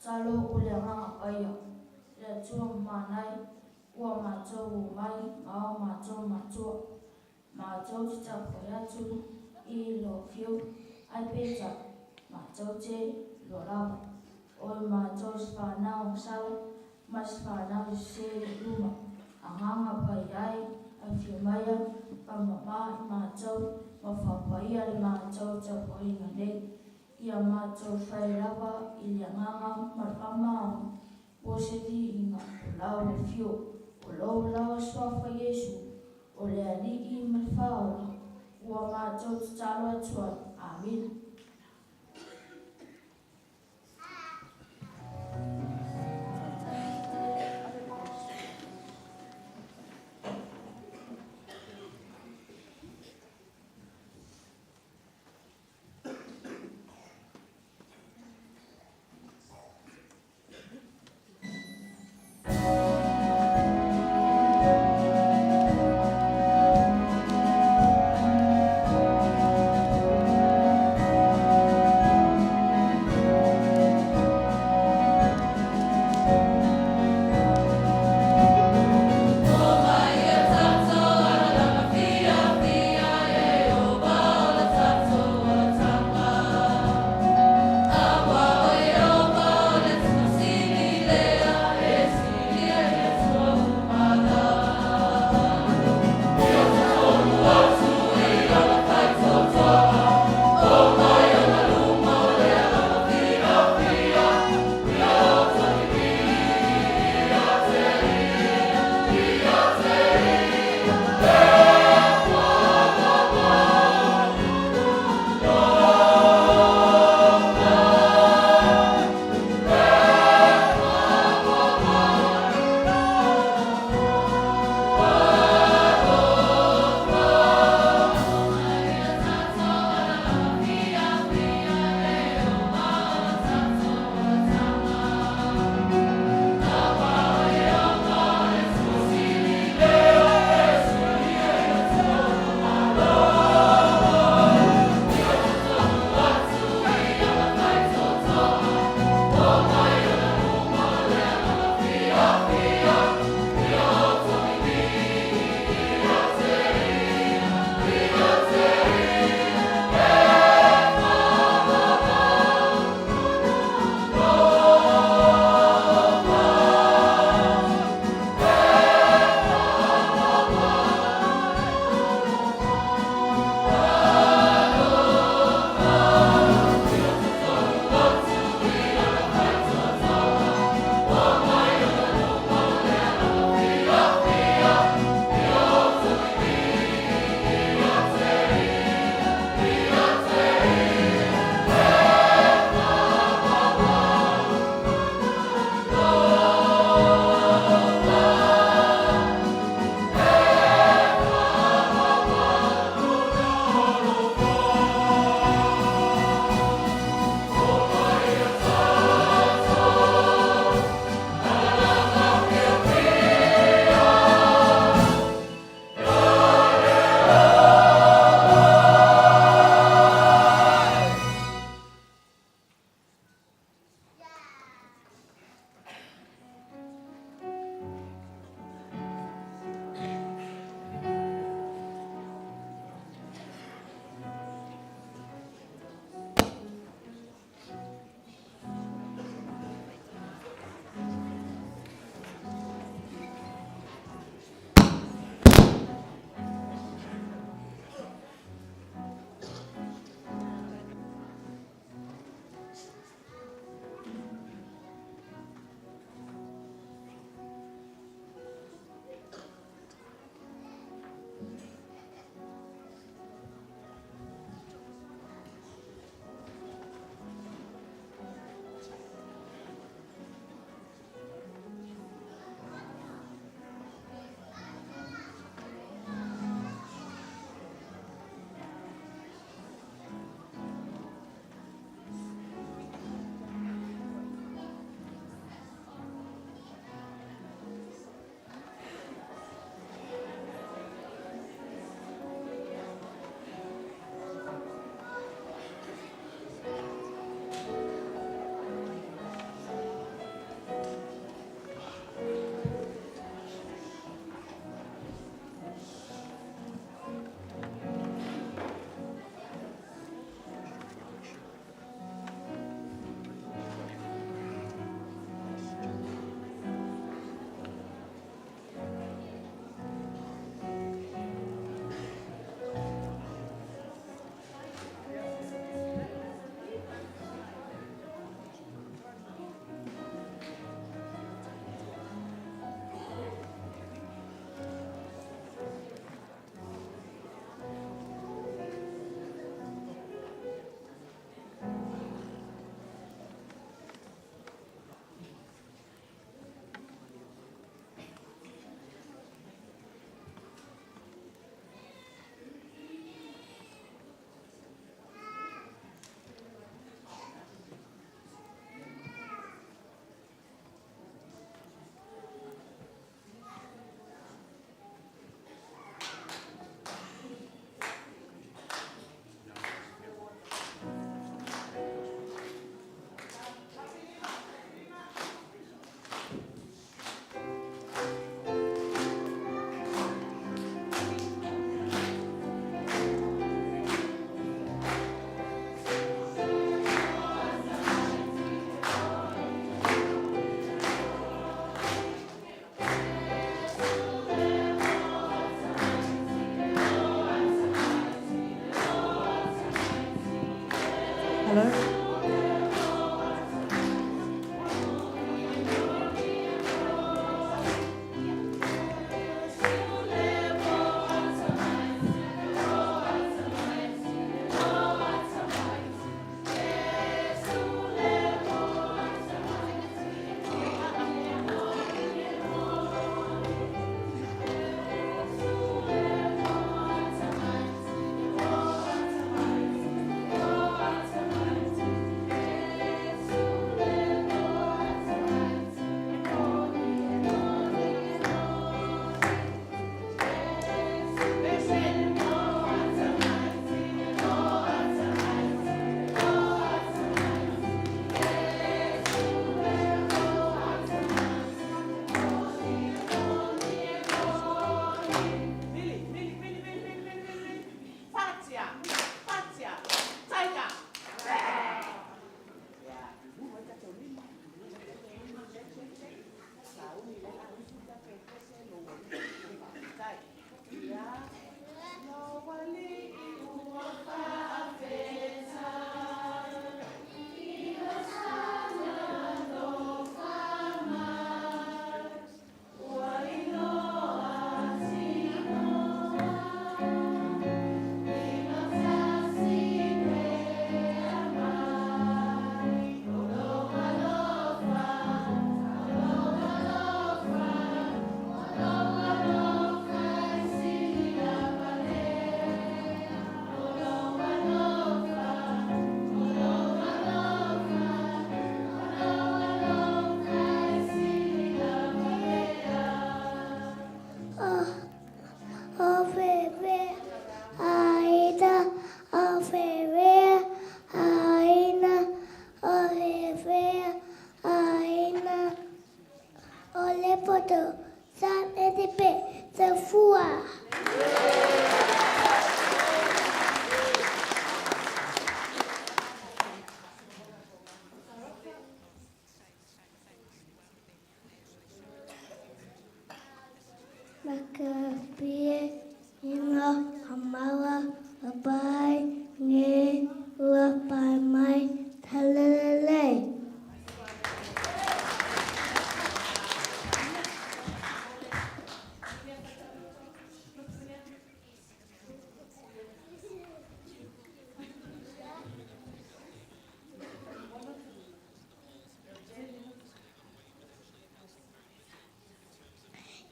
Tatalo o le Agaga Paia, le Atua Mamanai, ua matou omai ma o matou matua, matou te tapuai atu i lo afio, ae peitai, matou te iloa lava, o i matou se fanau sala ma se fanau sese i lou luma. Agaga Paia e, afio maia, faamama i matou ma faapaia le matou tapuaiga nei. Ia matou fai lava i le agaga ma le faamaoni mo se viiga o lau afio, o lou lava Suafa Iesu, o le Alii ma le Faaola, ua matou tatalo atu ai. Amina.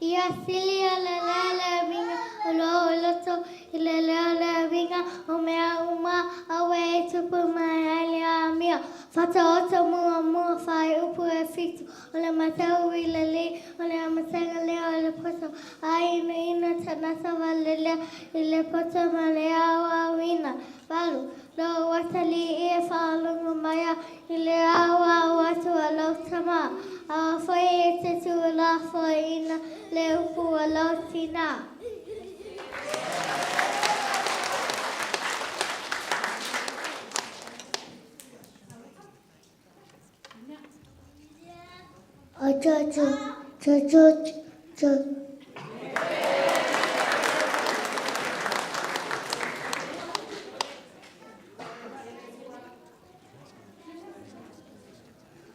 Ia sili o le leo le uiga o lou loto i le leo le uiga o mea uma aue e tupu mai ai le amio. Fataoto muamua faaiupu e fitu o le Matau i le li o le amataga lea o le poto a inaina tagata valelea i le poto ma le aoaoina. Valu, Lou atalii e faalogo mai au i le aoao atu a lau tama, aua foi e te tuulafoaiina le upu a lau tinā.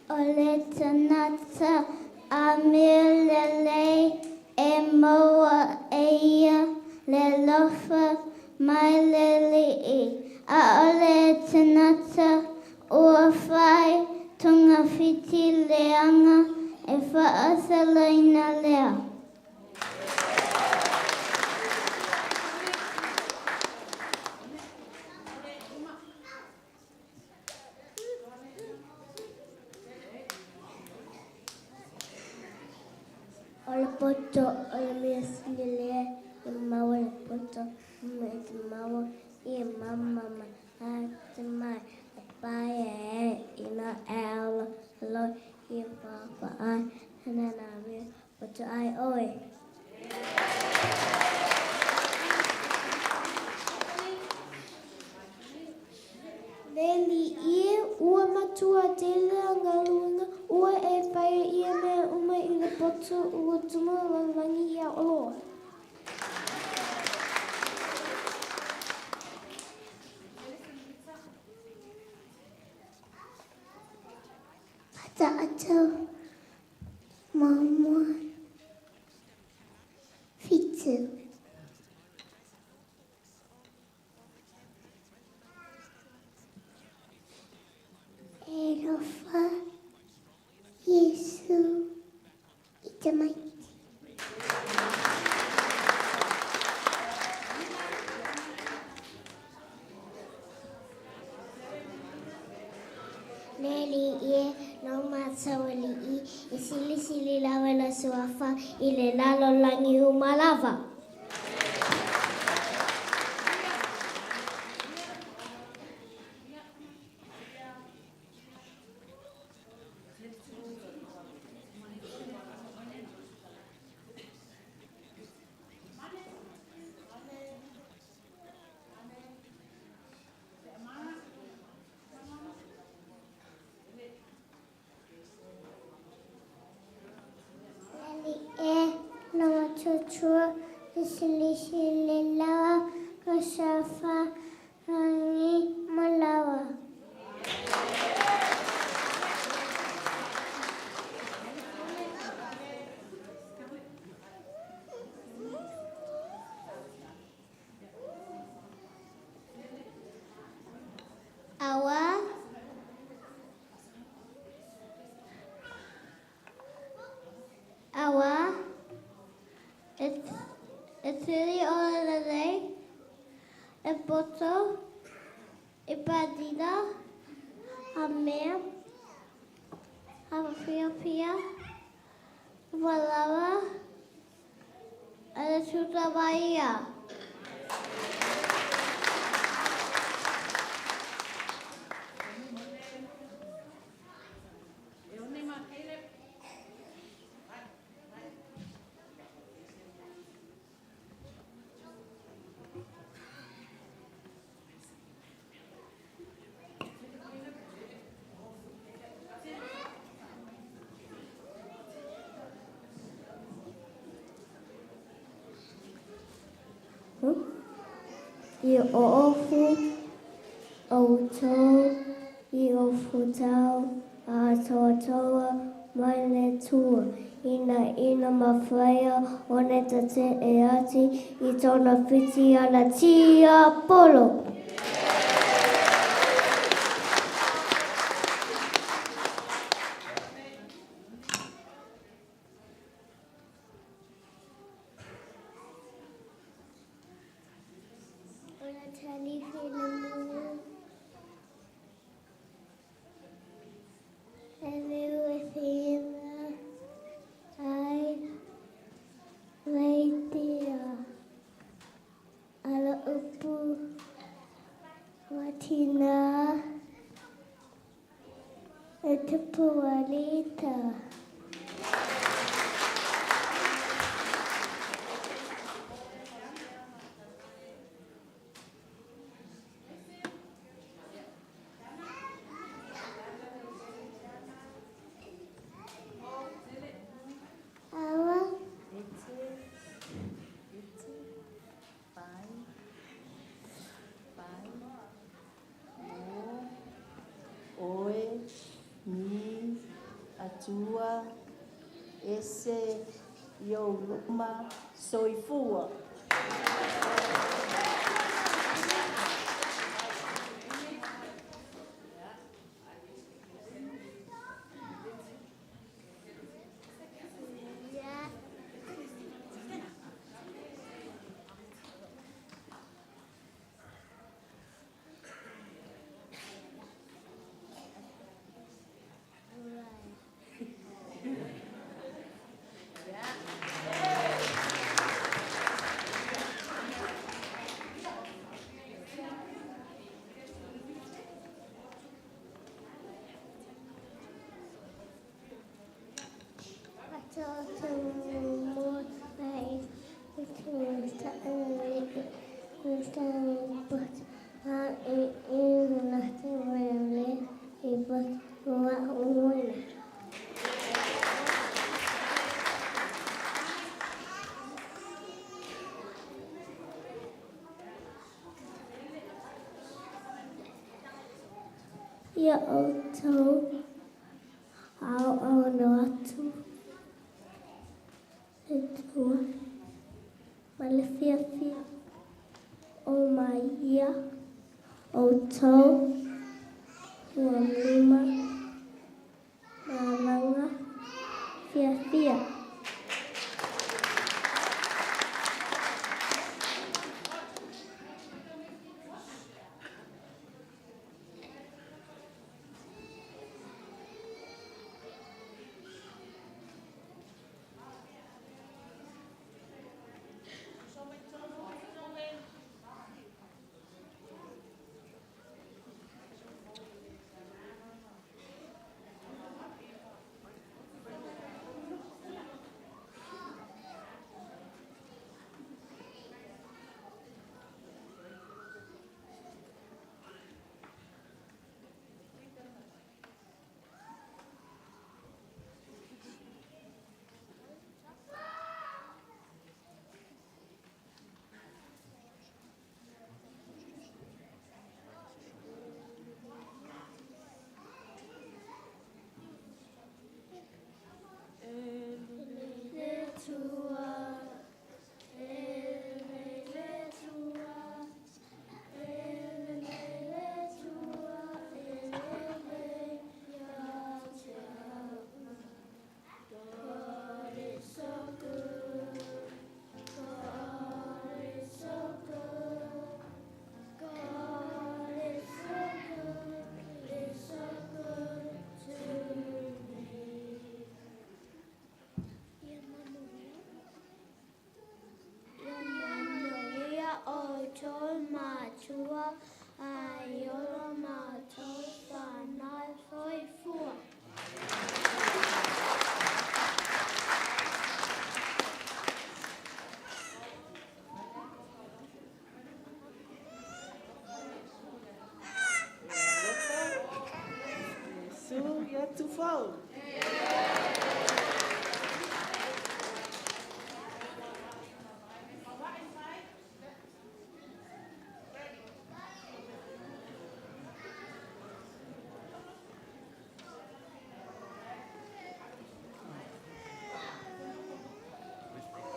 O le tagata amio lelei e maua e ia le alofa mai le Alii, a o le tagata ua fai togafiti leaga e faasalaina lea. O le poto o le mea sili lea e maua le poto me te maua i mama ma te mai e pai e ina e ala lo i papa ai na na mea poto ai oe. Le alii e, ua matua tele a galuega ua e faia ia mea uma i le poto ua tumu lalagi ia oloa. Whataata Muamua Fitu. E alofa Iesu i tamaiti. Le Alii e, nau Mataualii, e silisili lava le Suafa i le lalolagi uma lava. Le Alii e, nau Matuatua, e silisili lava le Suafa lagi ma lava. Awa. Awa. E tili o le lelei, e poto, e padina, a mea, a piapia, ua lava, a le tuta ia. I oofu outou i o futau atoatoa mai le Atua, ina ina mafaia one tate e ati i tona whiti ana tiapolo. Le tupu alii tala. Awa. 5, 5, Oe, Mi, Atua, Ese, Ioluma, Soifua. 1. Ia outou ao no atu le tua ma le fiafia o mai ia outou ua lima malaga fiafia. Su ia tufau.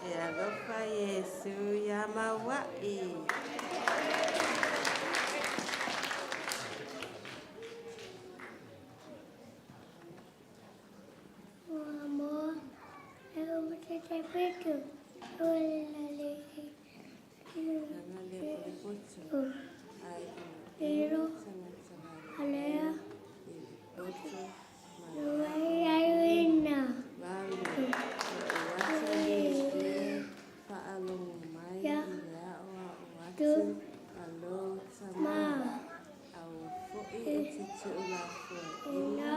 E alofa Iesu ia maua'i. Ua moa e o te te whitu, o le le Sanga le o le poto. Ai o Iro, sanga sanga alea, le poto. Luai ai wina. Valu. O atu le whaalongo mai Ia. I le ao ao Tu. atu. Alo tama. Ma. Au fo'i e te tu'u la fua Ina.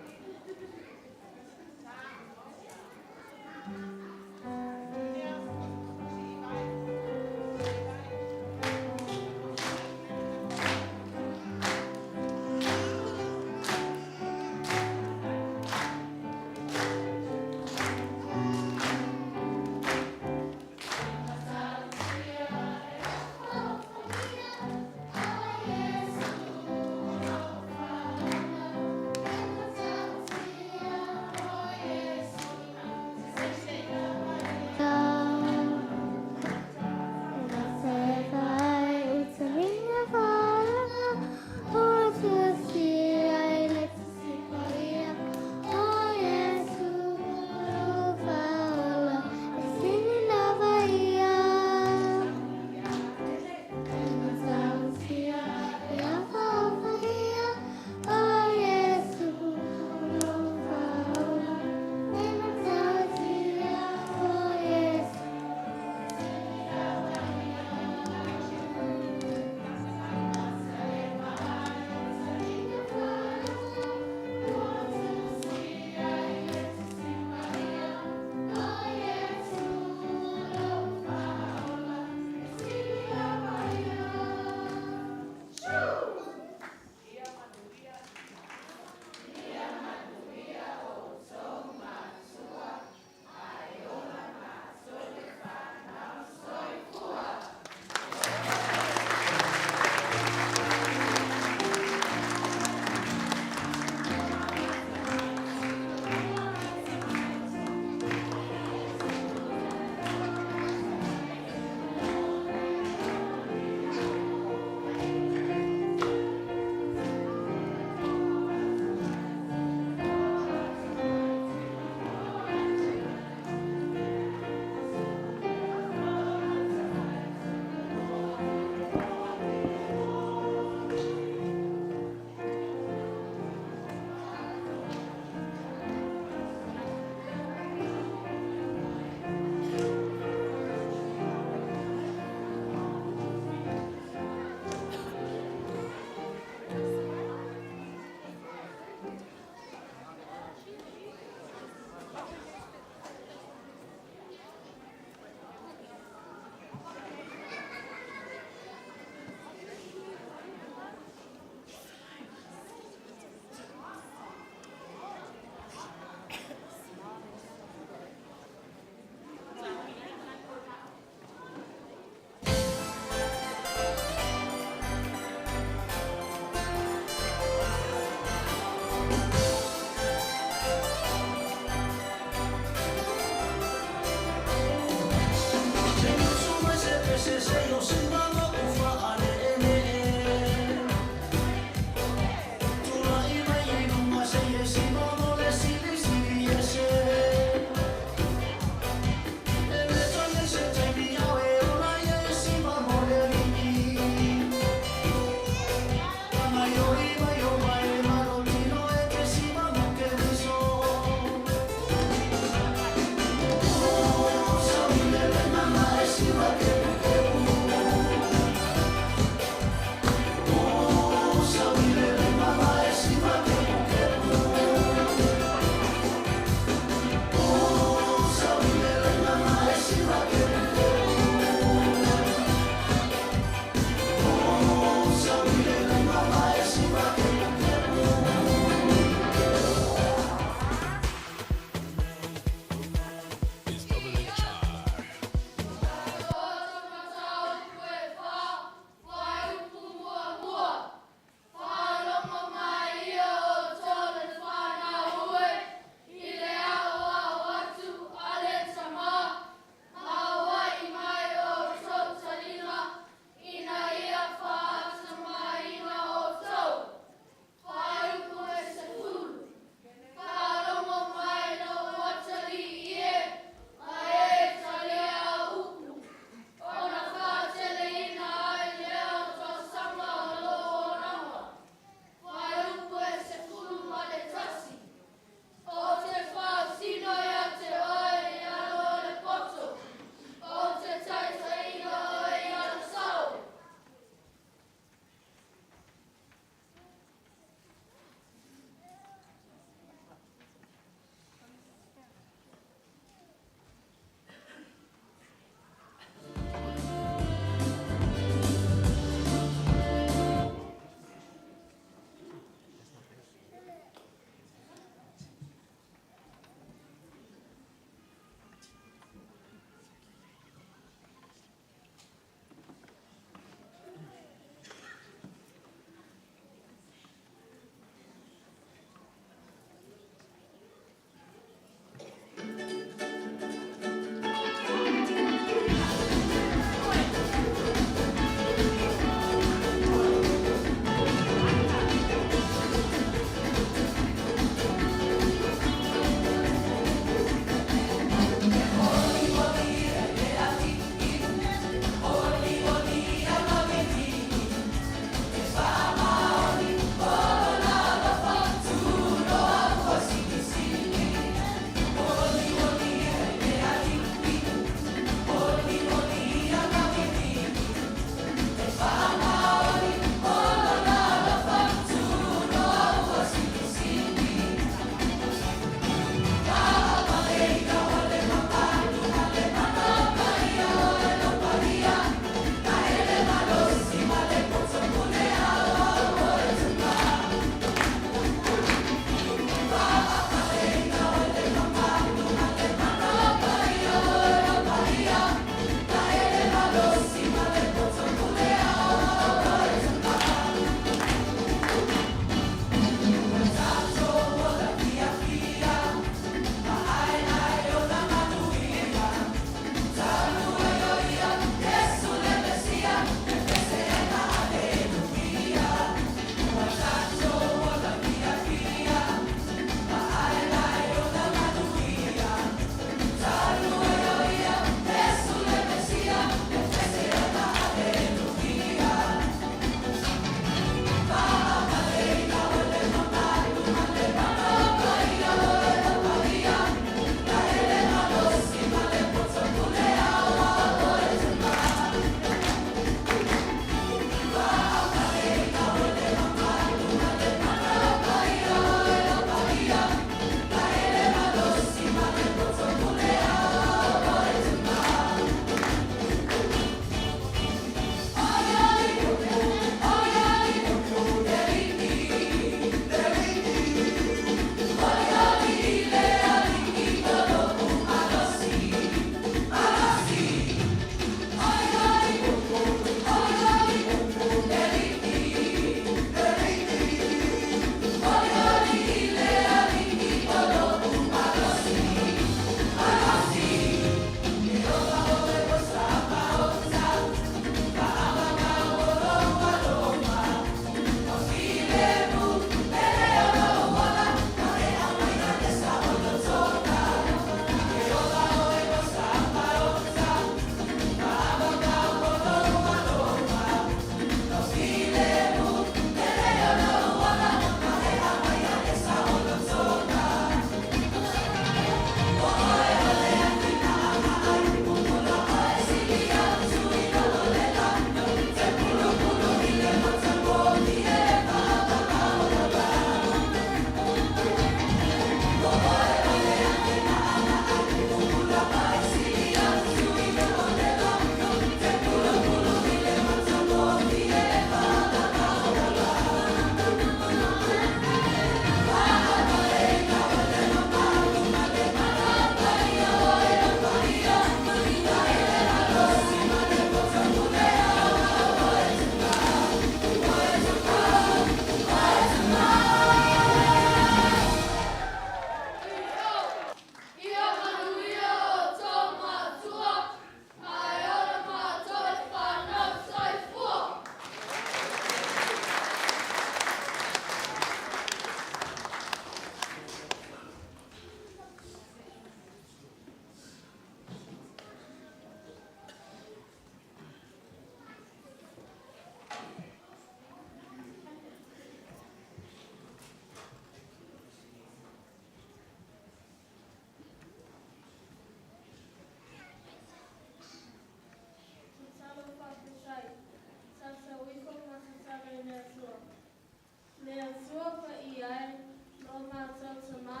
Mātou Tamā,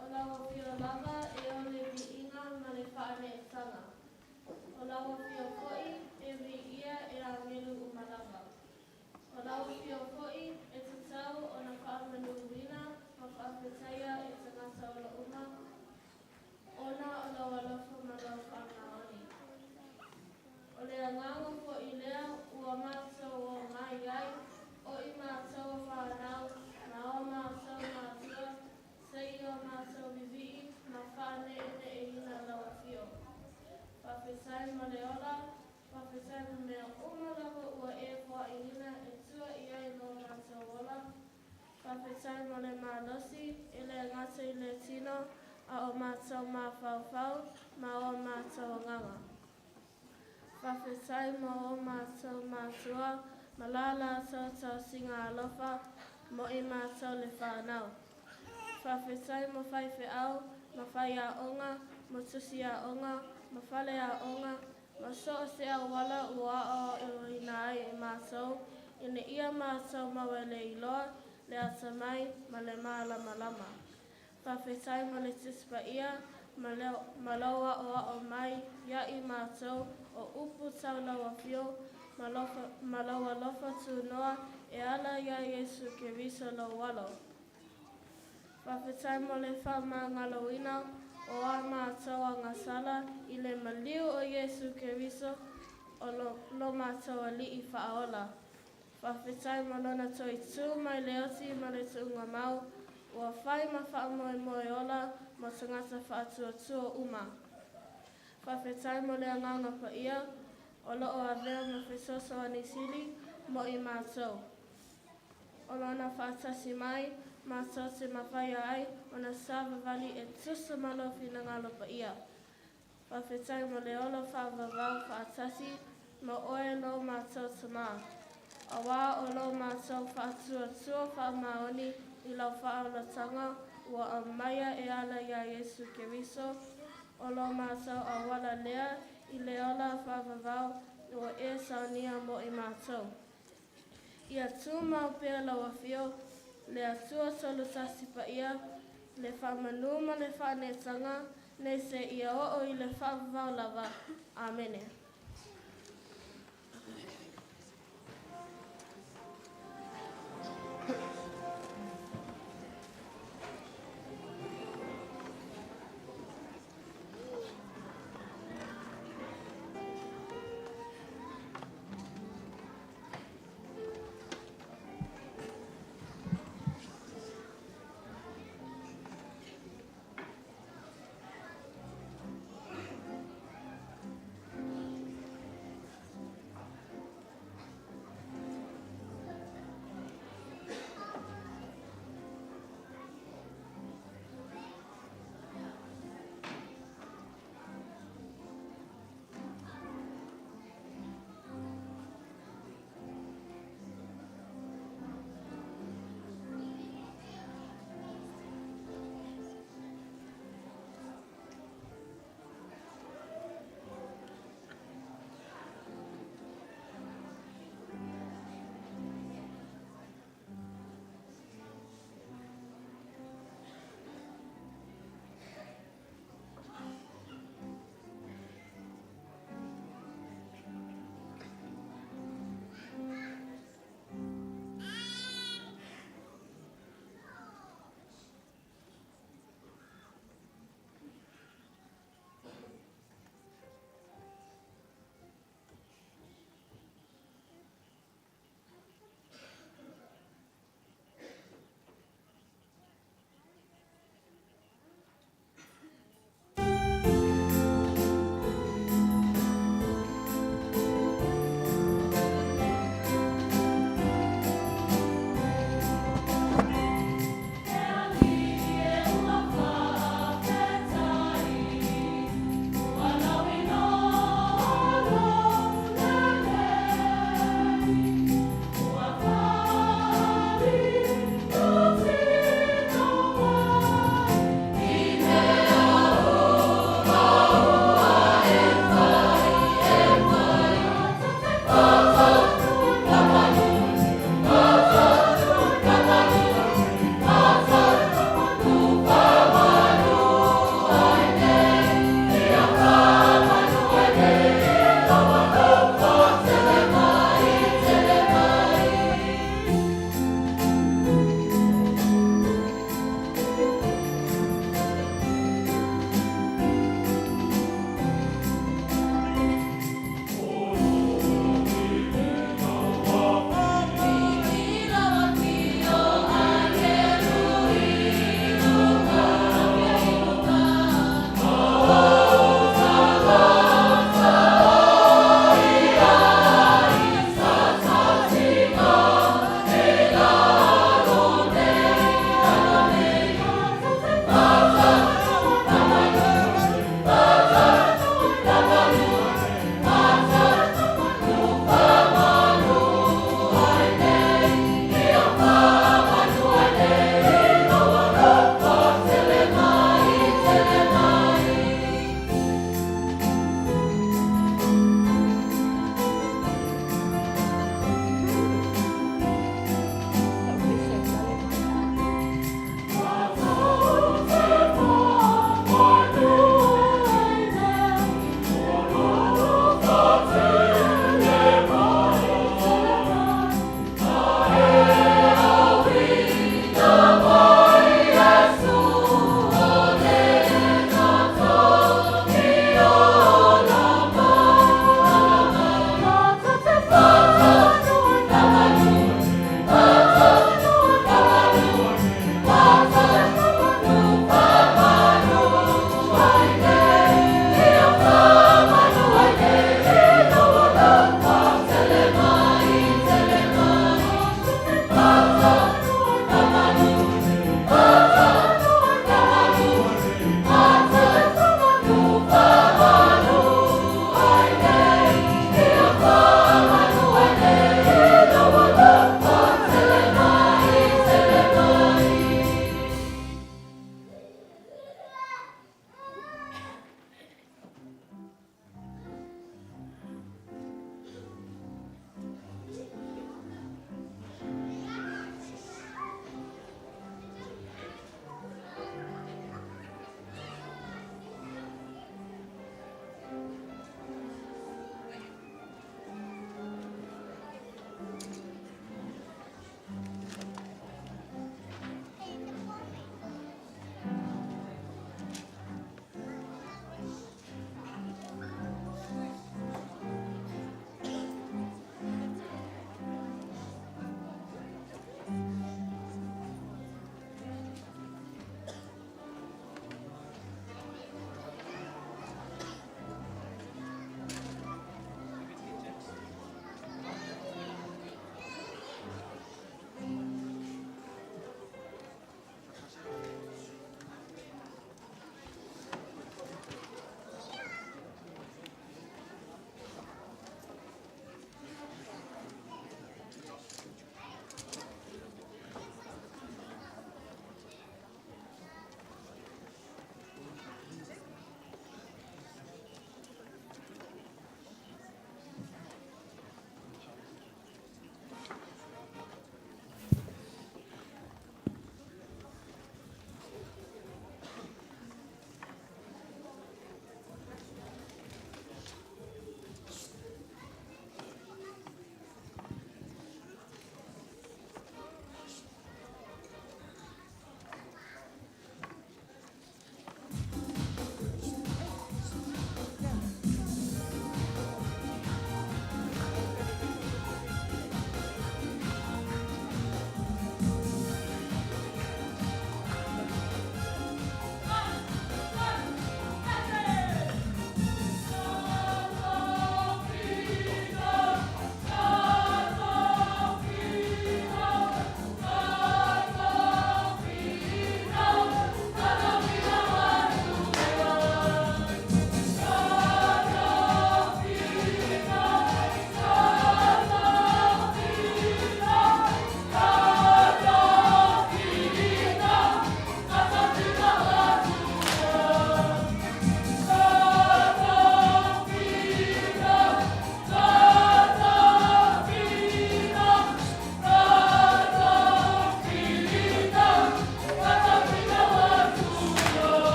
o lau afio lava e o le viiga ma le faaneetaga. O lau afio foi e viia e agelu uma lava. O lau afio foi e tatau ona faamanuina ma faafetaia e tagata ola uma, ona o lau alofa ma lau faamaoni. O le agaga foi lea ua matou omai ai, o i matou o fanau, ma o matou matua, seia o matou vivii ma faaneeneeina lau afio. Faafetai mo le ola, faafetai mo mea uma lava ua e foaiina e tua i ai lo matou ola. Faafetai mo le malosi e le gata i le tino, a o matou mafaufau ma o matou agaga. Faafetai mo o matou matua ma la latou tausiga alofa mo i matou le fanau. Faafetai mo faifeau, ma faiaoga, ma tusiaoga, ma faleaoga, ma so o se auala ua aoaoina ai i matou, ina ia matou maua le iloa, le atamai ma le malamalama. Faafetai mo le Tusi Paia ma lou aoao mai ia i matou o upu tau lau afio ma lou alofa tunoa e ala iā Iesu Keriso lou Alo. Faafetai mo le faamagaloina o a matou agasala i le maliu o Iesu Keriso o lo matou Alii Faaola. Faafetai mo lona toe tu mai le oti ma le tuugamau ua fai ma faamoemoe ola mo tagata faatuatua uma. Faafetai mo le Agaga Paia o lo o avea ma fesoasoani sili mo i matou. O lona faatasi mai matou te mafaia ai ona savavali e tusa ma lou finagalo paia. Faafetai mo le ola faavavau faatasi ma oe lo matou Tamā, auā o lo matou faatuatua faamaoni i lau faaolataga ua aumaia e ala iā Iesu Keriso, o lo matou auala lea i le ola faavavau ua e saunia mo i matou. Ia tumau pea lau afio, le Atua Toolutasi Paia, le faamanu ma le faaneetaga, nei seia oo i le faavavau lava. Amene.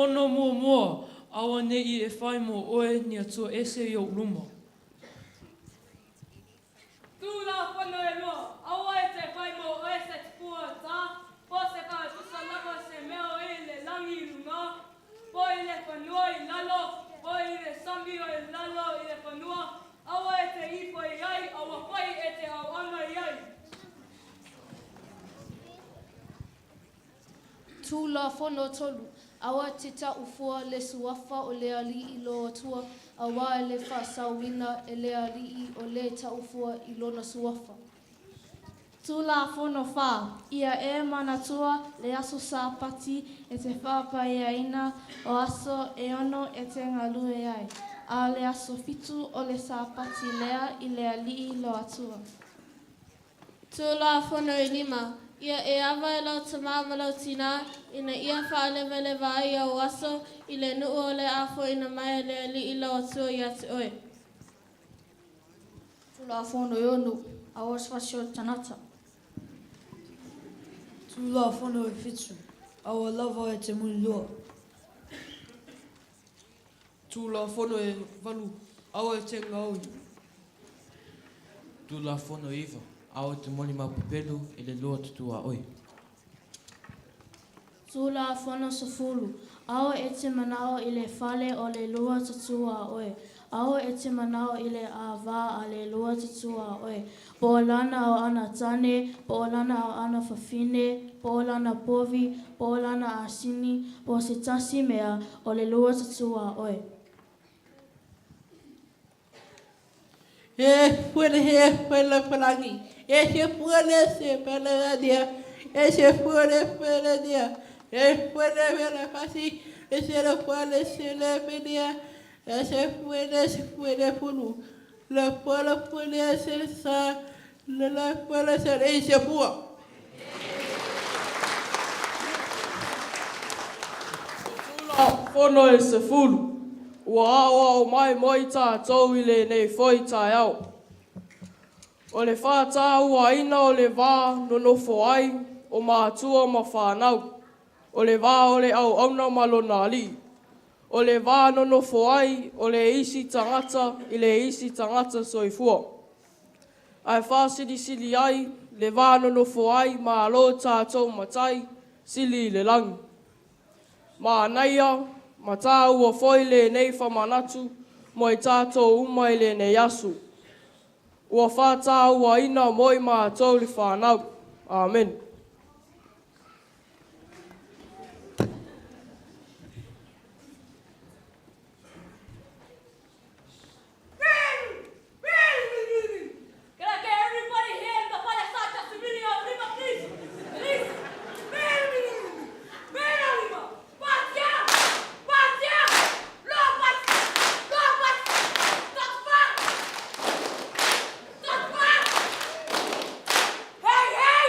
Tulafono muamua, Aua ne i e fai mo oe ni atua ese i ou luma. Tulafono e lua, Aua e te fai mo oe se tupua ta, po se faatusa lava se mea o i le lagi i luga, po i le fanua i lalo, po i le sami o i lalo i le fanua, aua e te ifo i ai, aua foi e te auauna i ai. Tulafono tolu, Aua te ta'u fua le suafa o le Alii lo Atua, auā e le faasaoina e le Alii o lē ta'u fua i lona suafa. Tulafono fa, Ia e manatua le aso Sapati e te faapaiaina, o aso e ono e te galue ai, a o le aso fitu o le Sapati lea i le Alii lo Atua. Tulafono e lima, Ia e ava i lou tamā ma lou tinā, ina ia faalevaleva ai ou aso i le nuu o le a foina mai e le Alii lou Atua ia te oe. Tulafono e ono, Aua se fasi o le tagata. Tulafono e fitu, Aua lava e te mulilua. Tulafono e valu, Aua e te gaoi. Tulafono e iva, Aua e te molimau pepelu i le lua tutua oe. Tulafono sefulu, Aua e te manao i le fale o le lua tutua a oe. Aua e te manao i le ava a le lua tutua a oe, po o lana auauna tane, po o lana auauna fafine, po o lana povi, po o lana asini, po o se tasi mea o le lua tutua a oe. E fuere he fele falangi, e se fuere se fele dia, e se fuere fele dia, e fuere fele fasi, e se le fuere se le felia, e se fuere se fuere fulu, le fuere fuere se sa, le le fuere se le se fua. Tulafono e sefulu, Ua aoao mai mo i tātou i lenei foi taeao. O le fatāuaina o le vā nonofo ai o matua ma whānau. O le vā o le auauna ma lona alii. O le vā nonofo ai o le isi tagata i le isi tagata soifua. Ae faasilisili ai le va nonofo ai ma lo tātou Matai Sili i le lagi. Manaia ma tāua foi lenei faamanatu mo i tātou uma i lenei aso. Ua fatāuaina mo i matou le fanau. Amen. Can I get everybody here in the fale sa just a minute lima, please? Please. Mena lima. Patia! Patia! Lo patia! Lo patia! Tatfa! Tatfa! Hey, hey!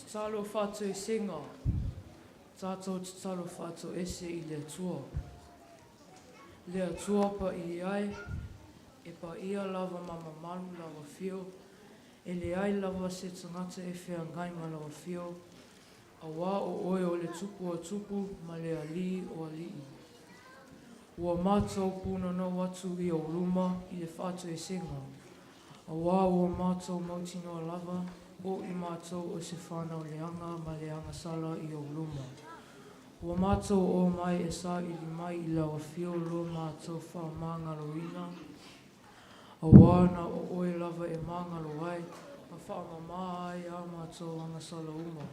Tatalo fa'atoesega. Tatou tatalo fa'atoese i le Atua. Le Atua paia e, e paia lava ma mamalu lau Afio, e leai lava se tagata e feagai ma lau Afio, auā o oe o le Tupu o tupu ma le Alii o alii. Ua matou pūnonou atu i ou luma i le fa'atoesega, auā ua matou mautinoa lava o i matou o se fanau leaga ma le agasala i ou luma. Ua matou ō mai e saʻili mai i lau Afio lo matou faamagaloina, auā na o oe lava e magalo ai ma faamamā ai a matou agasala uma.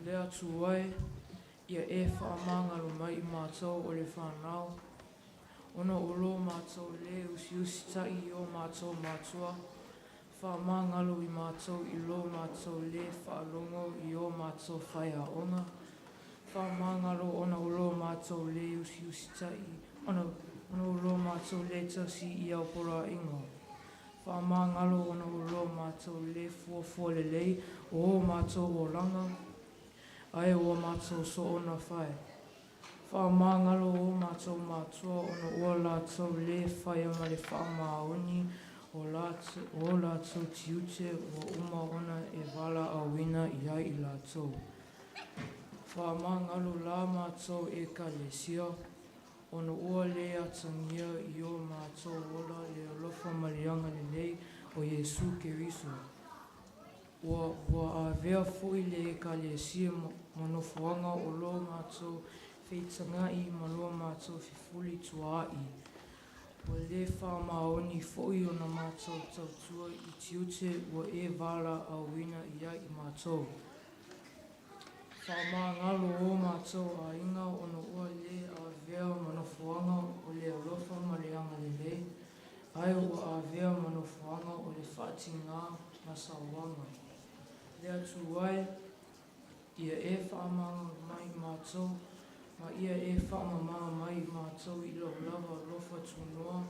Le Atua e, ia e faamagalo mai i matou o le fanau, ona o lo matou lē usiusitaʻi i o matou matua. Faamagalo i matou i lo matou lē faalogo i o matou faiaoga. Faamagalo ona o lo matou lē usiusitaʻi ona o lo matou lē tausi i au poloaiga. Faamagalo ona o lo matou lē fuafua lelei o o matou olaga, ae ua matou soona fai. Faamagalo o matou matua ona ua latou lē faia ma le faamaoni o latou tiute ua uma ona e valaauina i ai i latou. Faamagalo la matou Ekalesia, ona ua lē atagia i o matou ola le alofa ma le agalelei o Iesu Keriso. Ua avea foi le Ekalesia ma nofoaga o lo matou feitagaʻi ma lo matou fefulituaaʻi. Ua lē faamaoni foi ona matou tautua i tiute ua e valaauina i ai i matou. Faamagalo o matou aiga ona ua lē avea ma nofoaga o le alofa ma le agalelei, ae ua avea ma nofoaga o le faatigā ma sauaga. Le Atua e, ia e faamagalo mai i matou, ma ia e faamamā mai i matou i lou lava alofa tunoa.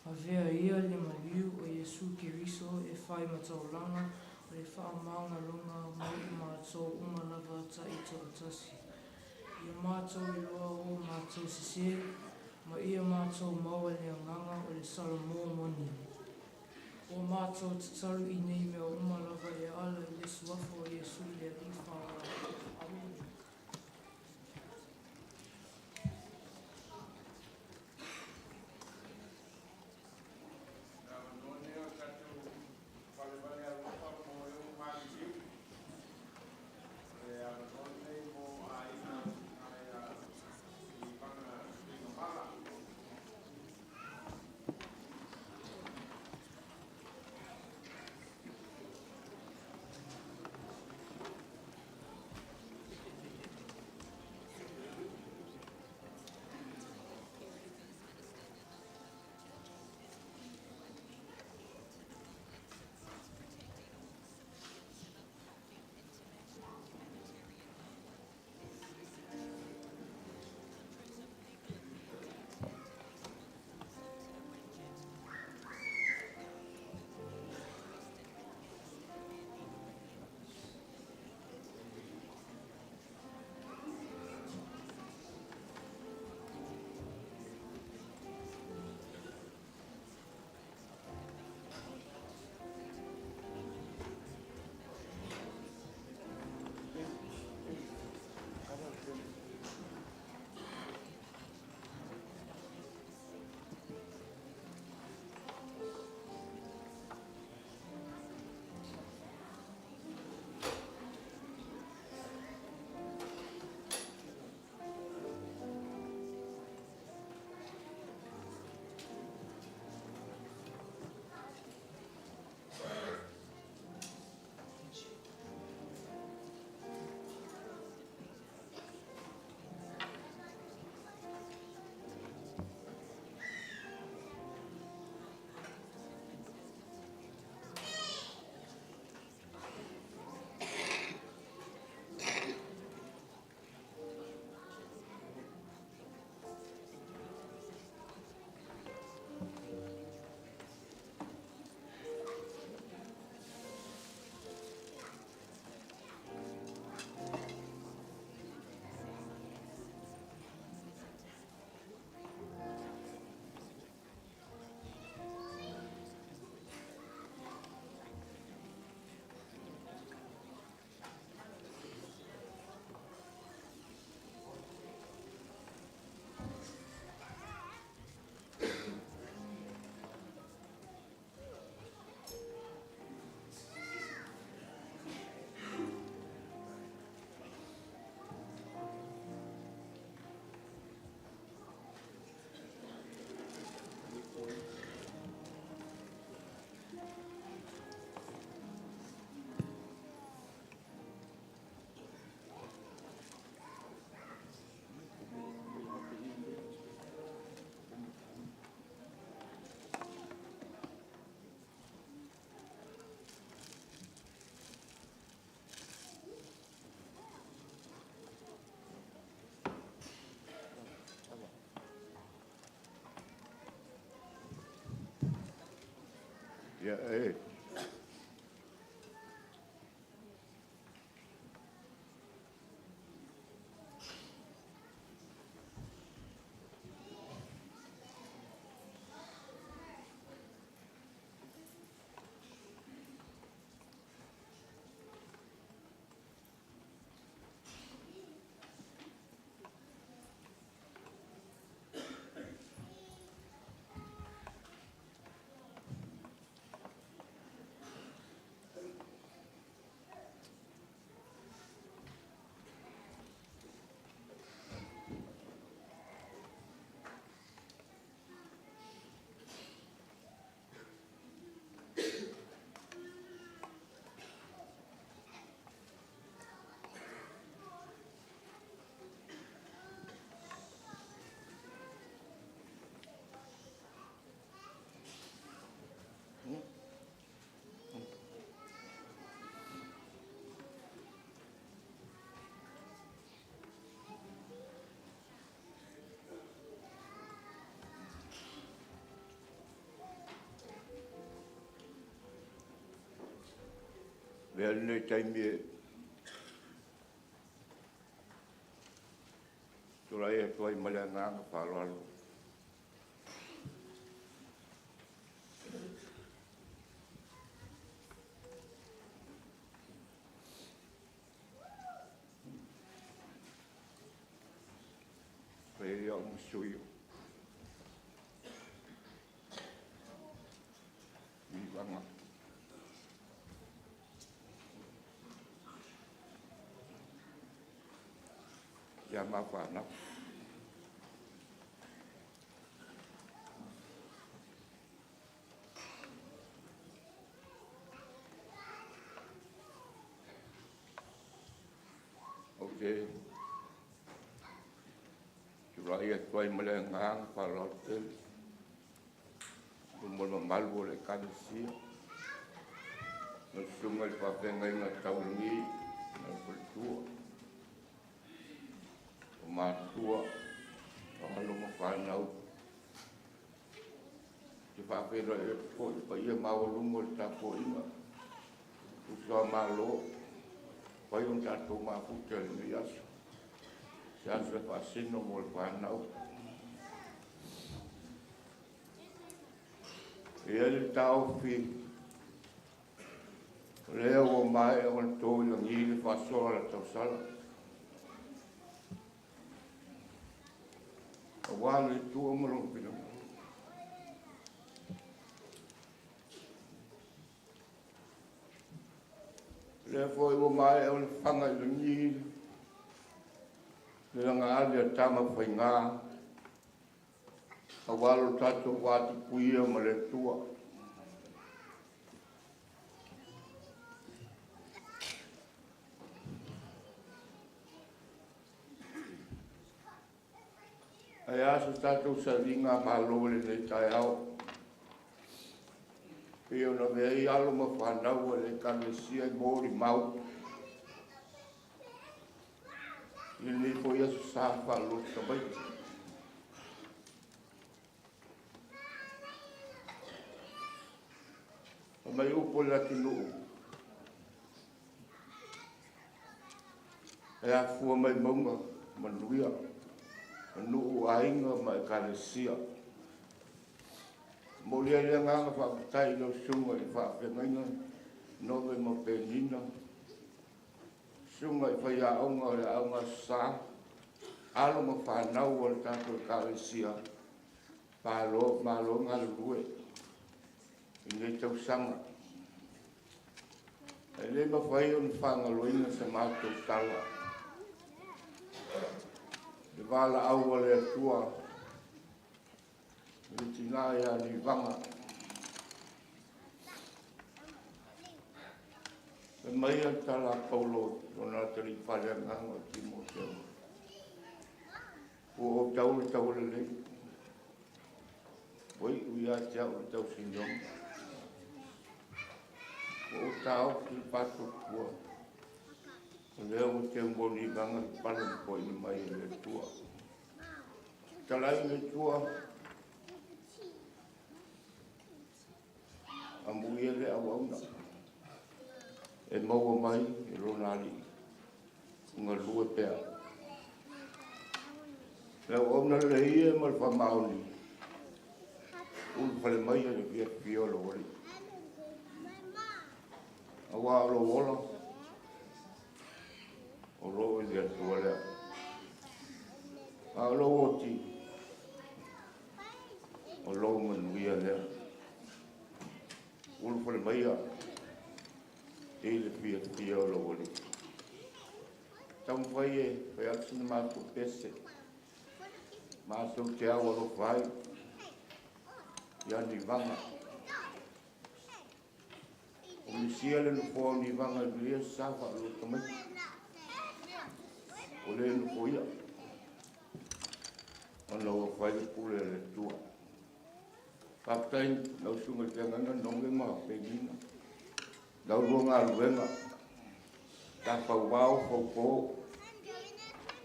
Avea ia le maliu o Iesu Keriso e fai ma taulaga o le faamagaloga mo i matou uma lava taitoatasi. Ia matou iloa o matou sesē, ma ia matou maua le agaga o le salamo moni. Ua matou tatalo i nei mea uma lava e ala i le suafa o Iesu le Alii Faaola. Amene. Ia e. Avea lenei taimi e tulai atu ai ma le agaga faaaloalo e fai ai au ma sui o Nivaga. Ia ma fanau. Ou te tulai atu ai ma le agaga faaaloalo tele i luma o le mamalu o le Ekalesia ma le susuga i le faafeagaiga taulagi ma le faletua, o matua, o alo ma fanau. Ou te faafeiloai atu foi i le paia maualuga o le tapuaiga uso a Malo, ua mafai ona tatou mafuta i lenei aso, se aso e faasino mo le fanau. E i ai le taofi, o lea ua maea ona to i lagi le faasoa a le tausala, aua le Atua ma lona finagalo. O lea foi ua maea ona faga i lagi le lagaale a Tamafaiga, aua lo tatou vatapuia ma le Atua. Ae a se tatou sailiga malo i lenei taeao, pei ona avea ai alo ma fanau a le Ekalesia e molimau i lenei foi Aso Sa faaloto tamaiti. Fai mai upu o le atunuu, e afua mai mauga manuia, o nuu, aiga ma ekalesia. E momoli ai le agaga faafetai i lau susuga i le faafeagaiga Nove ma Penina, susuga i faiaoga o le Aoga Aso Sa, alo ma fanau a le tatou ekalesia, malo, malo galulue i lenei tausaga. E le mafai ona faagaloina sa matou tala, le valaau a le Atua i le tina ia Nivaga. Fai mai le tala a Paulo i lona atalii faaleagaga o Timoteo, ua ou tau le taua lelei, ua iu ia te au le tausinioga, ua ou taofi le patotua, o lea ua teu mo Nivaga le pale na poaina mai e le Atua. Talai le Atua. Amuia le auauna e maua mai e lona alii galue pea. Le auauna lelei e ma le faamaoni, ulufale mai i le fiafia o lou Alii. Auā o lou ola o lo o i le Atua lea. A o lou oti, o lou manuia lea. Ulufale maia i le fiafia o lou Alii. Taumafai e fai atu sina matou pese, matou te au alofa ai ia Nivaga. O misia le nofoa o Nivaga i le sa faalua tamaiti. O le nofoia ona ua fai le pule a le Atua. Faafetai lau susuga i le feagaiga Nonge ma Penina. Lau lua galuega, sa fauao faupo,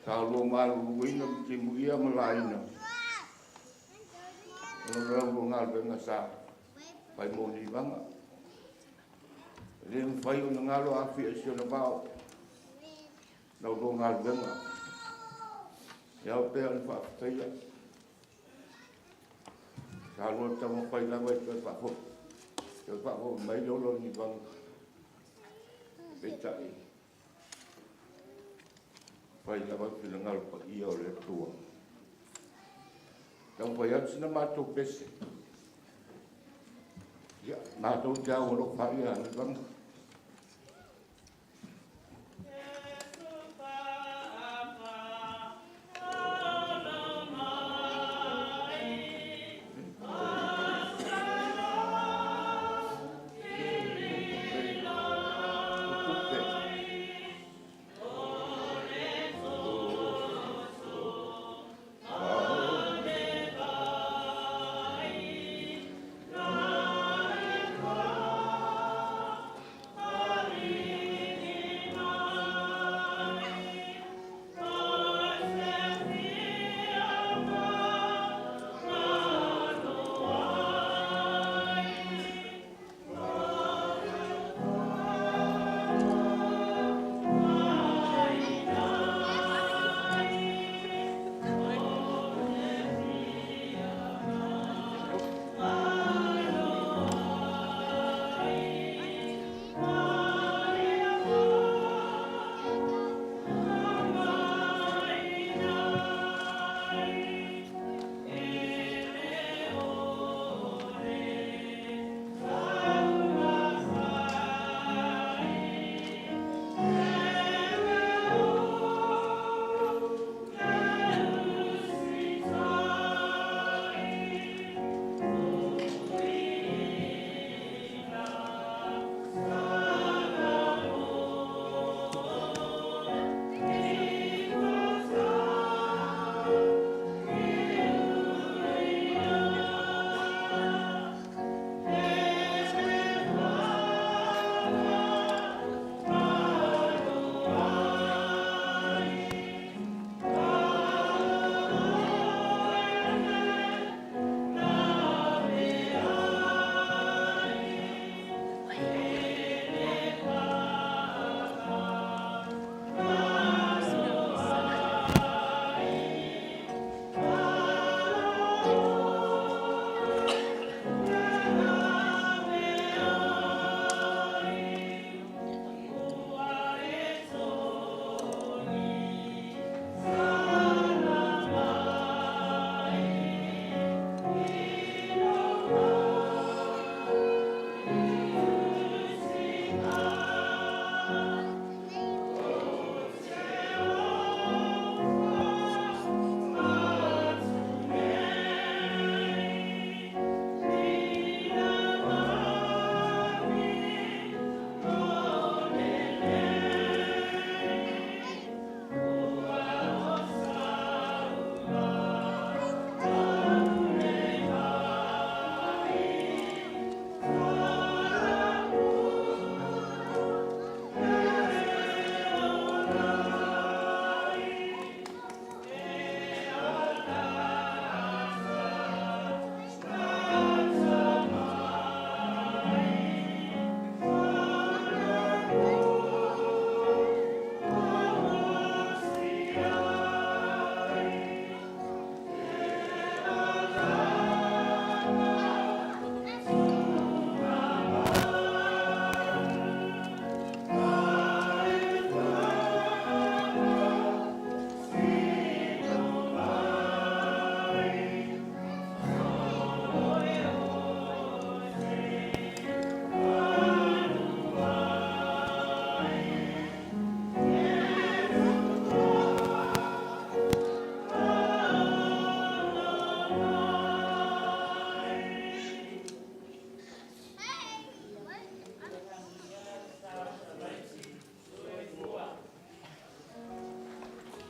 sa lua maluluina ma timuia ma laina. O lau lua galuega sa fai mo Nivaga. E le mafai ona galo Afia i si ona vao. Lau lua galuega. E ao pea ona faafetaia. Sa lua taumafai lava e toe faafoi. Toe faafoi mai le ola o Nivaga. Peitai, fai lava finagalo paia o le Atua. Taumafai atu sina matou pese. Ia, matou te au alofa ai ia Nivaga.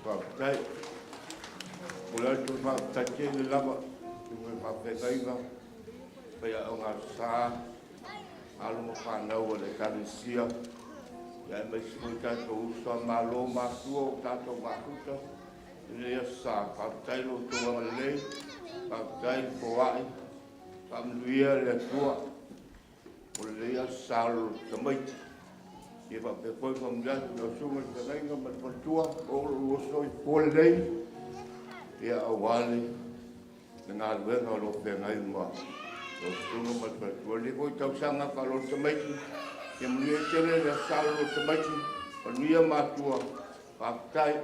Faafetai. O le atu faafetai tele lava i le faafeagaiga faiaoga sa alo ma fanau a le Ekalesia, ia aemaise foi tatou uso a Malo ma atua o tatou mafuta i lenei aso sa. Faafetai lo outou agalelei, faafetai le foai, faamanuia le Atua o lenei aso sa o le tamaiti. Ia faapea foi faamanuia atu i lau susuga i le feagaiga ma le faletua, maua lo oulua soifua lelei, ia aua le galuega o lo o feagai ma lau susuga ma le faletua. I lenei foi tausaga faaloto tamaiti, ia manuia tele le aso sa o le lua tamaiti, manuia matua, faafetai.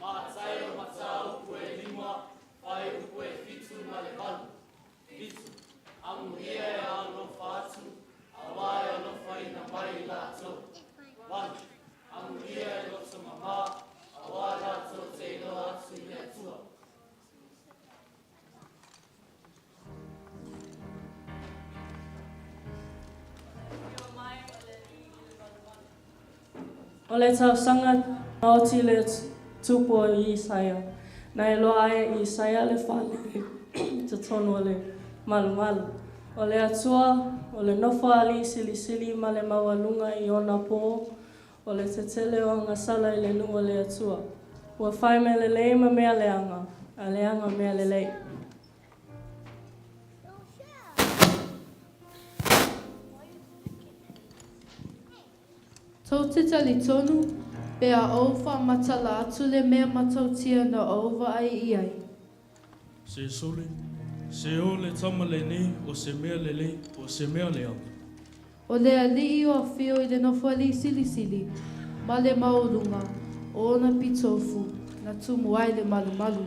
Mataio mataupu e lima, fuaiupu e fitu ma le valu. Fitu. Amuia e alofa atu, auā e alofaina mai i latou. Valu. Amuia e loto mamā, auā latou te iloa atu i le Atua. O le tausaga maoti le tupu o Isaia, na iloa ai e Isaia le fale i totonu o le malumalu. O le Atua, o le nofo alii silisili ma le maualuga i ona pō, o le tetele o agasala i le nuu o le Atua. Ua fai mea lelei ma mea leaga, a leaga mea lelei. Tou te talitonu, pe a ou faamatala atu le mea matautia na ou vaai i ai. Se sole, se o le tama lenei o se mea lelei po o se mea leaga. O le alii o afio i le nofoalii silisili ma le maualuga o ona pitofu na tumu ai le malumalu.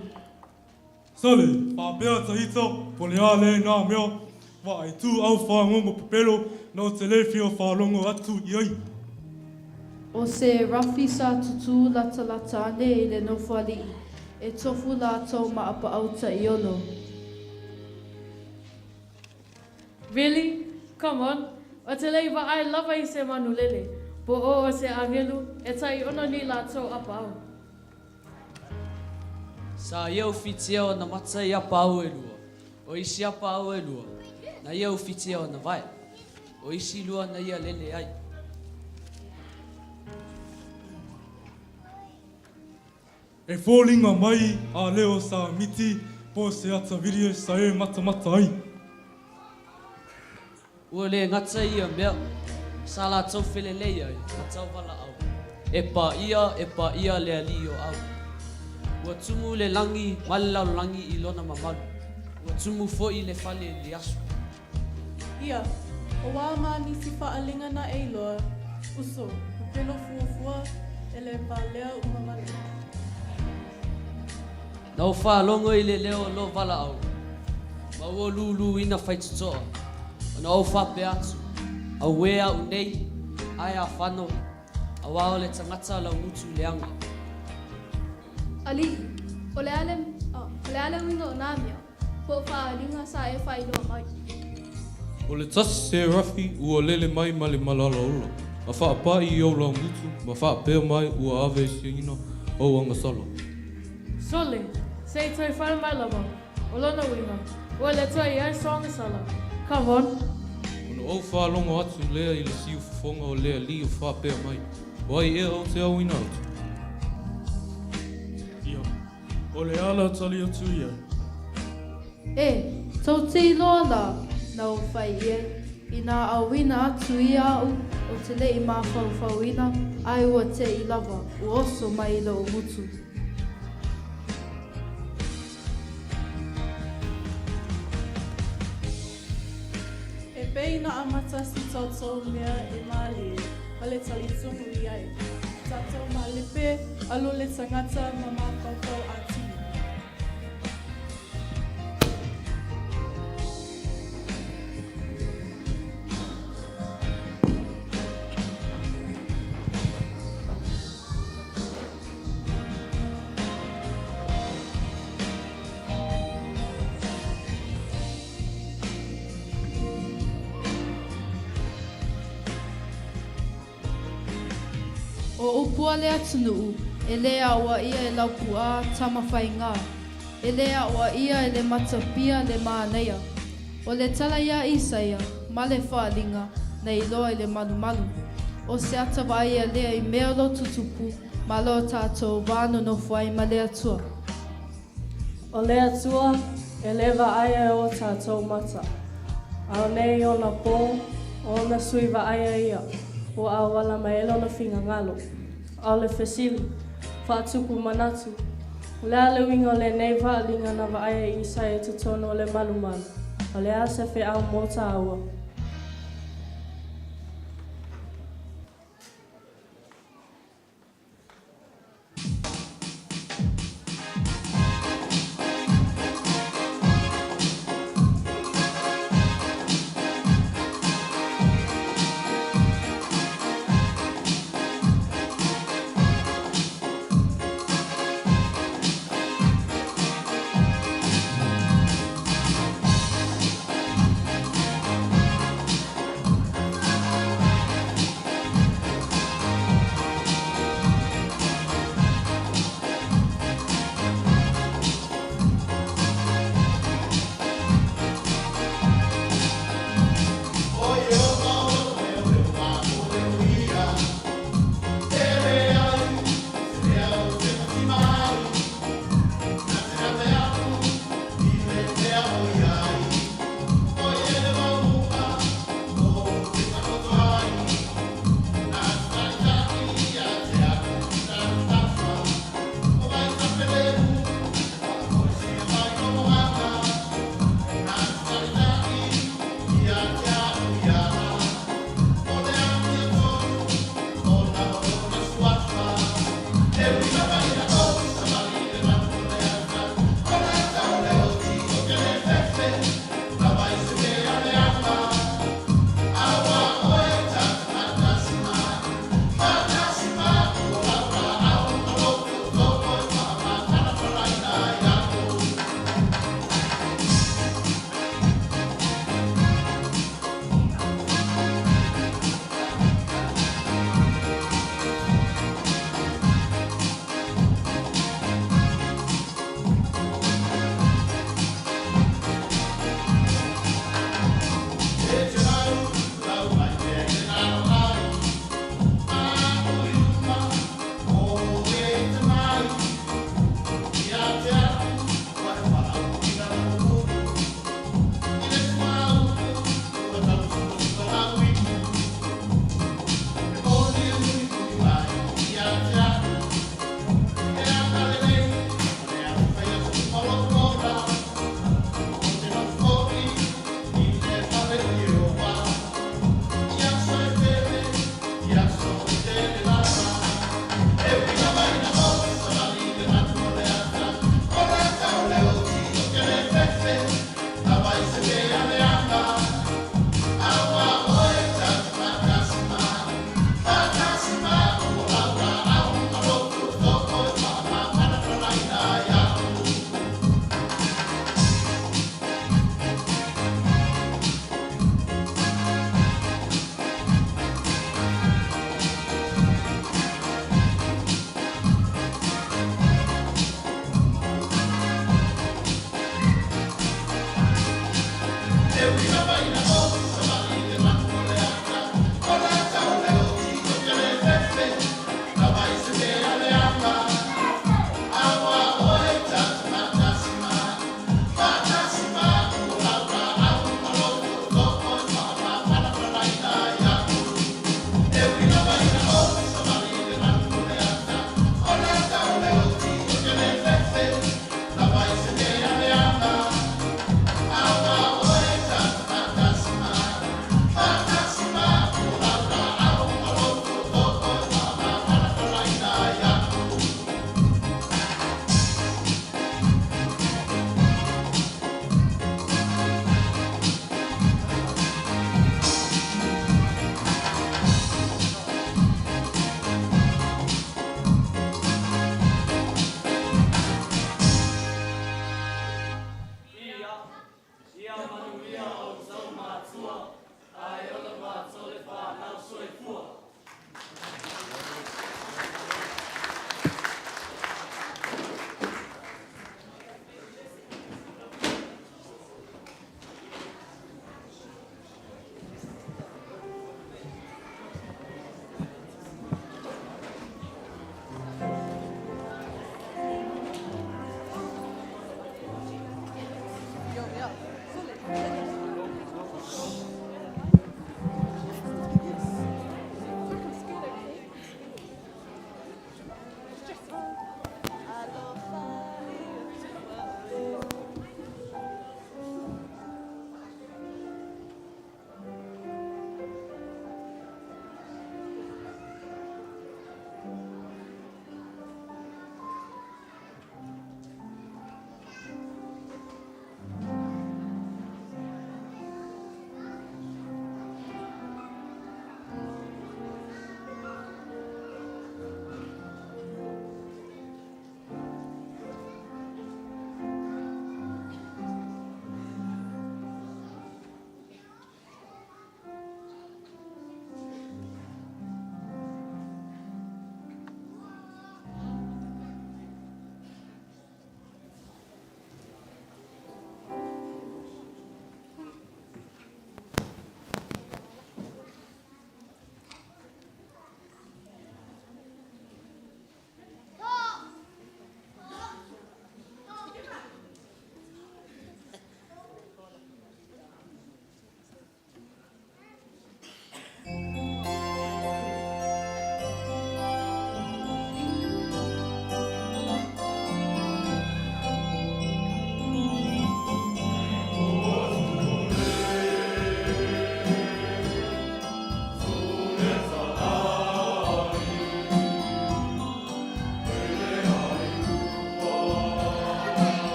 Sole, faapea Tahita, po le a lena mea, vaai tu au fagogo pepelo, no te le fia faalogo atu i ai. O se rafi sa tutū latalata ane i le nofoalii, e tofu latou ma apaau taʻiolo. Really? Come on, o te le i vaai lava i se manu lele, po o o se agelu e taʻi ono ni latou apaau. Sa ia ufitia ona mata i apaau e lua, o isi apaau e lua, na ia ufitia ona vae, o isi lua na ia lele ai. E foliga mai a leo sa miti po se ata video sa e matamata ai. Ua le gata i ia mea, sa latou felelei ai ma tauvalaau, E paia, e paia le Alii o Au. Ua tumu le lagi ma le lalolagi i lona mamalu. Ua tumu foi i le fale i le aso. Ia, o a ma nisi faaaliga na e iloa, uso, pepelo fuafua e le valea uma wale. Na ou faalogo i le leo o lou valaau, ma ua luluina faitotoa, ona ou faapea atu, Auē a'u nei, ae afano, auā o le tagata laugutu leaga. Alii, o le a le, o le a le uiga o nā mea, po o faaaliga sa e faailoa mai? O le tasi serafi ua lele mai ma le malalaola, ma faapai i ou laugutu, ma faapea mai ua aveeseina ou agasala. Sole, se i toe fai mai lava, o lona uiga, ua le toe i ai sou agasala. Come on. Ona ou faalogo atu lea i le siufofoga o le Alii o faapea mai, O ai ea ou te aoina atu? Ia, o le a le tali atu i ai? E, tou te iloa lā, na ou fai i ai, inā auina atu ia aʻu, ou te le i mafaufauina, ae ua teʻi lava, ua oso mai i loʻu gutu. E pei na amata si tatou mea e mālie ma le talitonu i ai. Tatou malepe, alo le tagata ma mafaufau atili. O upu a le atunuu, e lē aoaia e Laupuʻā Tamafaigā. E lē aoaia e le Matapia le manaia. O le tala iā Isaia, ma le faaaliga, na iloa i le malumalu. O se ata vaaia lea i mea o lo tutupu ma lo tatou va nonofo ai ma le Atua. O le Atua, e lē vaaia e o tatou mata, a o nei ona pō, o ona sui vaaia ia, ua auala mai ai lona finagalo. A o le fesili, faatupu manatu, o le a le uiga o lenei faaaliga na vaaia e Isaia i totonu o le malumalu? O le a se feau mo tāua?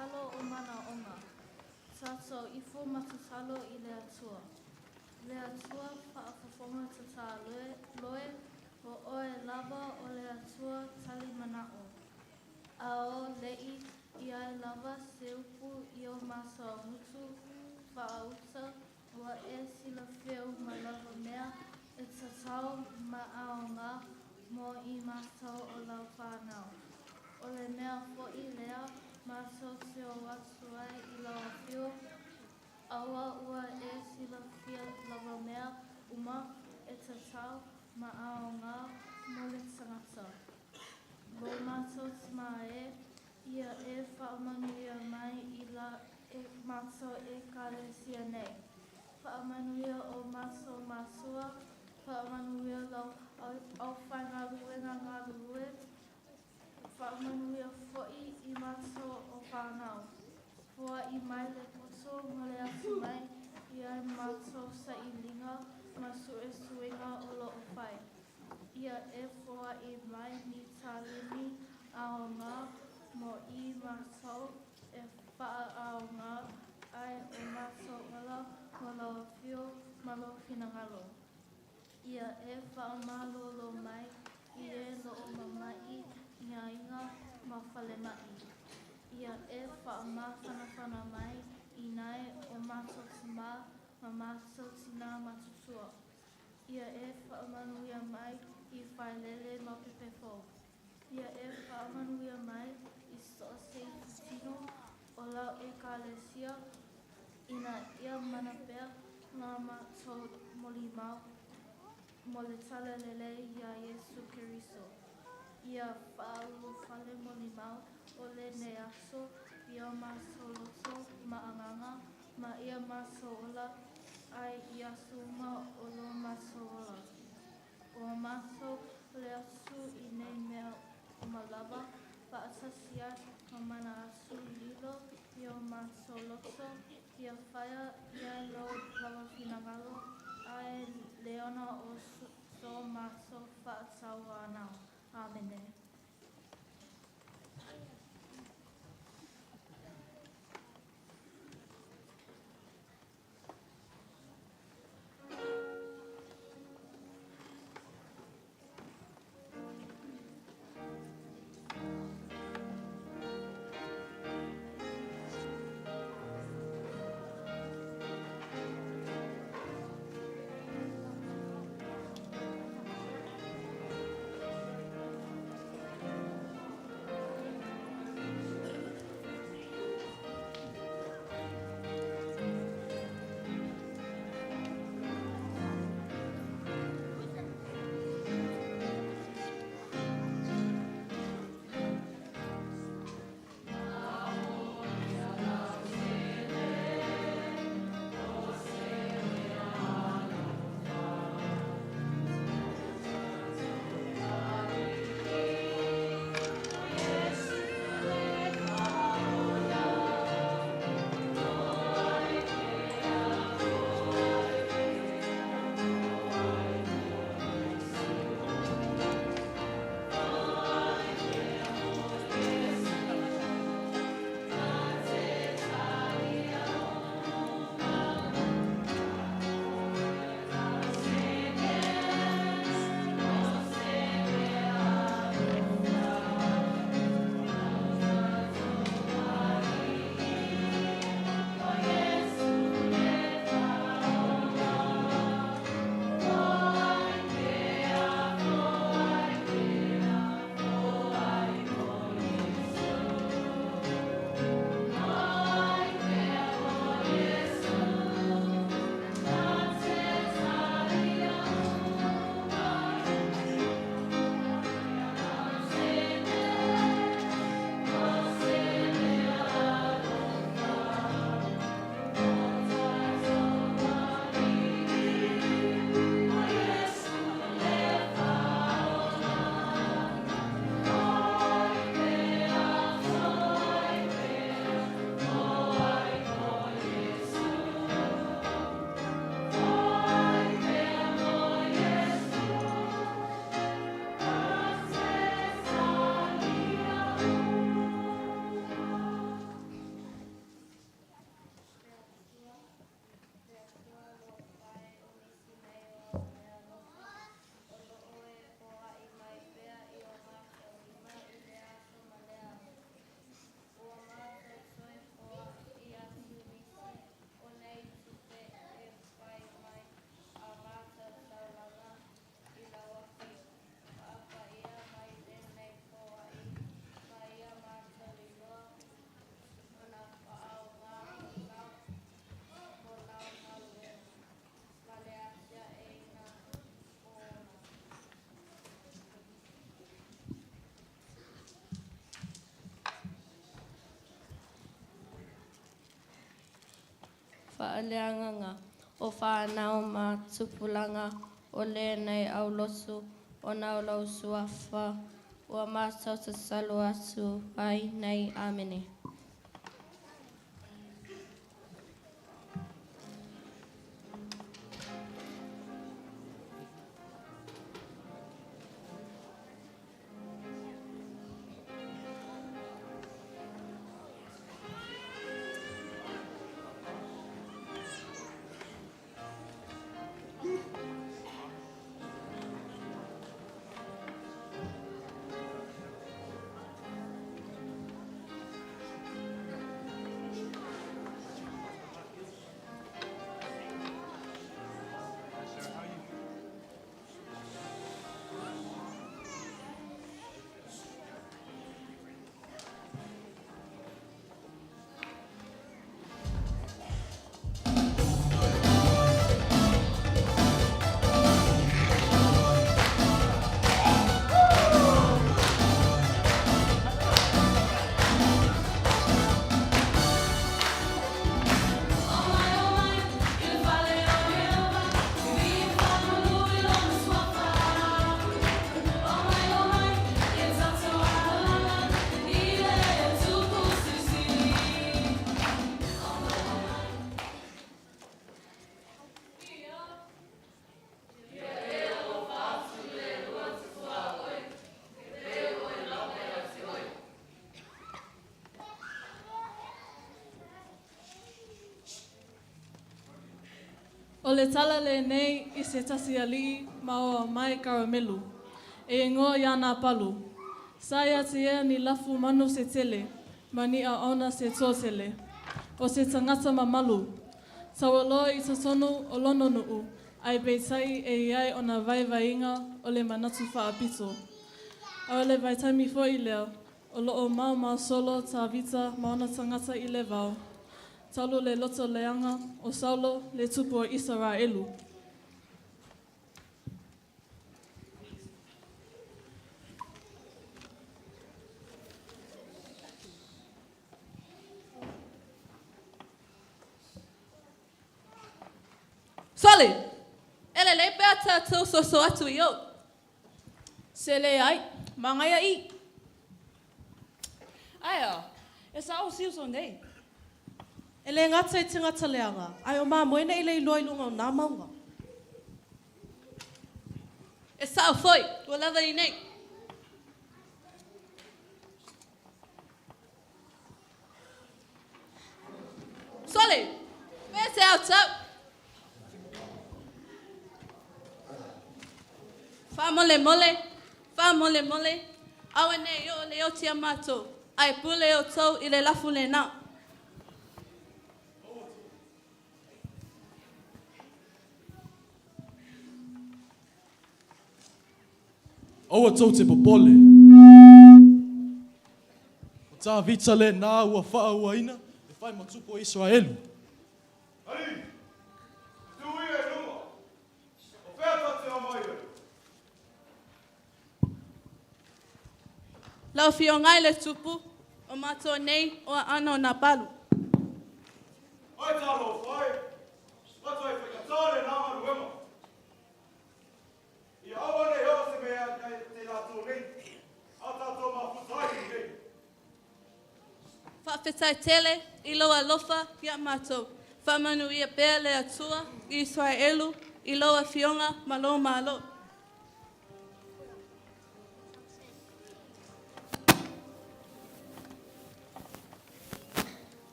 Tatalo o Manaoga. Tatou ifo ma tatalo i le Atua. Le Atua faafofoga tatalo e, o Oe lava o le Atua tali manao. A o le'i i ai lava se upu i o matou gutu faauta, ua e silafia uma lava mea e tatau ma aoga mo i matou o lau fanau. O le mea fo'i lea matou te o atu ai i lau afio, auā ua e silafia lava mea uma e tatau ma aoga mo le tagata. Lo matou Tamā e, ia e faamanuia mai i la matou Ekalesia nei. Faamanuia o matou matua, faamanuia lau aufaigaluega galulue, faamanuia fo'i i matou o fanau. Foa'i mai le poto ma le atamai i a matou sailiga ma suesuega o lo o fai. Ia e foa'i mai ni taleni aoga mo i matou e faaaoga ai o matou ola mo lau afio ma lou finagalo. Ia e faamalōlō mai i e o lo o mama'i i aiga ma falema'i. Ia e faamafanafana mai i nai o matou tamā ma matou tinā matutua. Ia e faamanuia mai i Vailele ma Pepefou. Ia e faamanuia mai i so o se itutino o lau Ekalesia, ina ia mana pea la matou molimau mo le Talalelei iā Iesu Keriso. Ia faaulufale molimau o lenei aso i o matou loto ma agaga, ma ia matou ola ai i aso uma o lo matou ola. Ua matou pule atu i nei mea uma lava, faatasi ai ma mana asu lilo i o matou loto, ia faia i ai lou lava finagalo, ae le ona o so matou faatauanau. Amene. Faaleagaga o fanau ma tupulaga o lenei aulotu ona o lou Suafa ua matou tatalo atu ai nei. Amene. O le tala lenei i se tasi alii ma oa mai Karamelu, e igoa ia Napalu. Sa ia te ia ni lafu manu se tele, ma ni auauna se toatele. O se tagata mamalu. Taualoa i totonu o lona nuu, ae peitai e i ai ona vaivaiga o le manatu faapito. A o le vaitaimi foi lea, o loo maomao solo Tavita ma ona tagata i le vao, talu le loto leaga o Saulo le tupu o Isaraelu. Sole! E lelei pea tatou soso atu i o. Se leai, manaia i. Aea, e sao si uso nei. E le gata i tagata leaga, ae o mamoe nei le iloa i luga o nā mauga. E sao foi, ua lava i nei. Sole! Pea se autau. Faamolemole, faamolemole, aua ne i oo le oti a matou, ae pule outou i le lafu lena. Aua tou te popole. O Tavita lenā ua faaauaina e fai ma tupu o Iseraelu. Alii, e tu ia i luga, o fea ta te omai ai? Lau Afioga i le Tupu, o matou nei o aano o Napalu. Ai talofa e, matua e whaikatā le nā galuega. Ia aua nei oo se mea ia te latou nei, a tatou mafuta ai i nei. Faafetai tele i lou alofa ia matou. Faamanuia pea le Atua i Isaraelu i lou afioga ma lou malo.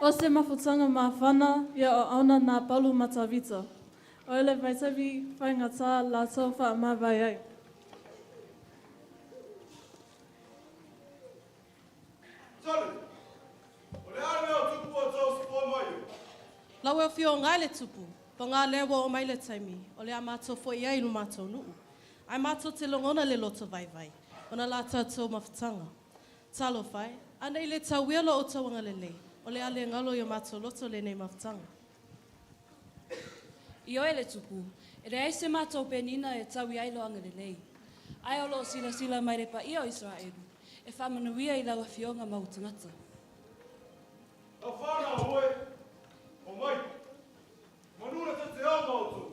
O se mafutaga mafana ia o auna nā palu ma Tavita. O le vaitavi faigata latou faamavae ai. Sole, o le a le mea o tupu ua tou usufono mai ai? Lau Afioga e le Tupu, paga lea ua oo mai le taimi o le a matou foi ai i lo matou nuu, ae matou te logona le loto vaivai ona la tatou mafutaga. Talofa e, a nei le tauia lo outou agalelei, o le a le galo i o matou loto lenei mafutaga. Ioe le Tupu, E leai se matou penina e taui ai lou agalelei. Ae o lo o silasila mai le paia o Iseraelu, e faamanuia i lau Afioga ma ou tagata. Lau fanau oe, omai, manu na te te ao ma outou,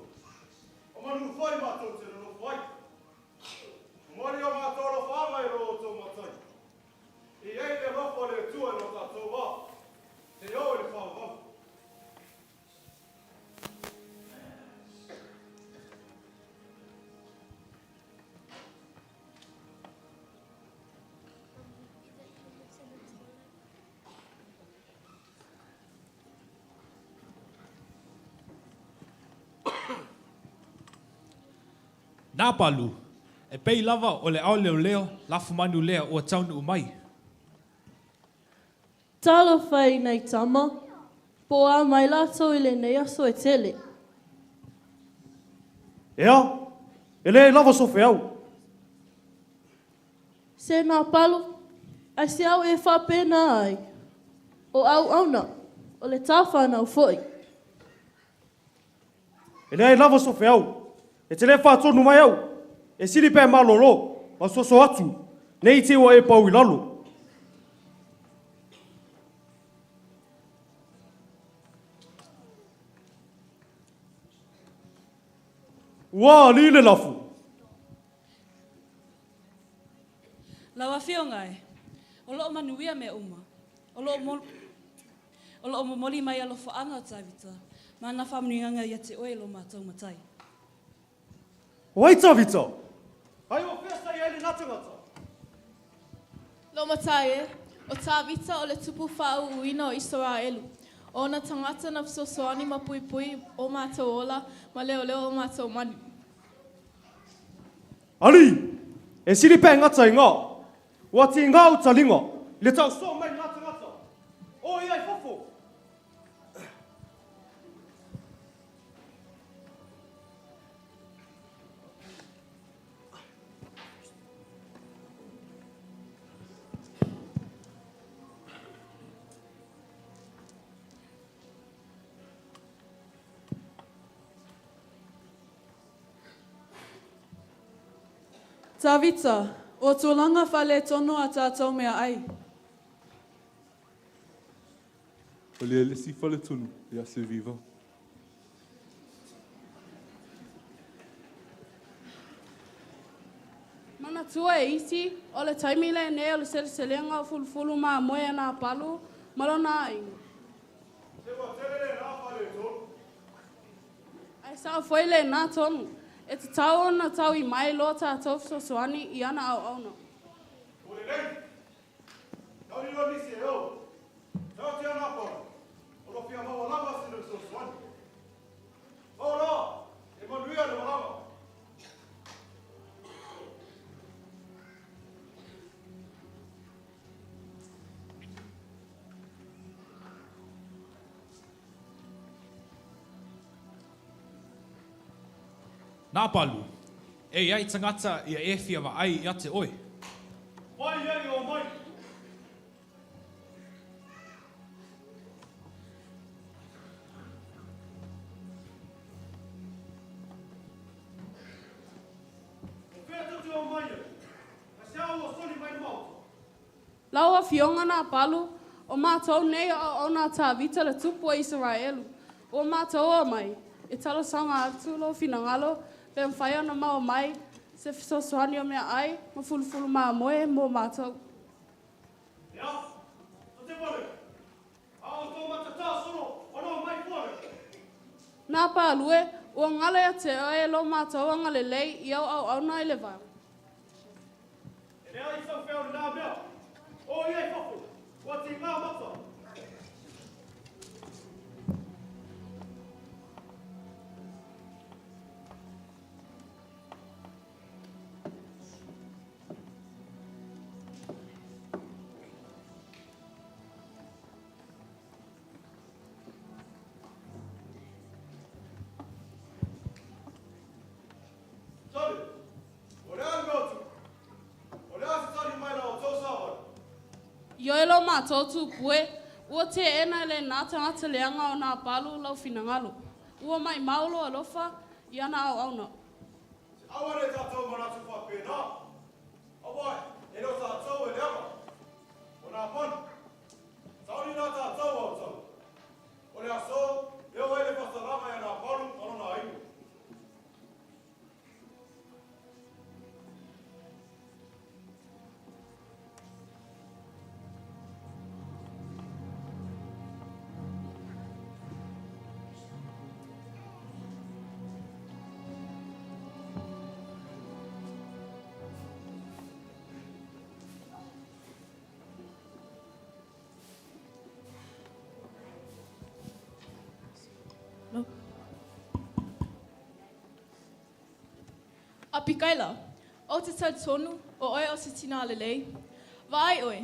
o manu foi matou te nonofo ai. Momoli o matou alofaaga i lo outou matai. E i ai le alofa o le Atua i lo tatou va, seia oo i le faavavau. Nā Palu, e pei lava o le ao leoleo lafumanu lea ua taunuu mai. Talofa e nai tama, po o a mai latou i lenei aso e tele. Ea, e leai lava so feau. Se Nā Palu, aisea ua e faapena ai? O auauna, o le ta fanau foi. E leai lava so feau, e te le faatonu mai au, e sili pe malolo ma soso atu, ne i te i ua e pau i lalo. Ua alii le lafu. Lau Afioga e, o lo o manuia mea uma. O lo o, o lo o momoli mai alofaaga o Tavita ma ana faamanuiaga ia te oe lo matou matai. O ai Tavita? Ai o fea sa i ai lena tagata? Lo matai e, o Tavita o le tupu faauuina o Isaraelu. O ona tagata na fesoasoani ma puipui o matou ola ma leoleo o matou manu. Alii, e sili pe gata i nga. Ua tiga ou taliga i le tausoa mai lena tagata. O ia i fafo. Tavita, o tulaga faaletonu a tatou meaai. O lea le isi faletonu ia Seviva. Manatua e isi, o le taimi lenei o le seleselega o fulufulu mamoe a Nā Palu ma lona aiga. Se ua tele lena faaletonu. Ae sao foi lena tonu, e tatau ona taui mai lo tatou fesoasoani i ana auauna. Ua lelei. Tau lilo nisi e o. Tau atu ia Nā Palu, o lo fia maua lava sina fesoasoani. O la, e manuia le malaga. Nā Palu, e i ai tagata ia e fia vaai ia te oe. Mai ai o mai. O fea tou te omai ai? Aisea ua soli mai le maota? Lau Afioga Nā Palu, o matou nei o auauna a Tavita le tupu o Isaraelu. Ua matou omai, e talosaga atu lou finagalo pe mafai ona maua mai se fesoasoani o meaai ma fulufulu mamoe mo matou. Ea, tou te vale, a o outou matatā solo ona omai fua lea. Nā Palu e, ua galo ia te oe lo matou agalelei i au auauna i le vao. E leai sau feau i lena mea. O ia i fafo, ua tiga mata. Tali, o le a le mea o tupu? O le a se tali mai la outou savali? Ioe lo matou tupu e, ua teena e lena tagata leaga o Nā Palu lou finagalo. Ua maimau lou alofa I ana auauna. Se aua ne tatou manatu faapena, auā e le o tatou e leaga, o Napani. Sauni nā tatou aotau. O le aso e oo ai le faasalaga ia Napalu ma lona aiga. Apikaila, ou te talitonu o oe o se tinā lelei. Vaai oe,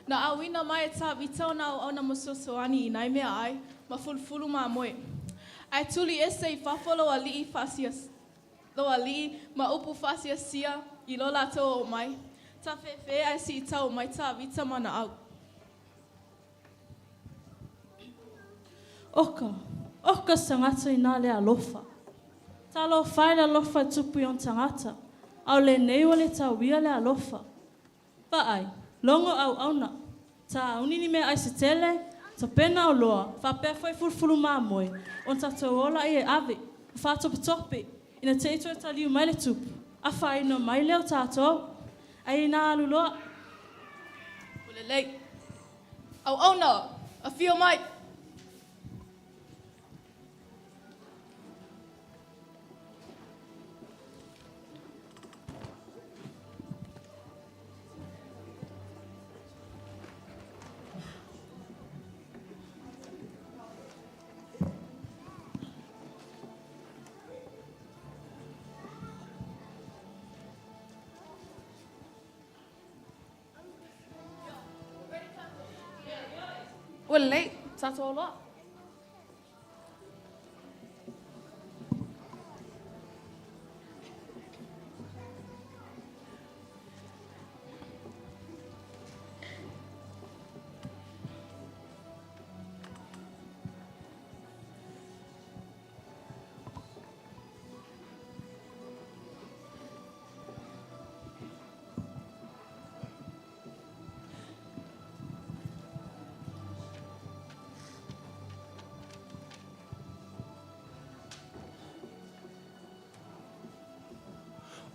na auina mai e Tavita ona auauna mo fesoasoani i nai meaai ma fulufulu mamoe. Ae tuli ese i fafo lou alii faasia, lou alii ma upu faasiasia i lo latou oo mai. Tafefe ae siitau mai Tavita ma ana au. Oka, oka se tagata inā le alofa. Talofa e le alofa e tupu i ona tagata, a o lenei ua le tauia le alofa. Vaai, logo auauna, tāuni ni meaai se tele, tapena oloa, faapea foi fulufulu mamoe, ona tatou o laia e ave, ma faatopetope, ina te i toe taliu mai le tupu, afaina mai lea o tatou. Ae inā alu loa. Ua lelei. Auauna, afio mai! Ua lelei, tatou o loa.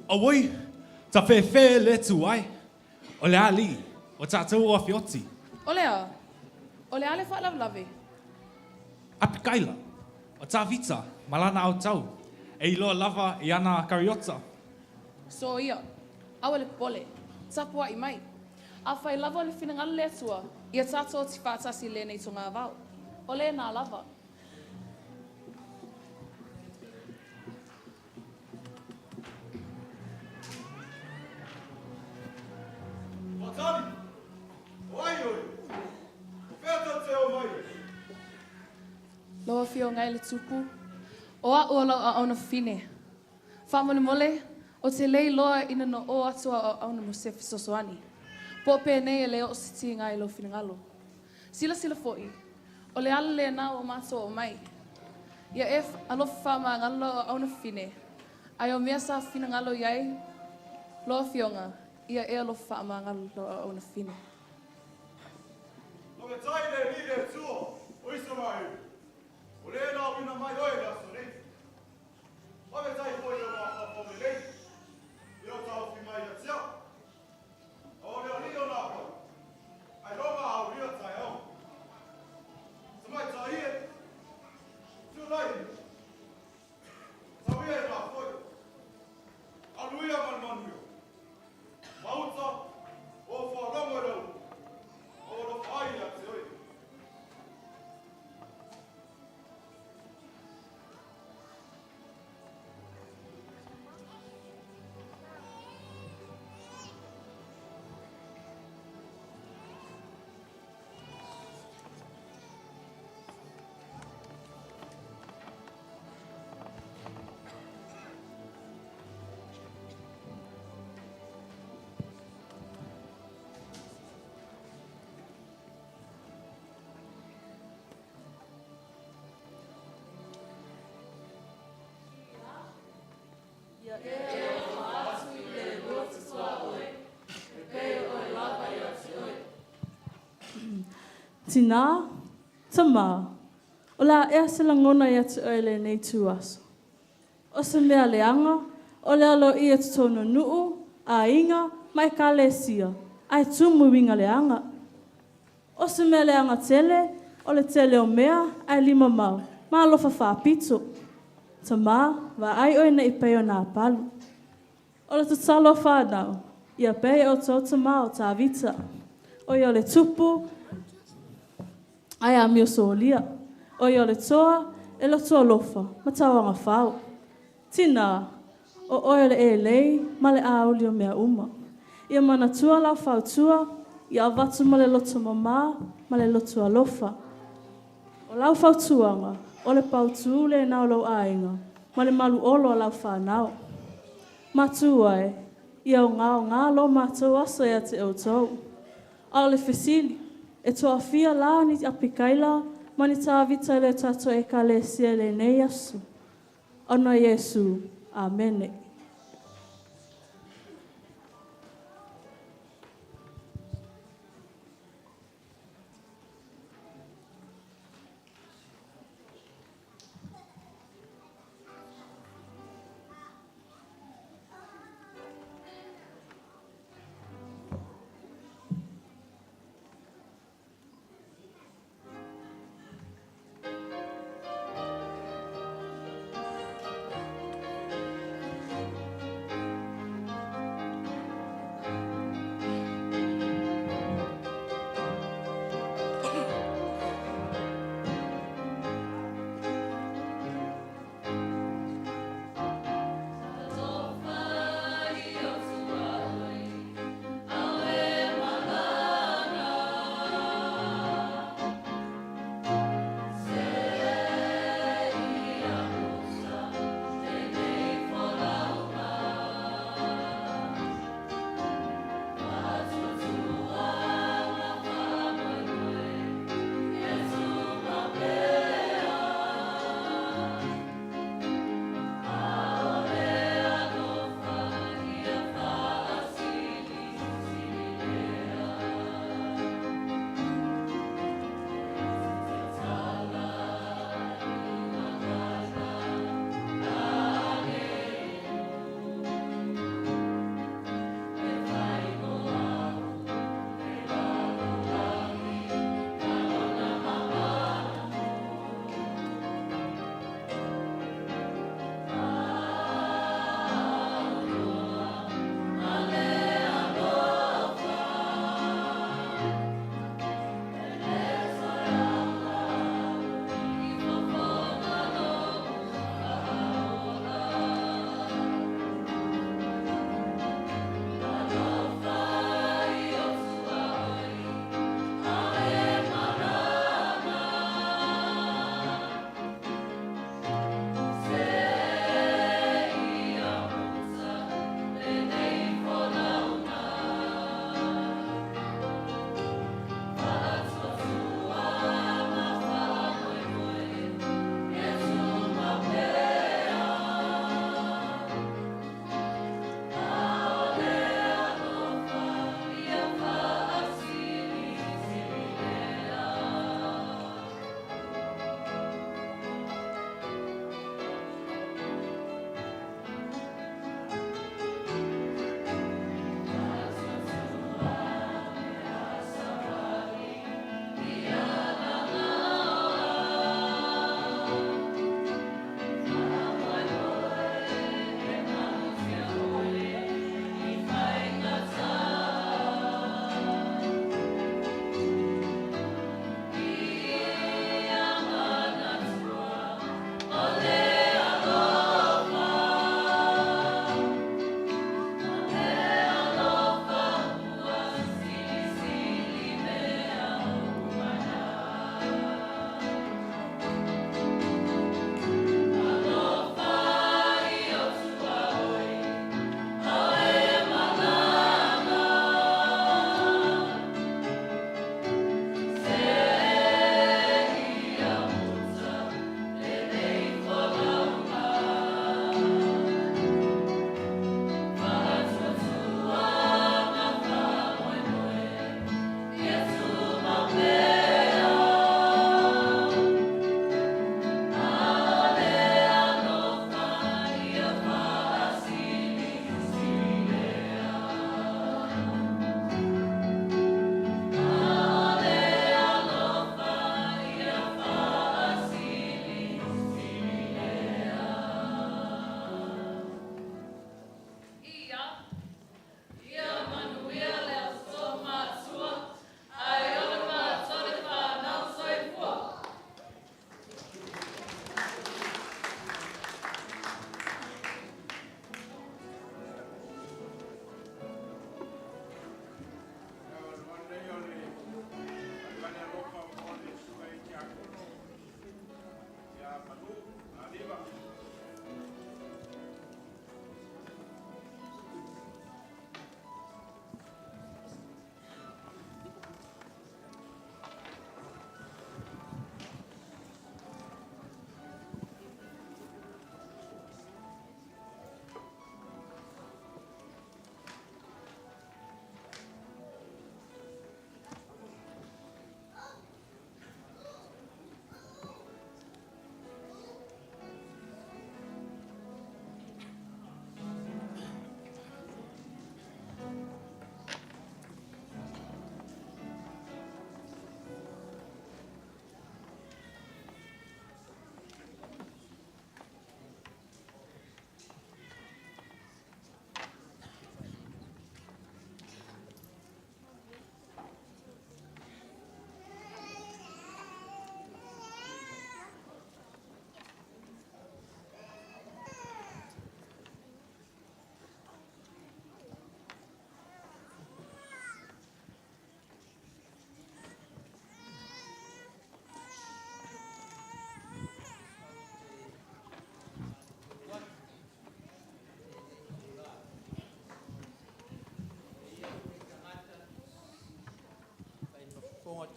Auoi, tafefe le Atua e, o le Alii, o tatou o Afioti. O le a? O le a le faalavelave? Apikaila, o Tavita ma lana aotau, e iloa lava i ana kariota. Soia, Aua le popole, tapuai mai. Afai lava o le finagalo le Atua, ia tatou oti faatasi i lenei togavao. O lena lava. Fatali, O ai oe? O fea tou te o mai ai? Lau Afioga e le Tupu, o a'u o lau auauna fine. Faamolemole, ou te le iloa ina no ō atu au auauna mo se fesoasoani. Po o penei e le oo se tiga i lou finagalo. Silasila foi, o le ala lena ua matou oo mai. Ia e alofa faamagalo lau auauna fine, ae o mea sa finagalo i ai lau Afioga, ia e alofa faamagalo lau auauna fine. Faafetai i le Alii le Atua o Isaraelu, o lē na auina mai oe i le aso nei. Faafetai foi i lou mafaufau lelei i lou taofi mai ia te au. A o le Alii o Napani, ailoga a aulia taeao. Tamaitai e, tulai ia, tau ia i lafoia, alu ia ma le manuia. Mauta, o faalogo i lau upu, ma ua alofa ai ia te oe. Tinā, tamā, o le a ea se lagona ia te oe i lenei ituaso? O se mea leaga, o le aloaia i totonu o nuu, aiga, ma ekalesia, ae tumu i uiga leaga. O se mea leaga tele, o le tele o mea, ae limamau, ma alofa faapito. Tamā, vaai oe ne i pei o Napalu. O le tatalo a fanau, ia pei e outou tamā o Tavita. O ia o le tupu, ae amio solia. O ia o le toa, e loto alofa, ma tauagafau. Tinā, o oe o le elei ma le auli o mea uma. Ia manatua lau fautua, ia avatu ma le loto mamā ma le loto alofa. O lau fautuaga, o le pautū lena o lou aiga ma le maluolo a lau fanau. Matua e, ia ogaoga lo matou aso ia te outou. A o le fesili, e toafia la ni Apikaila ma ni Tavita i le tatou Ekalesia i lenei aso? Ona o Iesu. Amene.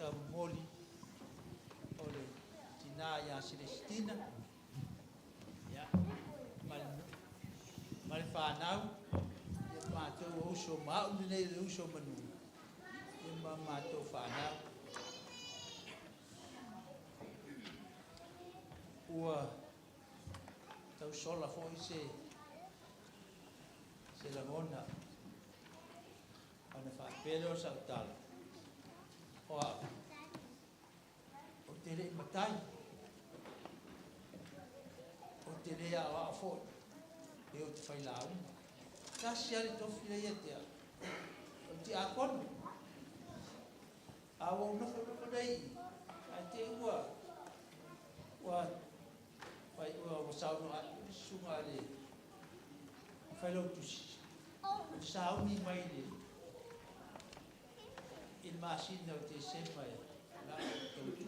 taumomoli o le tinā ia Selesitina, ia, ma le, ma le fanau, ia matou o uso ma au lenei le uso manu, ia ma matou fanau. Ua tausola foi se se lagona ona faapea lea o sau tala, o au, ou te le i matai, ou te le aoao foi, pe ou te failauga. Tasi lava le tofi lea ia te au, o le tiakono. A ua ou nofonofo nei i i, ae te i ua, ua, fai, ua, ua saunoa atu le susuga a le failautusi, ou te sauni mai i le, i le masina o Tesema e la ou tautu.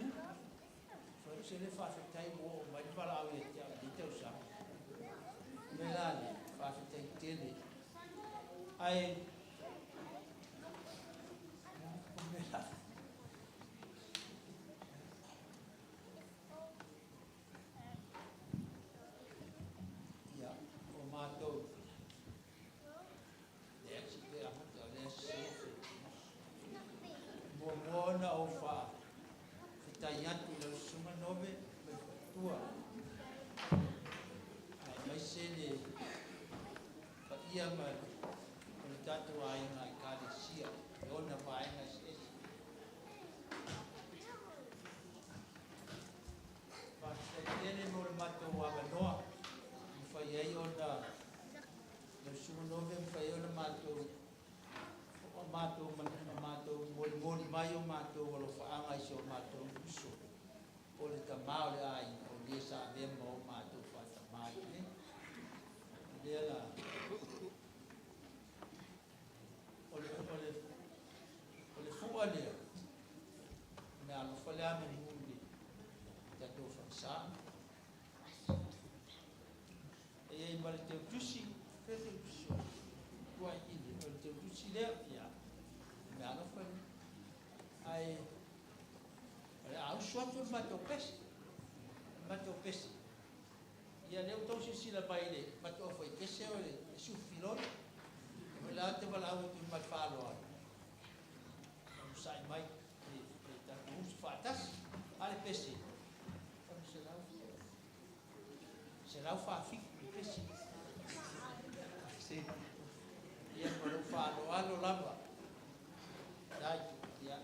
Fai atu se le faafetai ua oo mai le valaau ia te au i lenei tausaga. O le mea la lea, faafetai tele. Ae, o mea la, ia, o matou, lea si te amata, o lea se muamua ona ou faafetai atu i lau susuga Nove mai faletua, aemaise le paia ma o le tatou aiga Ekalesia i ona vaega eseese. Faafetai tele mo le matou avanoa e mafai ai ona lau susuga Nove e mafai ai ona matou o matou matou molimoli mai o matou alofaaga i si o matou uso o le tama o le aiga o le sa avea ma o matou faatamā i inei. O lea la o le o le o le fua lea o le alofa lea manu i le tatou fagasa. E i ai ma le teutusi, fea le teutusi o tua i le, o le teutusi lea, ia, o mea alofa lea. Ae, o le a usu atu le matou pese, le matou pese. Ia lea ua tou silasila mai i le matou aufaipese o le sufi filoli. O la te valaau atu ma le faaaloalo. Onosai mai le tatou usu faatasi. A le pese, 147 le pese. Ia ma lou faaaloalo lava. Dai, ia.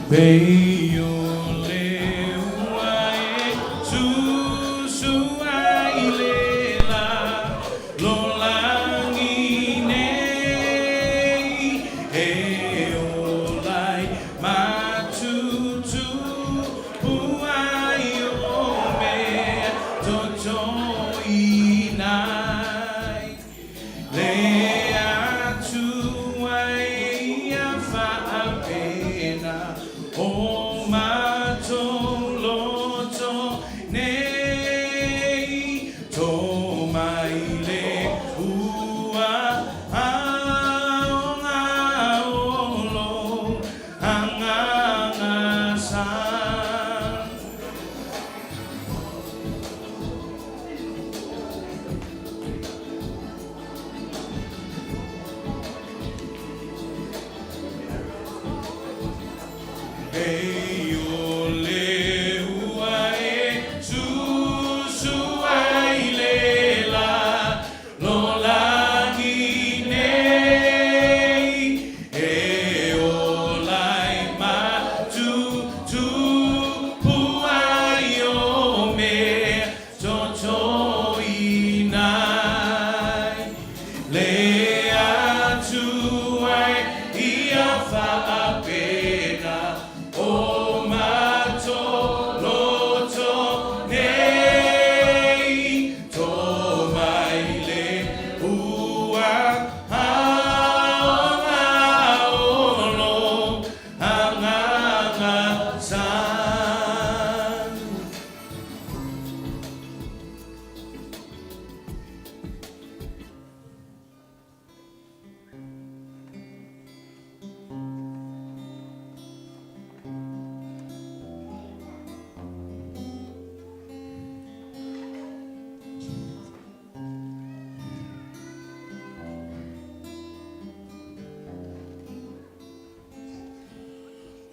Pei o le ua e susu ai le lalolagi nei, e ola ai ma tutupu ai o mea totoina ai. Le Atua ia faapena o matou loto nei, tō mai le ua aoga o lou Agaga San. Pei o le ua e susu ai le lalolagi nei, e ola ai ma tutupu ai o mea totoina ai. Le Atua ia faapena o matou loto nei, tō mai le ua aoga o lou Agaga San.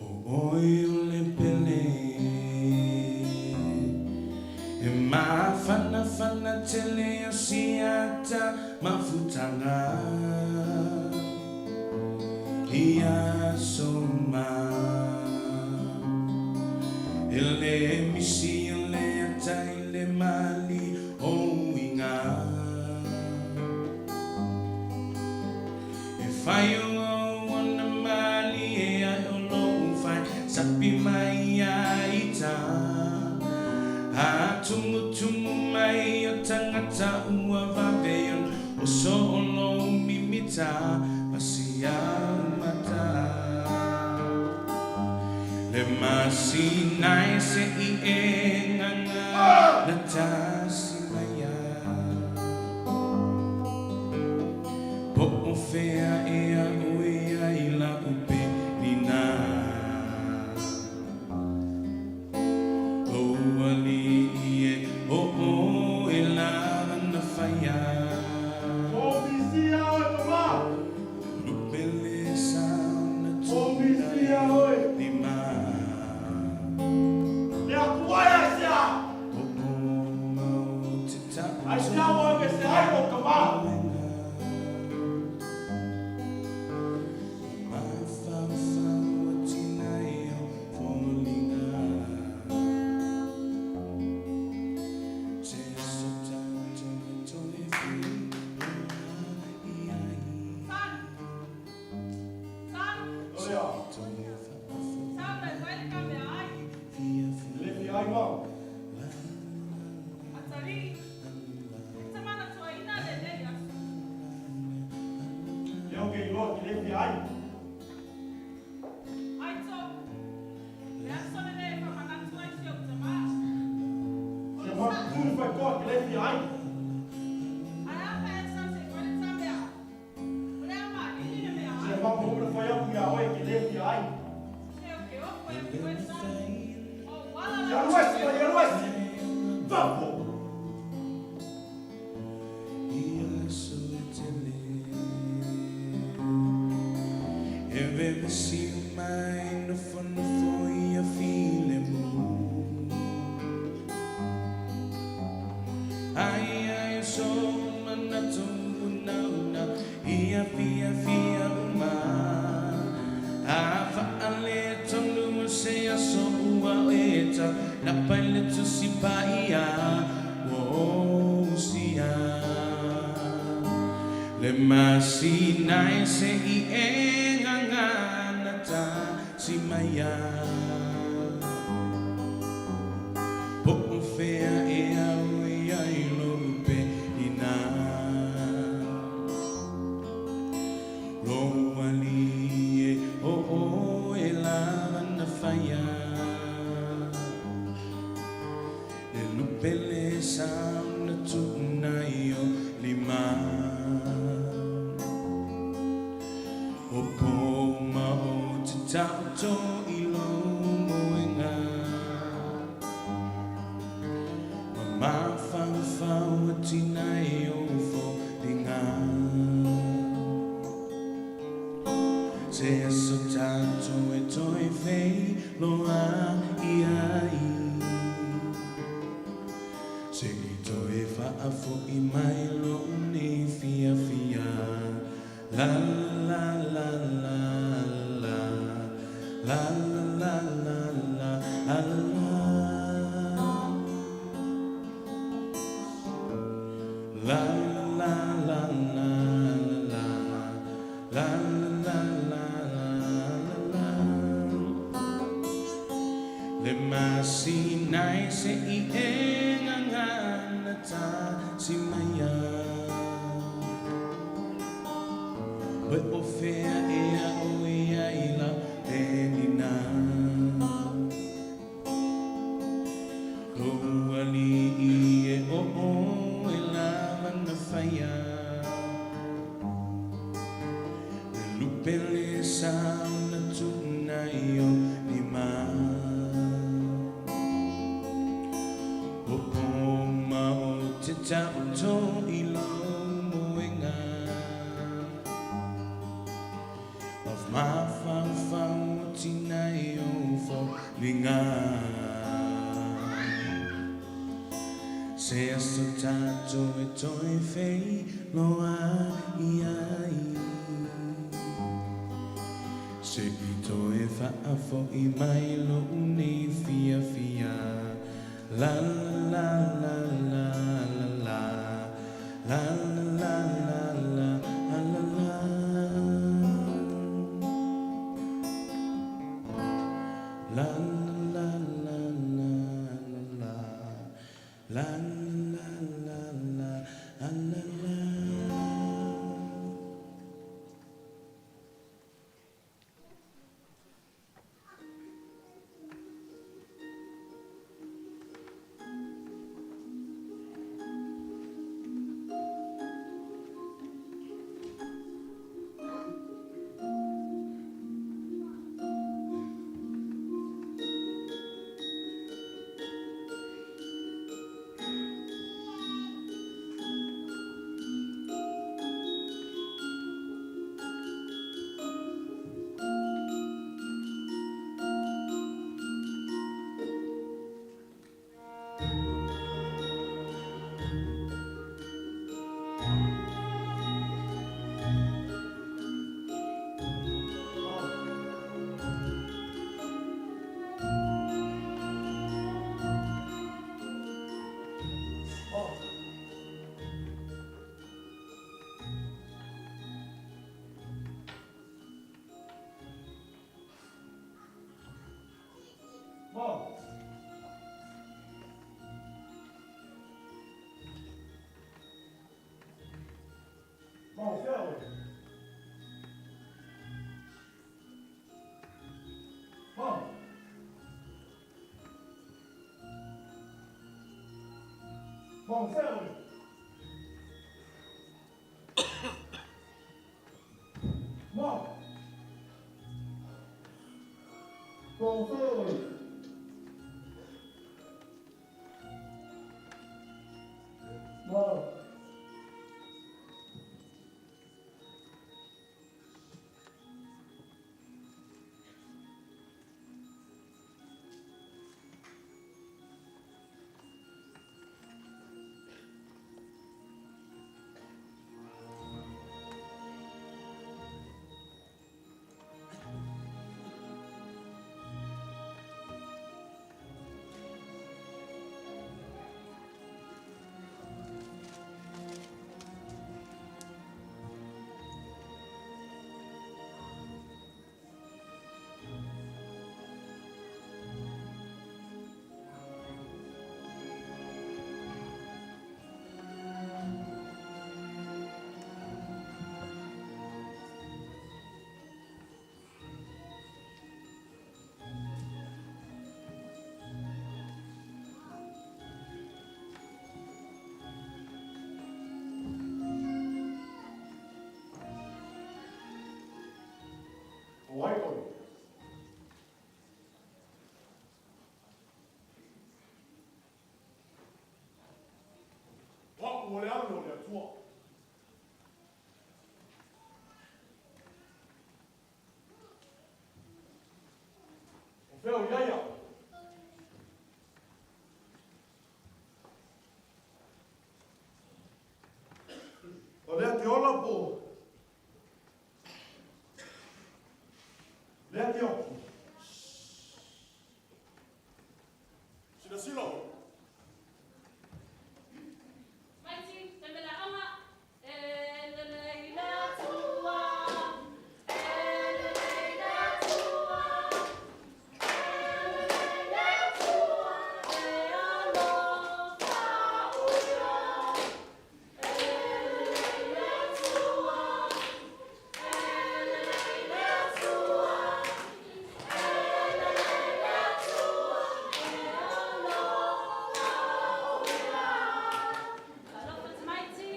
ʻO ʻoe o le pele e māfanafana tele o siata mafutaga i aso uma. E le misi o le ata i le mali o uiga. E fai o au ona malie ae o lou fai sapi mai ia ita. A tumutumu mai o tagata ua vave ona oso o lou mimita ma si au mata. Le masina e se'i e nganga na tasi mai a. Po o fea ea ʻoe ai la'u penina. Lou ali'i e o ʻoe la na faia. Lupe le sa na tuna e lima. O o mau te ta'u uega. Mafaufau a tina i o foliga. Te aso tātou e toe whiua i ai. Se i toe whakawhiti fia fia la la I aso e tele e vevesi mai nofonofo ia filemu. Ai ai so manatu unauna ia fia fia uma. A whaale tonu o ta Napa i le tusi paia ua ou usia. Le masina e se'i e gagana tasi mai ai. Po o fea ea o i ai lou penina. Lou alii e o oe lava na faia. Le lupe le sa ona tuuna i o lima. O po uma ou te taoto i lou moega. Ma mafaufau atina i ou foliga. Se aso tatou e toe feiloai ai. Se i toe faafo'i mai lou nei fiafia. La la la la la la la la la la la. La la la la la la la la la la. Le masina e se'i e gagana tasi mai ai. Po o fea ea o i ai lau penina. Lou alii e o oe lava na faia. Le lupe le sa ona tuuna i o lima. O po uma ou te taoto i lou moega. Ma mafaufau atina i ou foliga. Se aso tatou e toe feiloai ai. Se i toe faafo'i mai lou nei fiafia. La la la la la la la la la la la la. La la la la la la la la la la la. Mom. Mom, fea oe. Mom. Mom, fea oe. Mom. Mom, fea oe. Mom. mo le alo o le Atua. O fea o ia ia? O lea te ola po lea te oki. Silasila oe. Maiti, te mele aoga, e lelei le Atua, e lelei le Atua, e lelei le Atua, e alofa ula. E lelei le Atua, e lelei le Atua, e lelei le Atua, e alofa ula. Alofa tamaiti.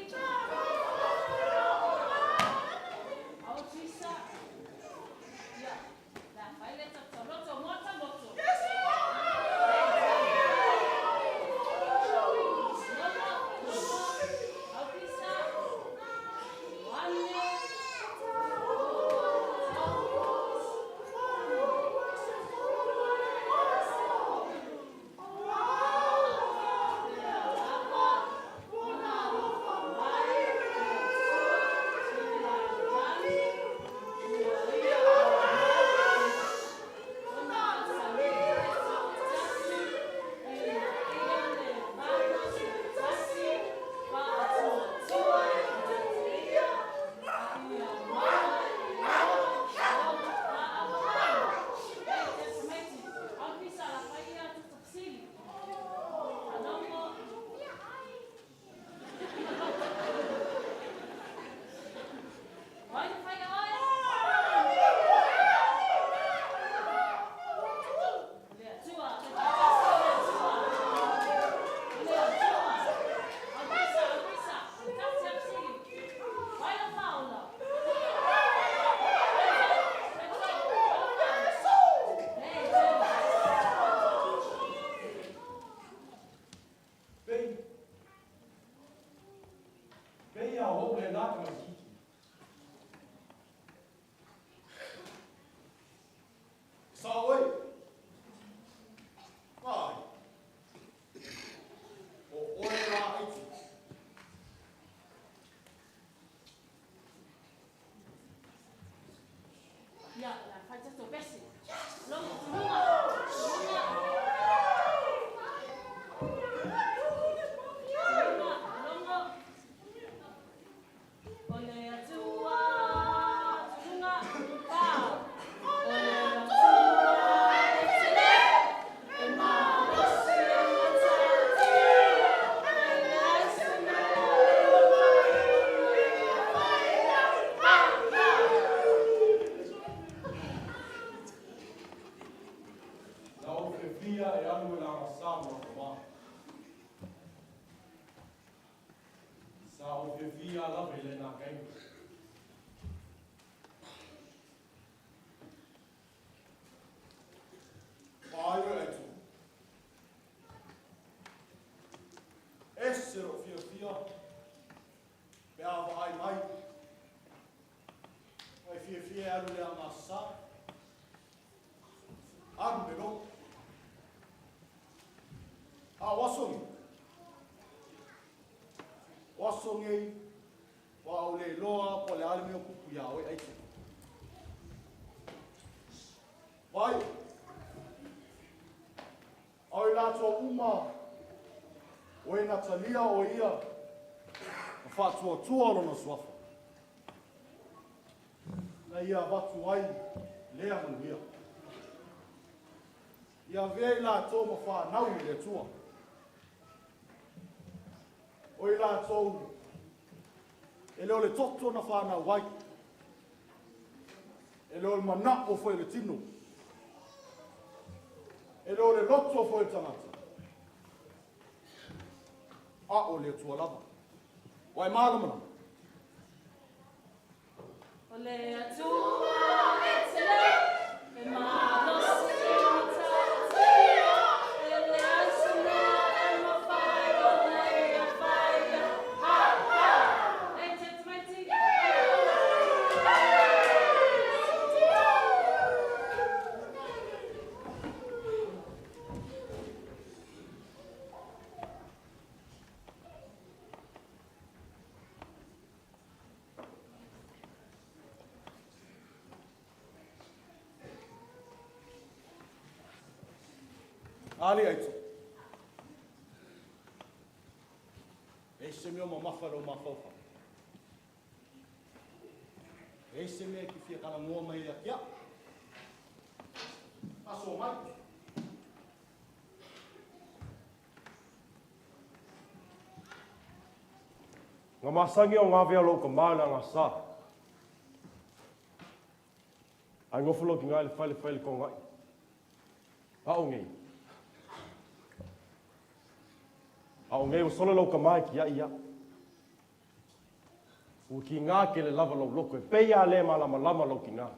Ao Tisa. Ia, le a fai le tautaloto mo taloto. Logo, logo, ao Tisa. Ioane. Pei. Pei a o le la ka ki. Sa oe. Ai. O oe la aiti. Ia, le a fai tatou pese. Logo, tuluga, tuluga. Tuluga, logo. O le Atua, tuluga, pa. O le Atua e tele, e malosi e matautia, e leai se mea e mafai ona ia faia. Pa, pa. Na o fiafia e alu e le agasā ma lau tama. Sa ou fiafia lava i lena taimi. Vaai oe aitu. Ese lou fiafia pe a vaai mai. Ma e fiafia e alu i le agasā. Alu le lotu. A o aso nei, o aso nei, ua ou le iloa po o le a le mea o tupu iā oe aitu. Vai, a o i latou uma o e na talia o ia ma faatuatua lona suafa, na ia avatu ai lea manuia. Ia avea i latou ma fanau i le Atua. O i latou e le o le toto na fanau ai, e le o le mana'o foi o le tino, e le o le loto foi o le tagata, a o le Atua lava. Ua e malamalama? O le Atua e tele, e malosi e matautia, e leai se mea e mafai ona ia faia. Ha, Ali aito. E se mea mamafa lo mafaufa. E se mea ki fia kala mua mai ia kia. Aso mai. Ngā masangi o ngā vea lo ka mauna ngā sa. Ai ngofolo ki ngā le whai le whai le kongai. A o ngei. A o ngei o solo lau ka mai ki ia ia. U ki ngā ke le lava lau loko e peia le ma lama lama lau ki ngā.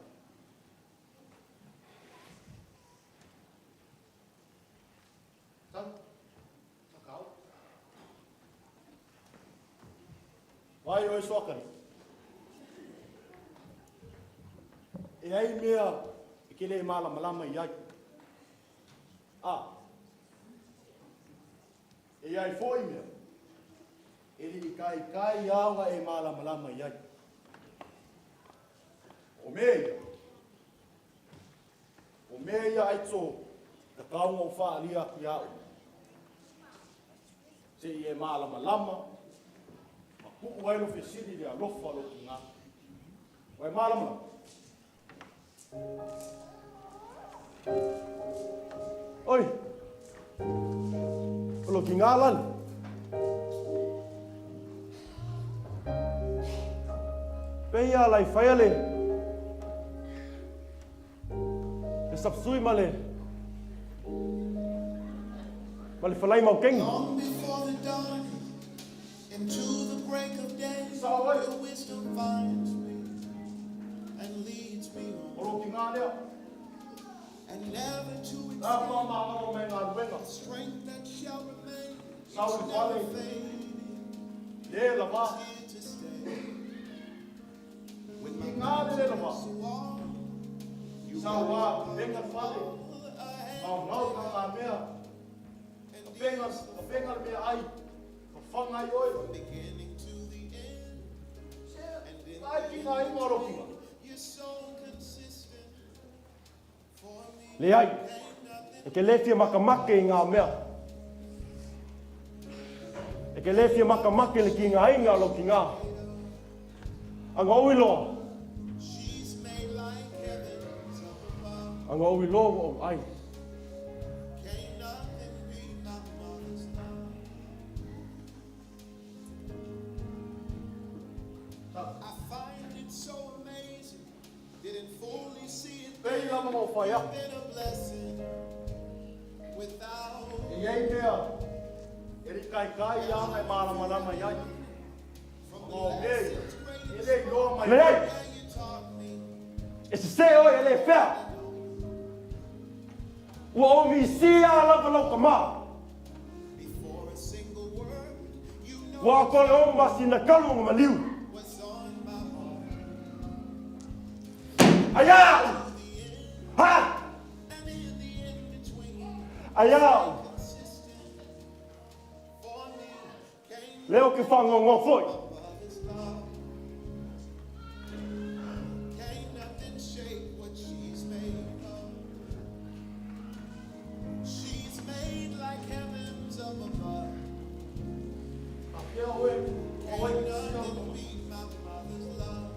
Vai oi soakari. E ai mea e ke le malama lama i ai. A. E ai foi mea. E li kai kai awa e malama lama i ai. O mea ia. O mea ia ai tō ka kaunga o whaalia ki au. Se i e malama lama, ma kuu ai lo fesili le alofa lo ki ngā. O e malama. Oi! O lo ki ngā lani. Peia lai whaia le. Le sapsui ma le. Ma le whalai mau kengi. Long before the dawn, into the break of day, your wisdom finds me and leads me on. And never to escape the strength that shall remain, it's never fading, it's here to stay. When my back's against the wall, you Sa wa penga fale. Mau ngau ka ngā mea. Ka penga, ka penga le mea ai. Ka whanga ai oi. Beginning to the end, and in Ai ki ngā ingoa ro ki ngā. You're so consistent. For me, Le ai, e ke lewhia makamake i ngā mea. E ke lewhia makamake le ki ngā inga lo ki ngā. Anga ui loa. she's made like heavens up above. Anga ui loa o ai. Can't nothing beat my mother's love. I find it so amazing. Didn't fully see it Pei then. lama mau whai You've been a blessing without E ei mea, e ri kai kai ia e malama lama i ai. Ngā mea ia, e le iloa mai. Le ai! E se se oi e le whea. Ua o mi si a lava lau ka mā. before a single word. You know Ua kore o masi na kalu nga maliu. what's on my heart. Ai au! Ha! And in the in-between, Ai au! consistent. For me, can't Leo ke whangongo foi. mother's love. Can't nothing shake what she's made of. She's made like heavens up above. A pia oe, o oi Can't ki sia nothing beat my mother's love.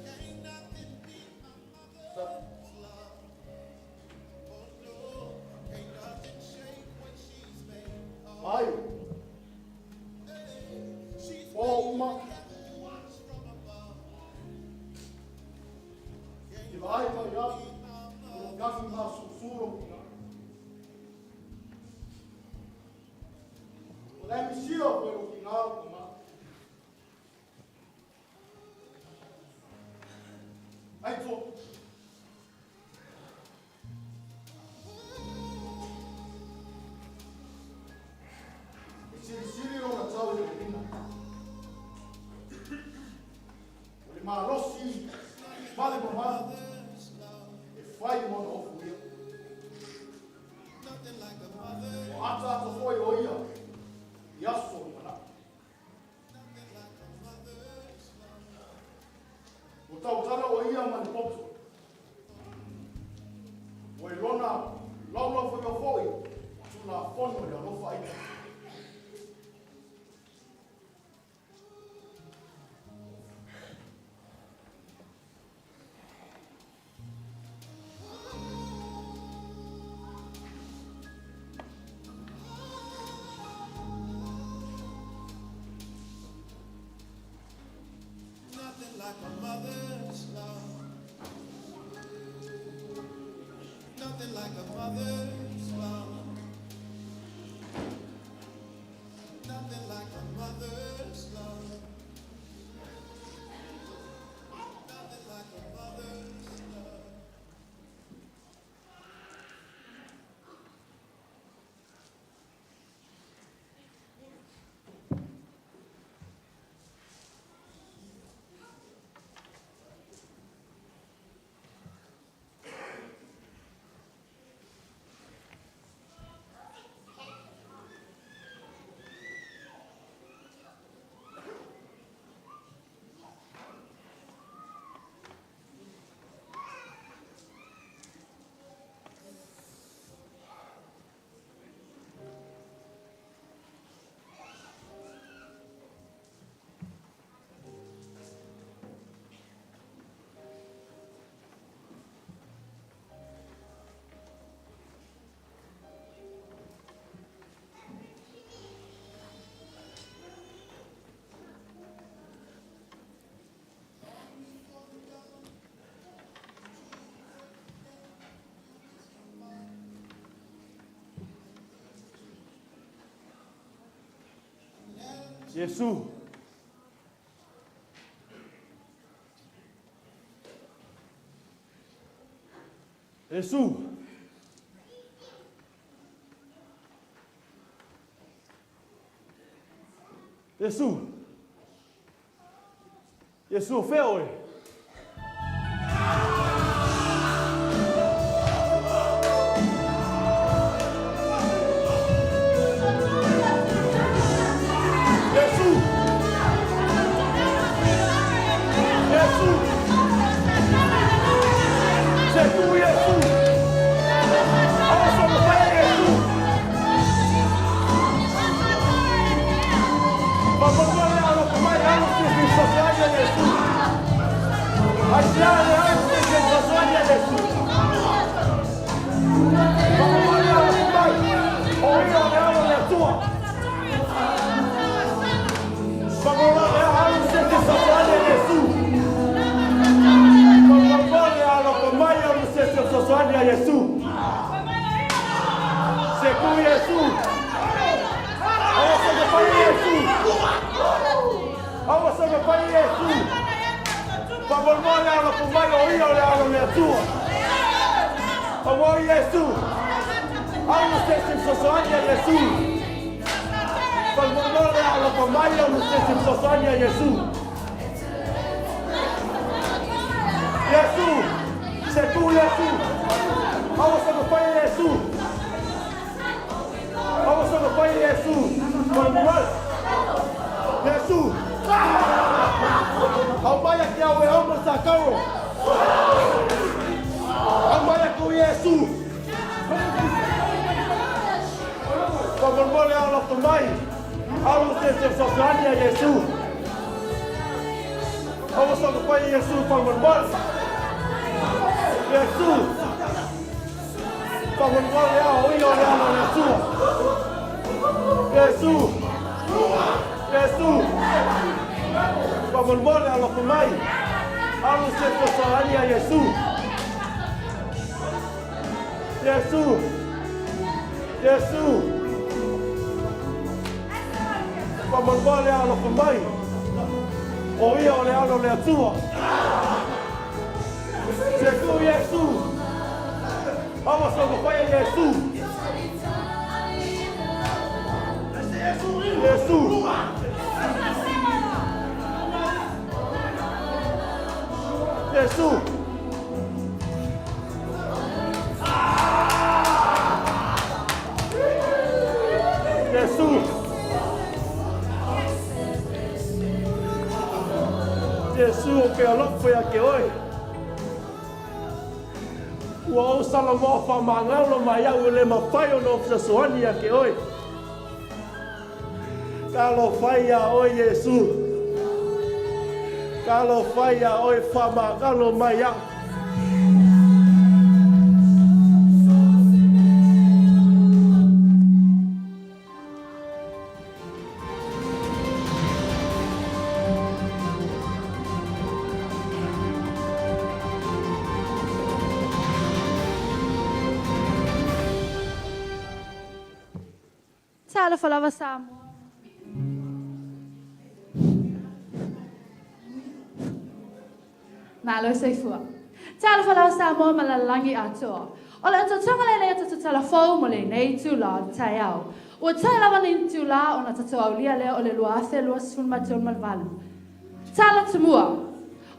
Can't nothing beat my mother's love. Oh no, can't nothing shake what she's made of. Ai, She's o made uma, like heaven to watch from above. ki vai mai ia, o lo gangi ngā susuro ki ngā. O le misia koe ro ki ngā o ka mā. Ai tō. E siri siri ro na tau i le ringa. O le malosi, male mama, e whai mona ofu ia. Nothing like a mother. O ata ata foi o ia, i aso i mana. Nothing like a mother's love. O tautala o ia ma le poto. O e lona Nothing like a mother's love. Nothing like a mother's love. Nothing like a mother's love. Iesu. Iesu. Iesu. Iesu o fea oe? Iesu! Iesu! Se tu Iesu! Aua sogo faia Iesu! Faamolemole le alofa mai alo se isi fesoasoani a Iesu. Aisea le alo se isi fesoasoani a Iesu. Faamolemole le alofa mai o ia o le alo o le Atua. Faamolemole le alo se isi fesoasoani a Iesu. Faamolemole le alofa mai alo se isi fesoasoani a Iesu. Se tu Iesu. Aua sogo faia Iesu. Aua sogo faia Iesu. Faamolemole le alofa mai o ia o le alo o le Atua. Amo Iesu. Alo se isi fesoasoani a Iesu. Faamolemole le alofa mai alo se isi fesoasoani a Iesu. Iesu. Se tu Iesu. Aua sogo faia Iesu. Aua sogo faia Iesu. Faamolemole. Iesu. Aumai ia te au e au ma Sakaro. Aumai atu Iesu. Faamolemole alofa mai. Alo se isi fesoasoani a Iesu. Aua sogo faia Iesu faamolemole. Iesu. Faamolemole ao o ia o le alo o le Atua. Iesu. Iesu. Faamolemole alofa mai. Alo se isi fesoasoani a Iesu. Iesu. Iesu. Faamolemole alofa mai. O ia o le alo o le Atua. Se tu Iesu. Aua sogo faia Iesu. Iesu. Iesu. Iesu. Iesu o ke alofa ia te oe. Ua ou salamo faamagalo mai au e le mafai ona ou fesoasoani ia te oe. Talofa iā oe Iesu. Talofa iā oe faamagalo mai au. Talofa lava Samoa. Malo soifua. Talofa lava Samoa ma le lalolagi atoa. O le otootoga lenei o tatou tala fou mo lenei itula o le taeao. Ua toe lava ni itula ona tatou aulia lea o le 2028. Tala Tumua.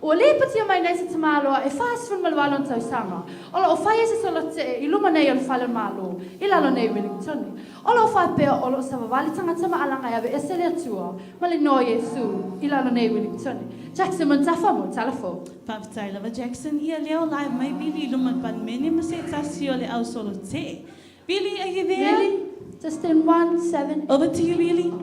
Ua lipotia mai nei se tamaloa e 48 ona tausaga, o lo o faia se solo tetee i luma nei o le Fale o le Malo i lalo nei i Wellingtone. O lo o faapea o lo o savavali tagata maalaga e aveese le Atua ma le Igoa o Iesu i lalo nei i Wellingtone. Jackson Muntafa mo Tala Fou. Faafetai lava Jackson ia leo live mai Billy i luma le Palemene ma se tasi o le au solo tetee. Billy are you there? Billy, just in one, seven. Over to you Billy.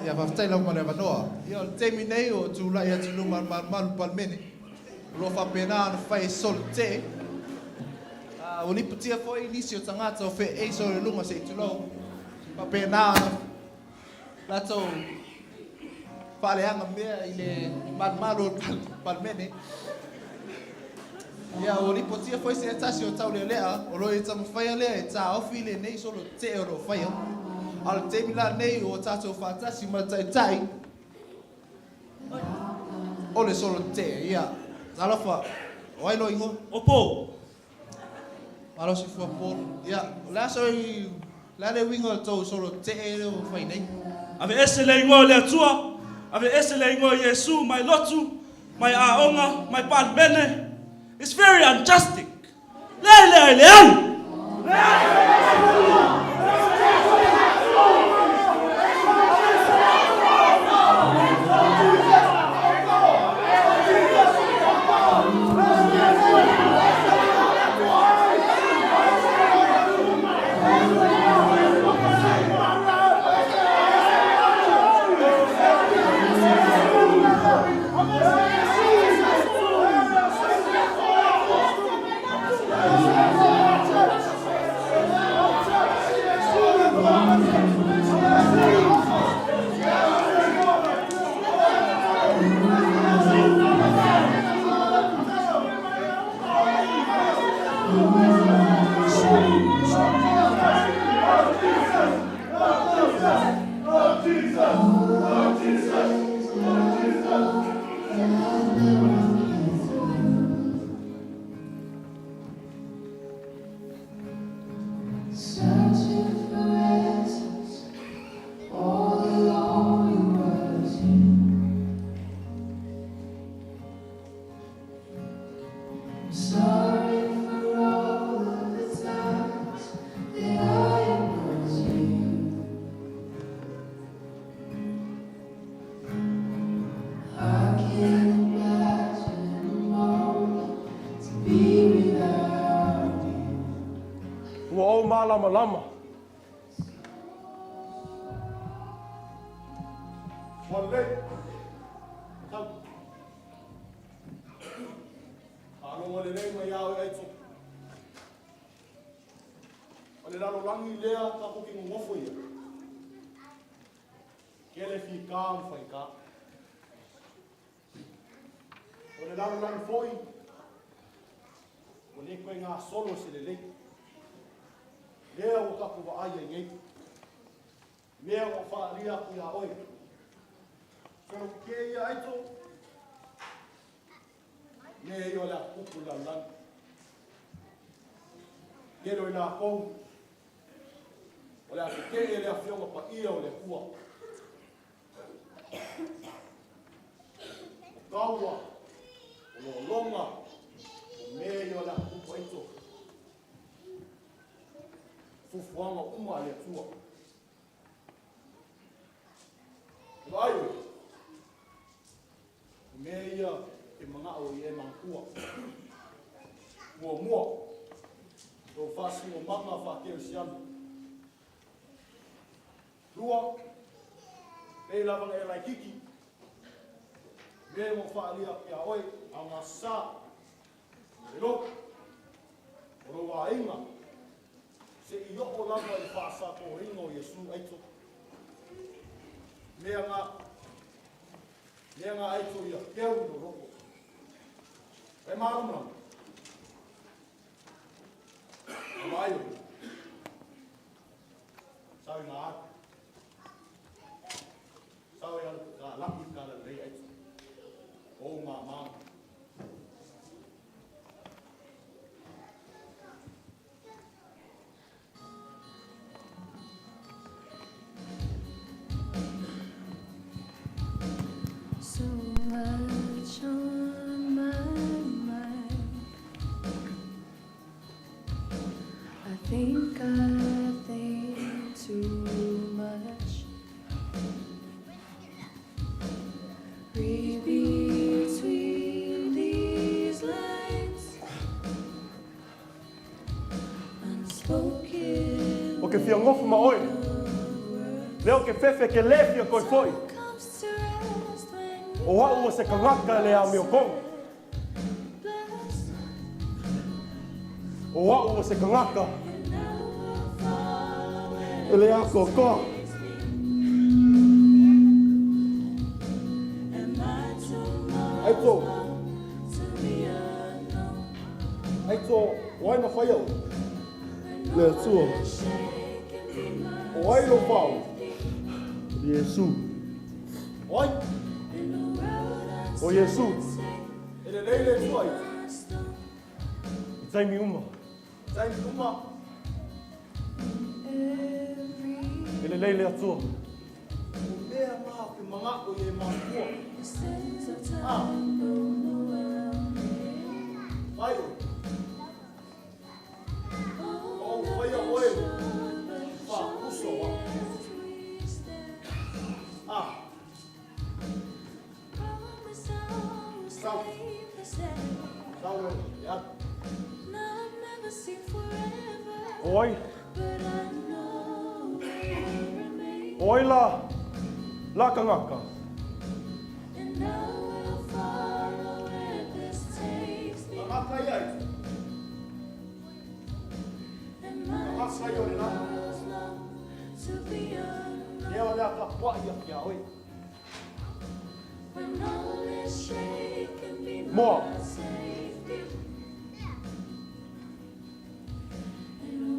Ia, faafetai lava mo le avanoa. Ia, o le taimi nei o tulai atu i luma o le malumalu Palemene, o lo o faapena ona fai e solo tetee. Ua lipotia foi nisi o tagata o feei solo i luma se i tulou. Faapena ona latou faaleaga mea i le malumalu o le Palemene. Ia, ua lipotia foi se tasi o taulealea o lo o ia taumafaia lea e taofi lenei solo tetee o lo o faia. A o le taimi la lenei ua tatou faatasi ma le Taitai o le solo tetee. Ia, talofa, o ai lou igoa? O Paul. Malosi fua Paul. Ia, o le a so i, le a le uiga o le tou solo tetee lea ua fai nei? Aveese le igoa o le Atua, aveese le igoa o Iesu mai lotu, mai aoga, mai Palemene. It's very unjustic. Leai, leai, leai! Ua ou malamalama. Ua lelei. Tau. Faalogo lelei mai a oe Aito. O le lalolagi lea tatou te nonofo i ai. Kele fika ma faigā. O le lalolagi foi, ua le toe gasolo se lelei. Lea ua tatou vaai ai nei. Mea ua faaalia atu iā oe. Solo tetee ia Aito, mea ia o le a tupu i le lalolagi. Tele o i latou o le a tetee le Afioga Paia o le Atua. O taua, o lologa, o mea ia o le a tupu Aito. Fuafuaga uma a le Atua. E vaai oe, o mea ia e manao ai e manatua. Muamua, lou faasinomaga faakerisiano. Lua, pei lava na e laititi, mea ua faaalia atu iā oe, aogasa, le lotu, o lou aiga, Se i oo lava i le faasatoina o Iesu aito. Mea nga, mea nga aito ia keu i lo loko. E malamalama. A vaai oe. Sau i ngā alu. Sau i alu ka laki ka lalei ai. O māmā. So much on my mind. I think I think too much. Read between these lines. Unspoken. O ke fia ngofu ma oe. Lea o ke fefe ke le fia koe foi. O hau o se kangaka le a meo konga. O hau o se kangaka e le a koa. Ai tō. Ai tō, o ai na whai au. Le Atua. O ai lo whau. Iesu. O ai. O Iesu. E le lei le Atua ai. I taimi uma. I taimi uma. E le lei le Atua. O mea ngā o ke mangako i e mātua. Ah. Mai o. O whaia oe. Wha kuso wa. Ah. Sau. Sau e. E atu. O ai. O ai la, la kangaka. Kangaka ia i. Kangaka ia o le lani. Lea o lea tapuai ia ki a oe. Moa.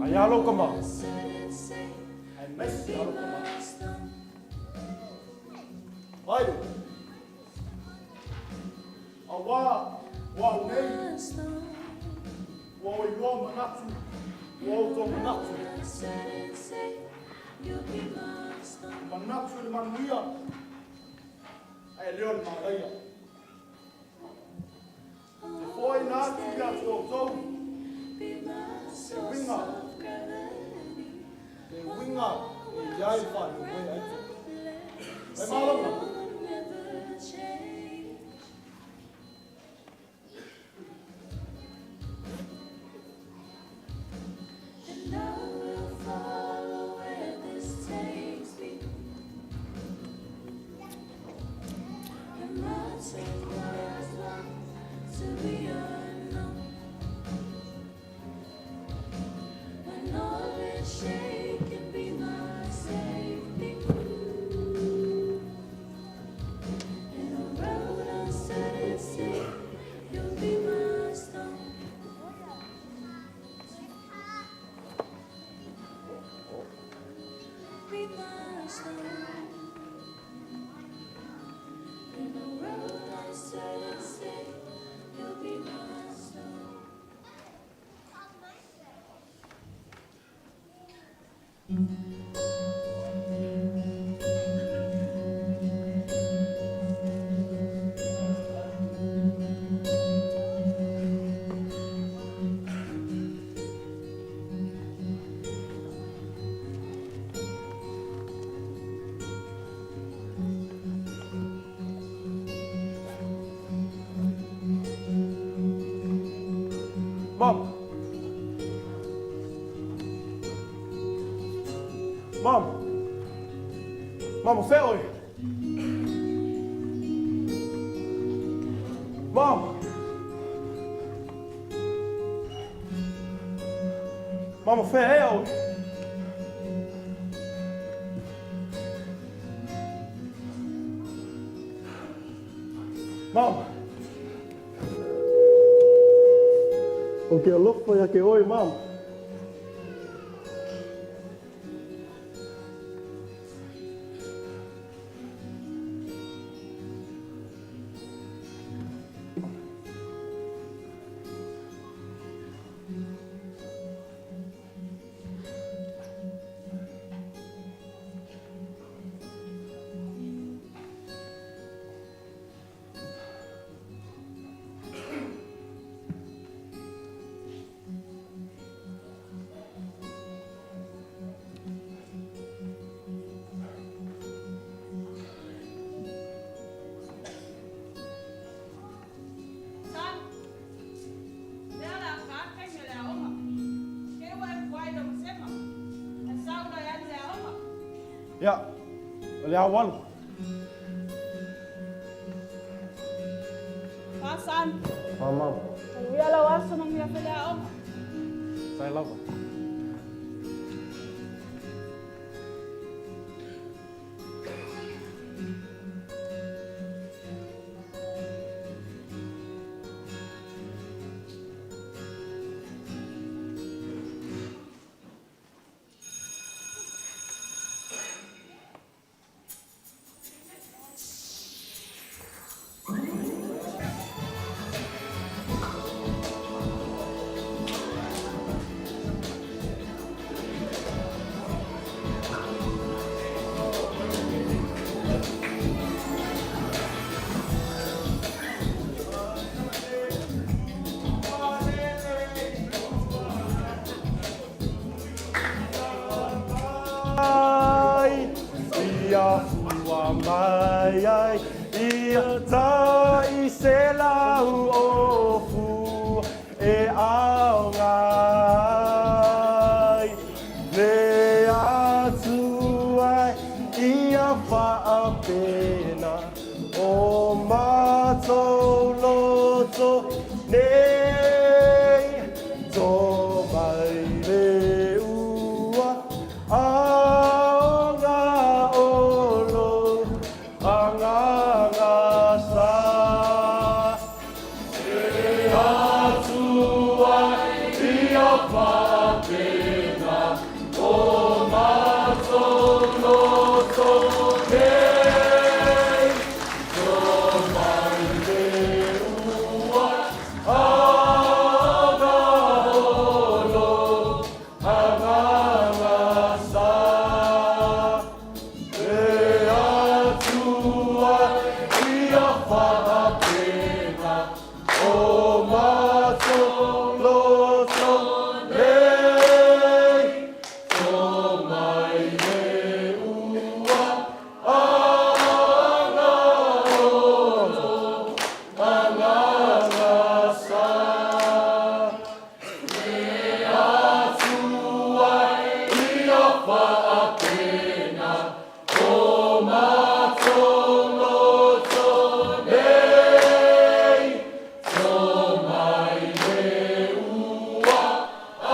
Ai a lou kama. Ai mesi a lou kama. Ai lou. A wā, wā au nei. Ua o iloa manatu. Ua o tō manatu. Manatu i le manuia. Ai e leo le mālaia. Te foaina atu ia te outou, te winga, te winga e iai whae ai te. Vai malama. Mom. Mom. Mom, o fea oe? Mom. Mom, o fea ea oe? Mom. O ke alofa ia ke oe, Mom. Ia, o le a ou alu. Fasan. Mamau. Manuia lau aso, manuia foi le aoga. Sai lava. Ai, ia fua mai ai, ia tai se lau o fua e aoga ai. Le atu ai ia faapena o matou loto nei, tō mai le ua aoga o lo agaga sa. E atu ai ia faapena o matou loto nei, tō mai le ua aoga o lo agaga sa. E atu ai ia faapena o matou loto nei, tō mai le ua aoga o lo agaga sa. E atu ai ia faapena o matou loto nei, tō mai le ua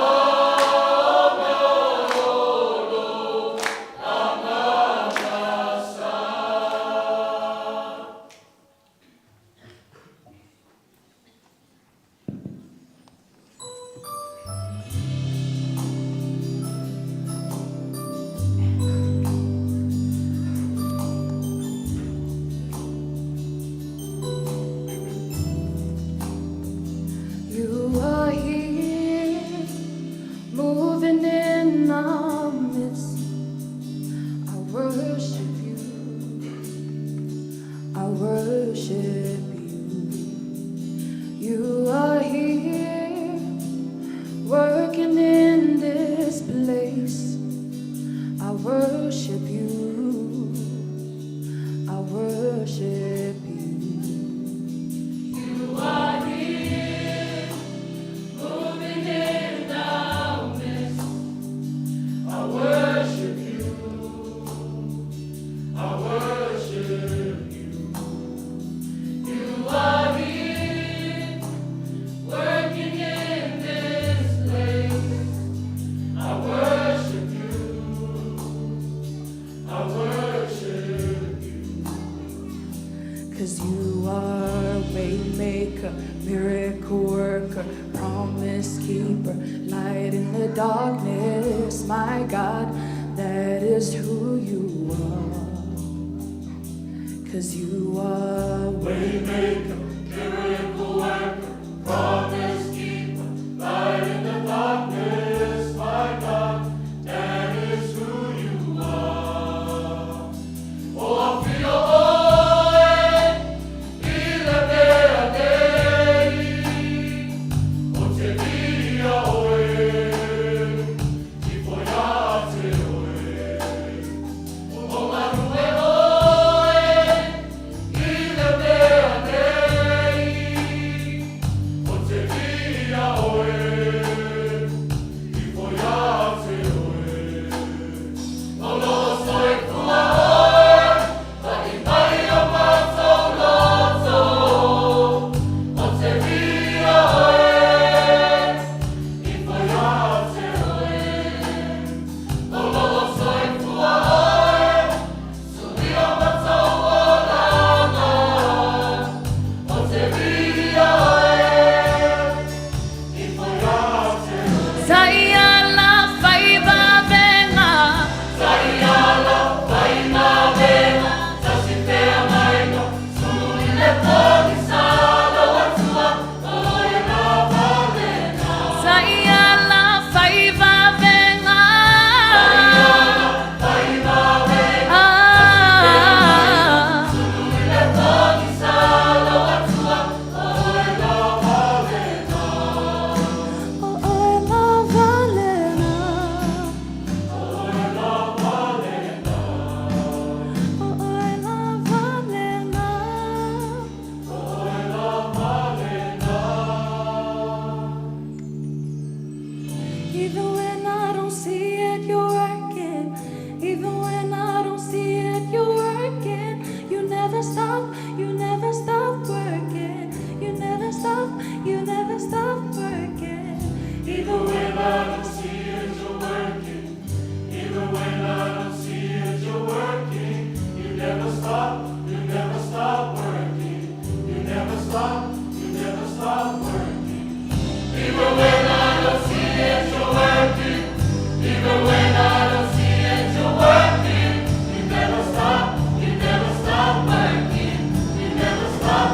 aoga o lo agaga sa. You are here, moving in our midst. I worship you. I worship you. You are here, working in this place. I worship you. I worship you. You are here, moving in our midst. I worship you. I worship you. You are here, working in this place. I worship you. I worship you. 'Cause you are waymaker, miracle worker, promise keeper, light in the darkness, my God, that is who you are. 'Cause you are waymaker, miracle worker, promise keeper, light in the darkness, my God, that is who you are. Oh, afio oe, i le mea nei, o te via oe, i foia te oe. O marue oe, i le mea nei. never stop, you never stop working. You never stop, you never stop working. Even when I don't see it, you're working. Even when I don't see it, you're working. You never stop, you never stop working. You never stop, you never stop working. Even when I don't see it, you're working. Even when I don't see it, you're working. You never stop, you never stop working. You never stop,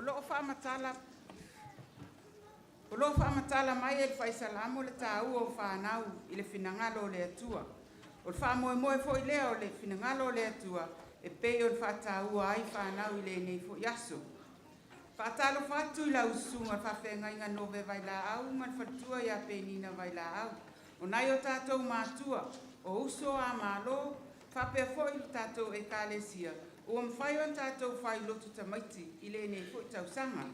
loo faamatala O loo faamatala mai e le Faisalamo le tāua o fanau i le finagalo o le Atua. O le faamoemoe foi lea o le finagalo o le Atua e pei ona faataua ai fanau i lenei foi aso. Faatalofa atu i lau susuga faafeagaiga Nove Vailaau ma le faletua ia Penina Vailaau. O nai o tatou matua, o uso a malo, faapea foi le tatou ekalesia, ua mafai ona tatou fai lotu tamaiti i lenei foi tausaga.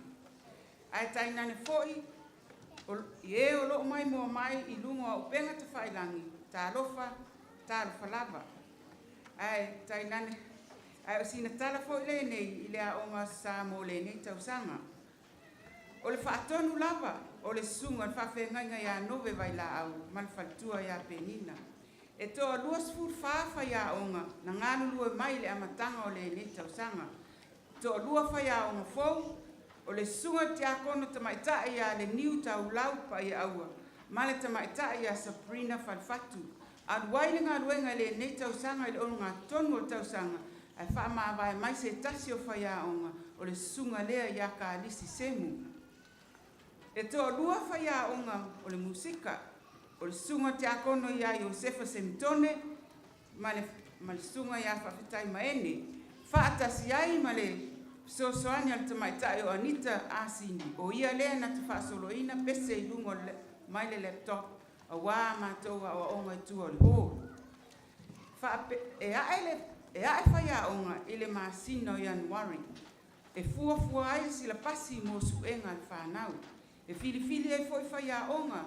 Ae tainane foi i e o loo maimoa mai i luga o upega tafailagi, talofa, talofa lava. Ae tainane, ae o sina tala foi lenei i le aoga sa mo lenei tausaga. O le faatonu lava o le susuga i le faafeagaiga ia Nove Vailaau ma le faletua ia Penina. E toa 24 faiaoga na galulue mai i le amataga o lenei tausaga. Toalua faiaoga fou, o le susuga i le tiakono tamaitai ia Leniu Taulau Paiaaua ma le tamaitai ia Sabrina Falefatu. Alu ai le galuega i lenei tausaga i le ogatotonu o le tausaga, ae faamavae mai se tasi o faiaoga, o le susuga lea ia Kalisi Semu. E toalua faiaoga o le musika, o le susuga i le tiakono ia Iosefa Semitone ma le susuga ia Faafetai Maene, faatasi ai ma le fesoasoani a le tamaitai o Anita Asini, o ia lea na te faasoloina pese i luga mai le laptop auā matou aoaoga i tua o le hall. E ae faiaoga i le masina o Ianuari, e fuafua ai le silapasi mo suega a le fanau. E filifili ai foi faiaoga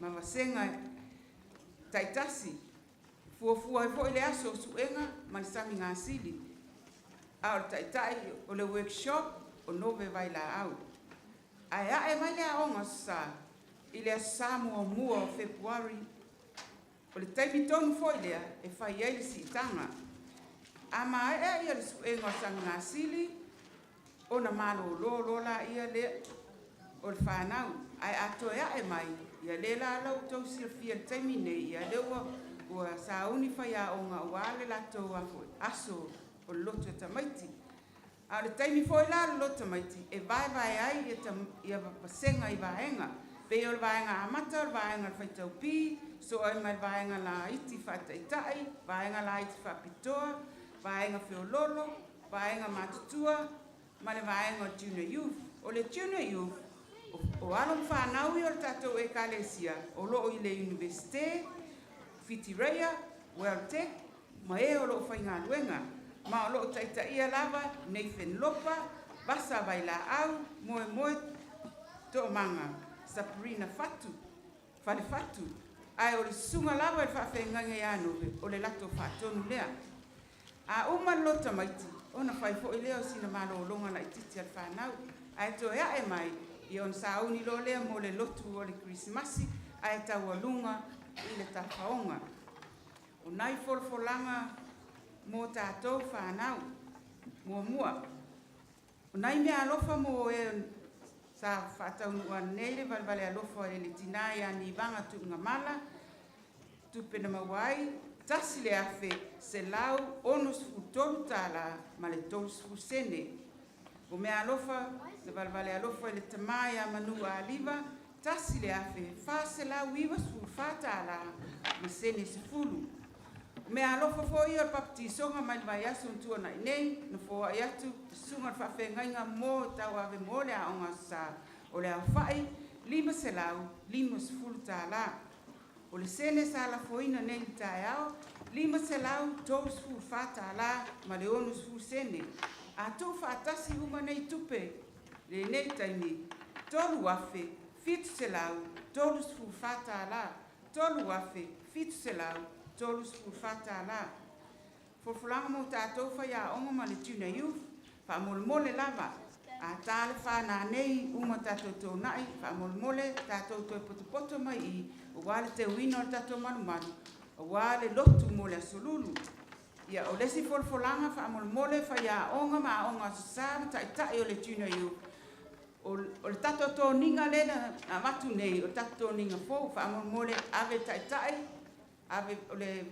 ma vasega taitasi, fuafua ai foi le aso o suega ma le samigasili, a o le taitai o le workshop o Nove Vailaau. Ae ae mai le aoga Aso Sa i le aso Sa muamua o Fepuari, o le taimi tonu foi lea e fai ai le siitaga. A maea ia le suega o le samigasili, ona malolo loa laia lea o le fanau, ae a toe ae mai, ia lea la la ua outou silafia i le taimi nei, ia lea ua sauni faiaoga aua le latou aso o le lotu e tamaiti. A o le taimi foi la o le lotu tamaiti, e vaevae ai ia vasega i vaega. Pei o le vaega amata o le vaega o le faitau P, sosoo ai ma le vaega laiti faataitai, vaega laiti faapitoa, vaega feololo, vaega matutua, ma le vaega o Junior Youth. O le Junior Youth, o alo ma fanau ia o le tatou ekalesia o loo i le Iunivesite, Whitireia, Weltec, ma e o loo faigaluega, ma o loo taitaia lava Nathan Lopa, Vasa Vailaau, Moemoe Toomaga, Sabrina Fatu, Falefatu, ae o le susuga lava i le faafeagaiga ia Nove, o le latou faatonu lea. A uma le lotu tamaiti, ona fai foi lea o sina malologa laitiiti a le fanau, ae toe ae mai, ia ona sauni loa lea mo le lotu o le Kerisimasi, ae taualuga i le tafaoga. O nai folafolaga mo tatou fanau. Muamua, o nai meaalofa mo e sa faataunuuina nei le valevale alofa i le tina ia Nivaga Tuugamala, tupe na maua ai $1,163 ma le 30 sene. O meaalofa na valevale alofa i le tama ia Manu Aliva, $1,494 ma sene 10. O meaalofa foi o le papatisoga mai le vaiaso na tuanai nei, na foai atu le susuga i le faafeagaiga mo tauave mo le aoga Aso Sa, o le aofai $550. O le sene sa lafoina nei i le taeao, $534 ma le 60 sene. A tuufaatasi uma nei tupe i lenei taimi, $3,734, $3,734. Folafolaga mo tatou faiaoga ma le Junior Youth, faamolemole lava, a ta le 4 nanei uma tatou tona'i, faamolemole tatou toe potopoto mai i aua le teuina o le tatou malumalu, aua le lotu mo le Aso Lulu. Ia, o le isi folafolaga faamolemole faiaoga ma aoga Aso Sa ma taitai o le Junior Youth, o le tatou toniga lea na avatu nei, o le tatou toniga fou, faamolemole ave taitai, ave, o le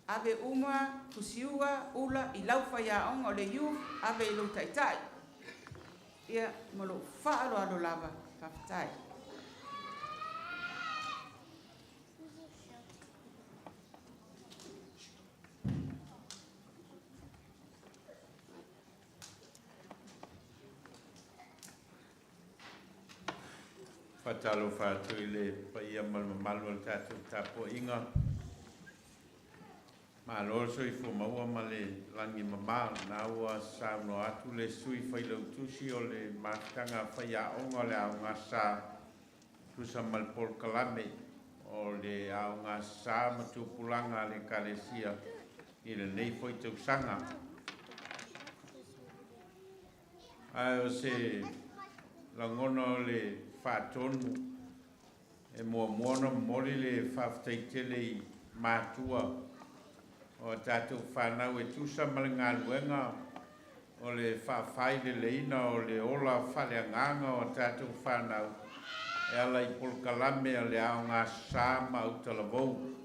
ave uma fusiua ula i lau faiaoga o le youth, ave i lou taitai. Ia, ma lou faaaloalo lava. Faafetai. Faatalofa atu i le paia ma le mamalu o le tatou tapuaiga. Malo le soifua maua ma le lagi mama. Na ua saunoa atu le Sui Failautusi o le mafutaga faiaoga o le Aoga Sa tusa ma le polokalame o le Aoga Sa ma Tupulaga a le Ekalesia i lenei foi tausaga. Ae o se lagona o le faatonu e muamua ona momoli le faafetai tele i matua o a tatou fanau e tusa ma le galuega o le faafaileleina o le ola faaleagaga o a tatou fanau e ala i polokalame a le Aoga Sa ma Autalavou.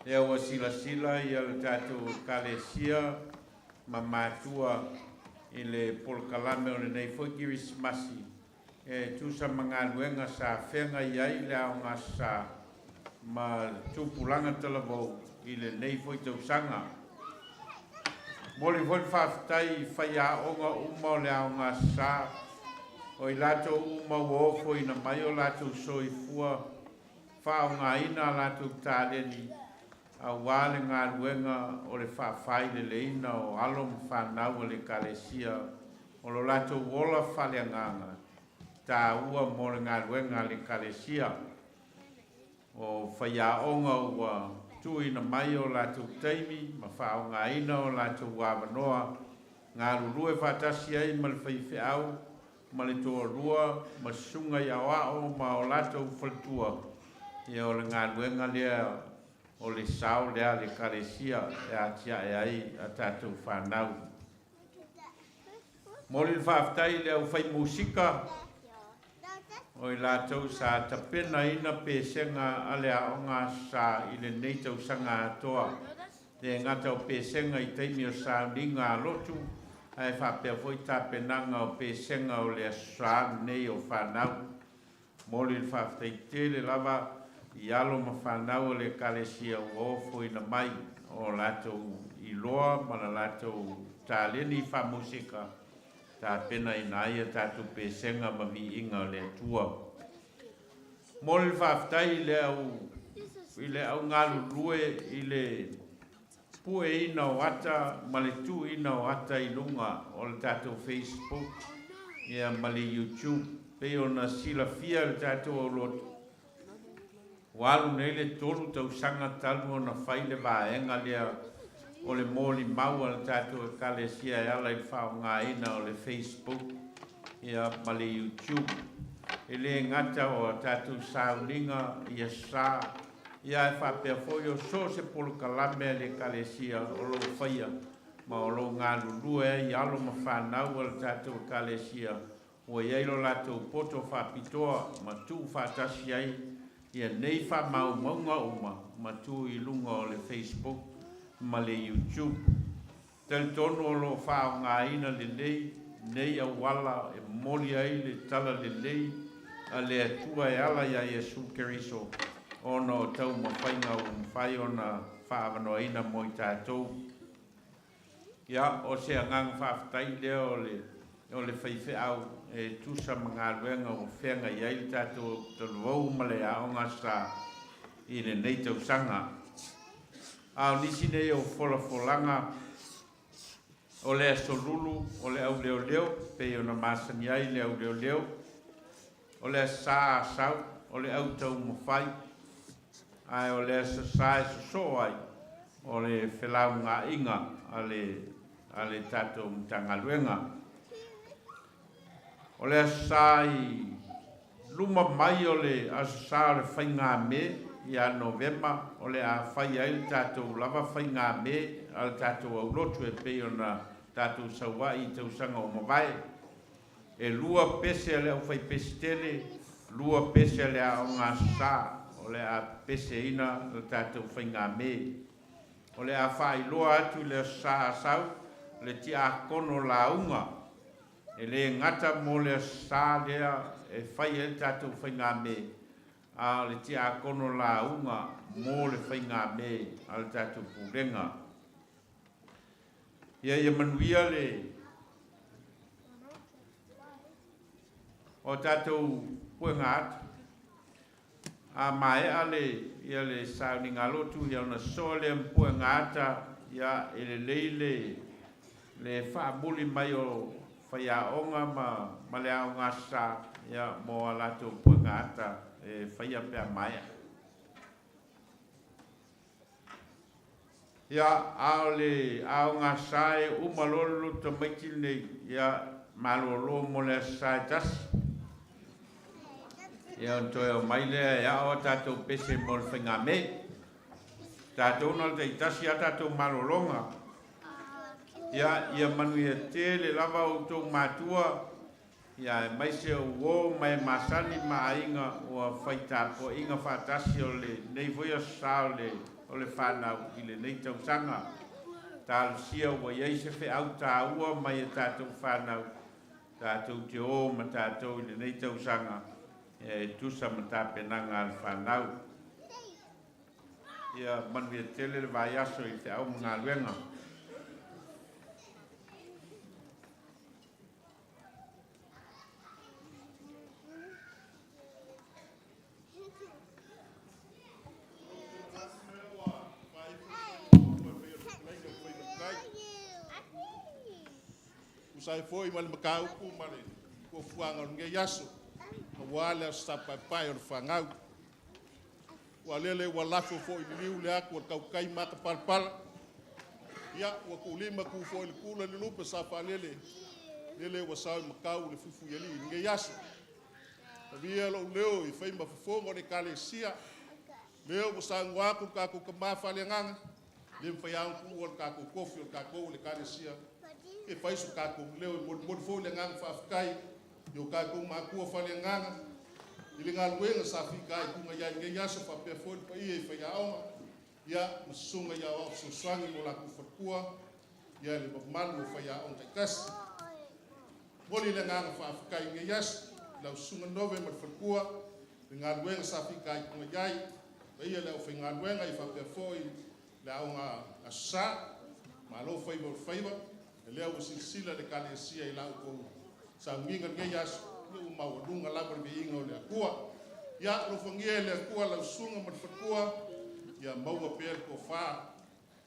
Lea ua silasila ia le tatou Ekalesia ma matua i le polokalame o lenei foi Kerisimasi e tusa ma galuega sa feagai ai le Aoga Sa ma Tupulaga Talavou i lenei foi tausaga. Momoli foi le faafetai i faiaoga uma o le Aoga Sa, o i latou uma ua ofoina mai o latou soifua faaaogaina a latou taleni aua le galuega o le faafaileleina o alo ma fanau a le Ekalesia o lo latou ola faaleagaga taua mo le galuega a le Ekalesia. O faiaoga ua tuuina mai o latou taimi ma faaaogaina o latou avanoa galulue faatasi ai ma le faifeau ma le toalua ma susuga i aoao ma o latou faletua, ia o le galuega lea o le sao lea a le Ekalesia e atiae ai a tatou fanau. Momoli le faafetai i le aufai musika o i latou sa tapenaina pesega a le Aoga Aso Sa i lenei tausaga atoa. Le gata o pesega i taimi o sauniga a lotu, ae faapea foi tapenaga o pesega o le Aso Sa lenei o fanau. Momoli le faafetai tele lava i alo ma fanau a le Ekalesia ua ofoina mai o latou iloa ma la latou taleni faamusika tapenaina ai a tatou pesega ma viiga o le Atua. Momoli le faafetai i le au i le au galulue i le pueina o ata ma le tuuina o ata i luga o le tatou Facebook ia ma le YouTube. Pei ona silafia e le tatou aulotu, ua alu nei le 3 tausaga talu ona fai le vaega lea o le molimau a le tatou Ekalesia e ala i le faaaogaina o le Facebook ia ma le YouTube. E le gata o a tatou sauniga ia sa, ia ae faapea foi o so o se polokalame a le Ekalesia o lo o faia ma o lo o galulue ai alo ma fanau a le tatou Ekalesia ua i ai lo latou poto faapitoa ma tuu faatasi ai ia nei faamaumauga uma ma tuu i luga o le Facebook ma le YouTube. Talitonu o lo o faaaogaina lelei nei auala e momoli ai le tala lelei a le Atua e ala iā Iesu Keriso ona o taumafaiga ua mafai ona faaavanoaina mo i tatou. Ia, o se agaga faafetai lea o le o le faifeau e tusa ma galuega ua feagai ai le tatou talavou ma le Aoga Sa i lenei tausaga. A o nisi nei o folafolaga o le Aso Lulu o le Auleoleo, pei ona masani ai le Auleoleo, o le Aso Sa Asau, o le Autaumafai, ae o le Aso Sa e sosoo ai, o le felaugaaiga a le a le tatou Matagaluega. O le Aso Sa i luma mai o le Aso Sa o le Faigāme ia Novema o le a fai ai le tatou lava faigāme a le tatou aulotu e pei ona tatou saua'i i tausaga ua mavae. E 2 pese a le aufaipesitele, 2 pese a le Aoga Aso Sa o le a peseina le tatou faigāme. O le a faailoa atu i le Aso Sa Asau le tiakono lauga E le gata mo le Aso Sa lea e fai ai le tatou faigāme, a o le tiakono lauga mo le faigāme a le tatou pulega. Ia ia manuia le o tatou puega ata. A maea le ia le sauniga lotu ia ona soa lea ma puega ata ia e lelei le le faamuli mai o faiaoga ma le aoga Aso Sa ia mo a latou puega ata e faia pea maea. Ia, a o le aoga Aso Sa e uma loa le lotu tamaiti lenei, ia malolo mo le Aso Sa e tasi. Ia, ona toe omai lea e ao a tatou pese mo le faigāme. Tatou na o le taitasi a tatou malologa. Ia, ia manuia tele lava outou matua, ia aemaise o uō ma e masani ma aiga ua fai tapuaiga faatasi o lenei foi Aso Sa o le fanau i lenei tausaga. Talosia ua i ai se feau tāua mai e tatou fanau, tatou te ō ma tatou i lenei tausaga e tusa ma tapenaga a le fanau. Ia manuia tele le vaiaso i feau ma galuega. Tusa ai foi ma le mataupu ma le fuafuaga o lenei aso, aua le Aso Sa Paepae o le fanau. Ua lele ua lafo foi i liliu le atu a le tautai matapalapala. Ia, ua tuulima tu foi le pula le lupe sa faalele, lele ua sao i matau le fuifuialii i lenei aso. Avia lou leo i fai ma fofoga o le Ekalesia, lea ua saunoa atu le tatou tama faaleagaga, le mafai lava ona tuua le tatou tofi o le tatou o le Ekalesia, e fai so tatou leo e molimoli foi le agaga faafetai i o tatou matua faaleagaga i le galuega sa fitaituga i ai i lenei aso, faapea foi le paia i faiaoga, ia ma susuga i aoao fesoasoani mo latou faletua, ia le mamalu o faiaoga taitasi. Momoli le agaga faafetai i lenei aso i lau susuga Nove ma le faletua, le galuega sa fitaituga i ai, paia i le aufaigaluega ia faapea foi le aoga Aso Sa, malo faiva o le faiva, lea ua silasila le Ekalesia i la outou sauniga i lenei aso, ia ua maualuga lava le viiga o le Atua. Ia alofagia e le Atua lau susuga ma le faletua, ia maua pea le tofa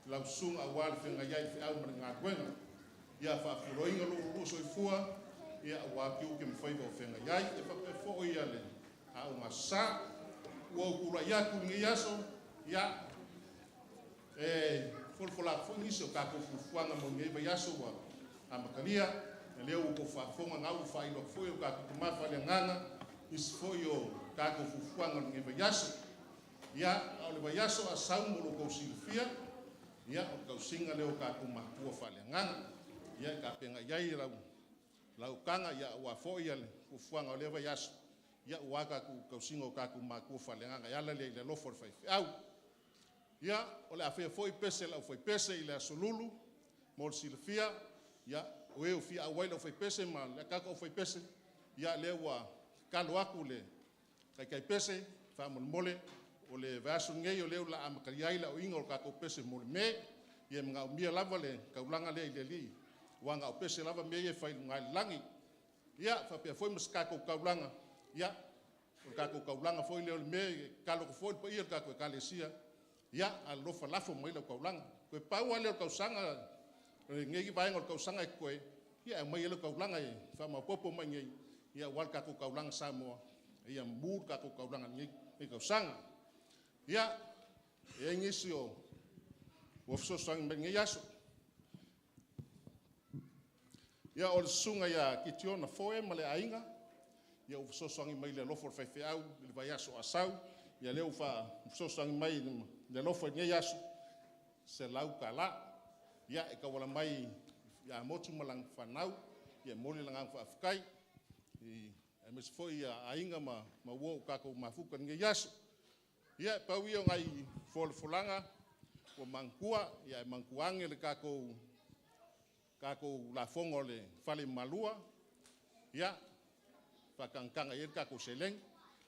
i lau susuga aua le feagai ai i le feau ma le galuega. Ia faafuloina lo ulua soifua, ia aua tiute ma faiva o feagai ai. Ia faapea foi ia le aoga Aso Sa. Ua ou tulai atu i lenei aso, ia, e folafola atu foi nisi o tatou fuafuaga mo lenei vaiaso ua amatalia. Lea ua outou faafofoga na ua faailoa atu foi e o tatou tama faaleagaga nisi foi o tatou fuafuaga o lenei vaiaso. Ia, a o le vaiaso a sau mo lo outou silafia, ia, o le tausiga lea o tatou matua faaleagaga. Ia, e tapena i ai lau laukaga, ia, aua foi le fuafuaga o lea vaiaso, ia, aua tatou tausiga o tatou matua faaleagaga e ala lea i le alofa o le faifeau. Ia, o le a faia foi pese a le aufaipese i le Aso Lulu, mo le silafia, ia, o e o fia auai le aufaipese ma le tatou aufaipese, ia, lea ua tatalo atu le taitaipese, faamolemole, o le vaiaso lenei o lea o le a amatalia ai le aoina o le tatou pese mo le Me, ia e manaomia lava le taulaga lea i le Alii, aua na o pese lava mea ia e fai i luga i le lagi. Ia, faapea foi ma se tatou taulaga, ia, o le tatou taulaga foi lea o le Me, e tatalo atu foi le paia o le tatou Ekalesia, ia, alofa lafo mai lau taulaga. Toe pau lava lea o le tausaga, lenei vaega o le tausaga e totoe, ia e aumai ai lau taulaga e faamaopoopo mai nei, ia aua le tatou taulaga Samoa, ia mu le tatou taulaga i lenei tausaga. Ia, e i ai nisi o ua fesoasoani mai i lenei aso. Ia, o le susuga ia Kitiona Foe ma le aiga, ia ua fesoasoani mai i le alofa o le faifeau i le vaiaso a sau, ia lea ua fesoasoani mai i le alofa i lenei aso, $100. Ia, e tauala mai ia Motu ma lana fanau, ia e momoli le agaga faafetai, aemaise foi aiga ma uo ua tatou mafuta i lenei aso. Ia, pau ia o nai folafolaga ua manatua, ia e manatua ane le tatou lafoga o le fale i Malua, Ia, faatagataga i ai le tatou seleni,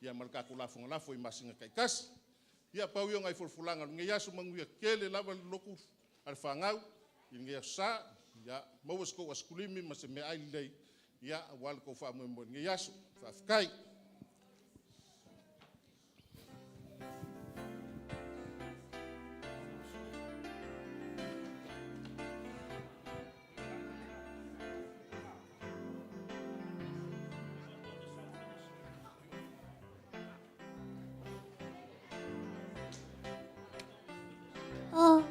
ia ma le tatou lafoga lafo i masina taitasi. Ia pau ia o nai folafolaga o lenei aso, manuia tele lava le lotu a le fanau i lenei aso Sa. Ia maua se tou asikulimi ma se meaai lelei, ia aua le tou faamoemoe i lenei aso. Faafetai. Oh.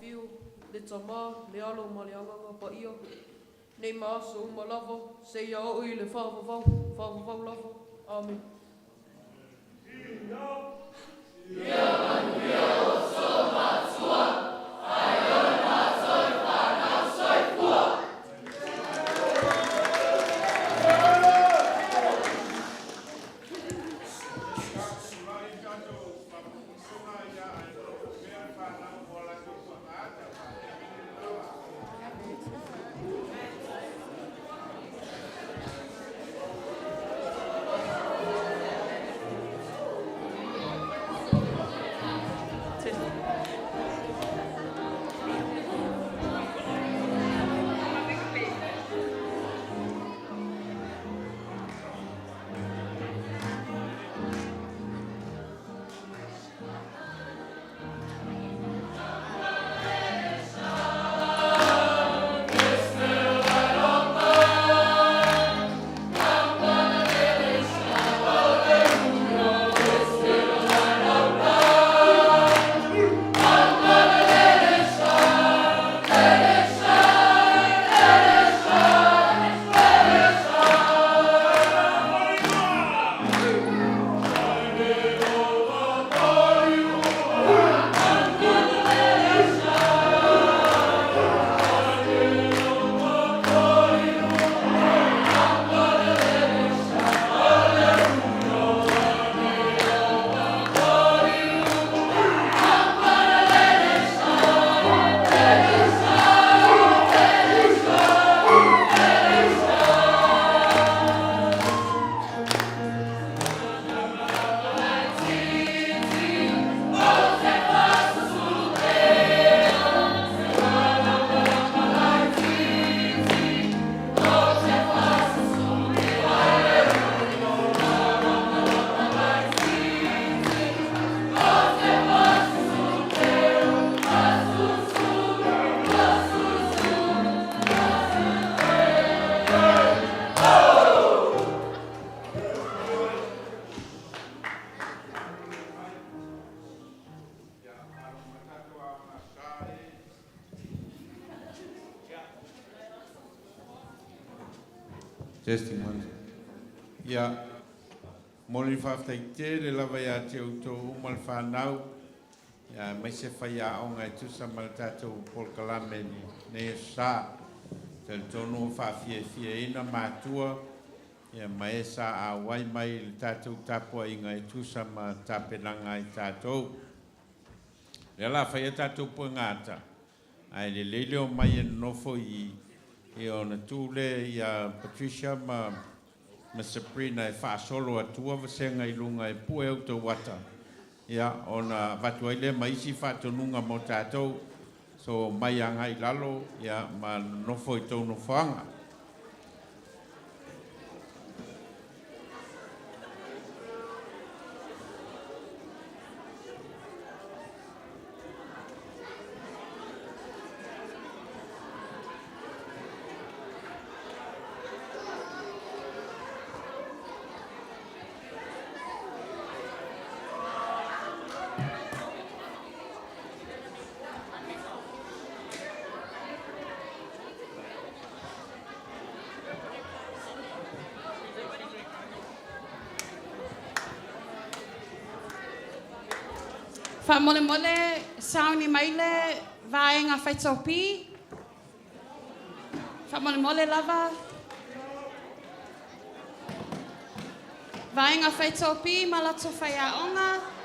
Afio le Tamā, le Alo ma le Agaga Paia, nei ma aso uma lava, seia oo i le faavavau, faavavau lava. Amene. Ia manuia outou matua, ae o le matou fanau soifua. Testing one. Ia, momoli le faafetai tele lava ia te outou uma le fanau, ia aemaise faiaoga e tusa ma le tatou polokalame i lenei aso sa. Talitonu ua faafiafiaina matua ia ma e sa auai mai i le tatou tapuaiga e tusa ma tapenaga a i tatou. O lea o le a fai a tatou poegata, ae lelei le omai e nonofo i i, ona tu lea ia Patricia ma ma Sabrina e faasolo atua vasega i luga e pue outou ata, ia, ona avatu ai lea ma isi faatonuga mo tatou. So, omai agai i lalo, ia, ma nonofo i tou nofoaga. Faamolemole sauni mai le vaega faitaupi. Faamolemole lava. Vaega faitaupi ma latou faiaoga.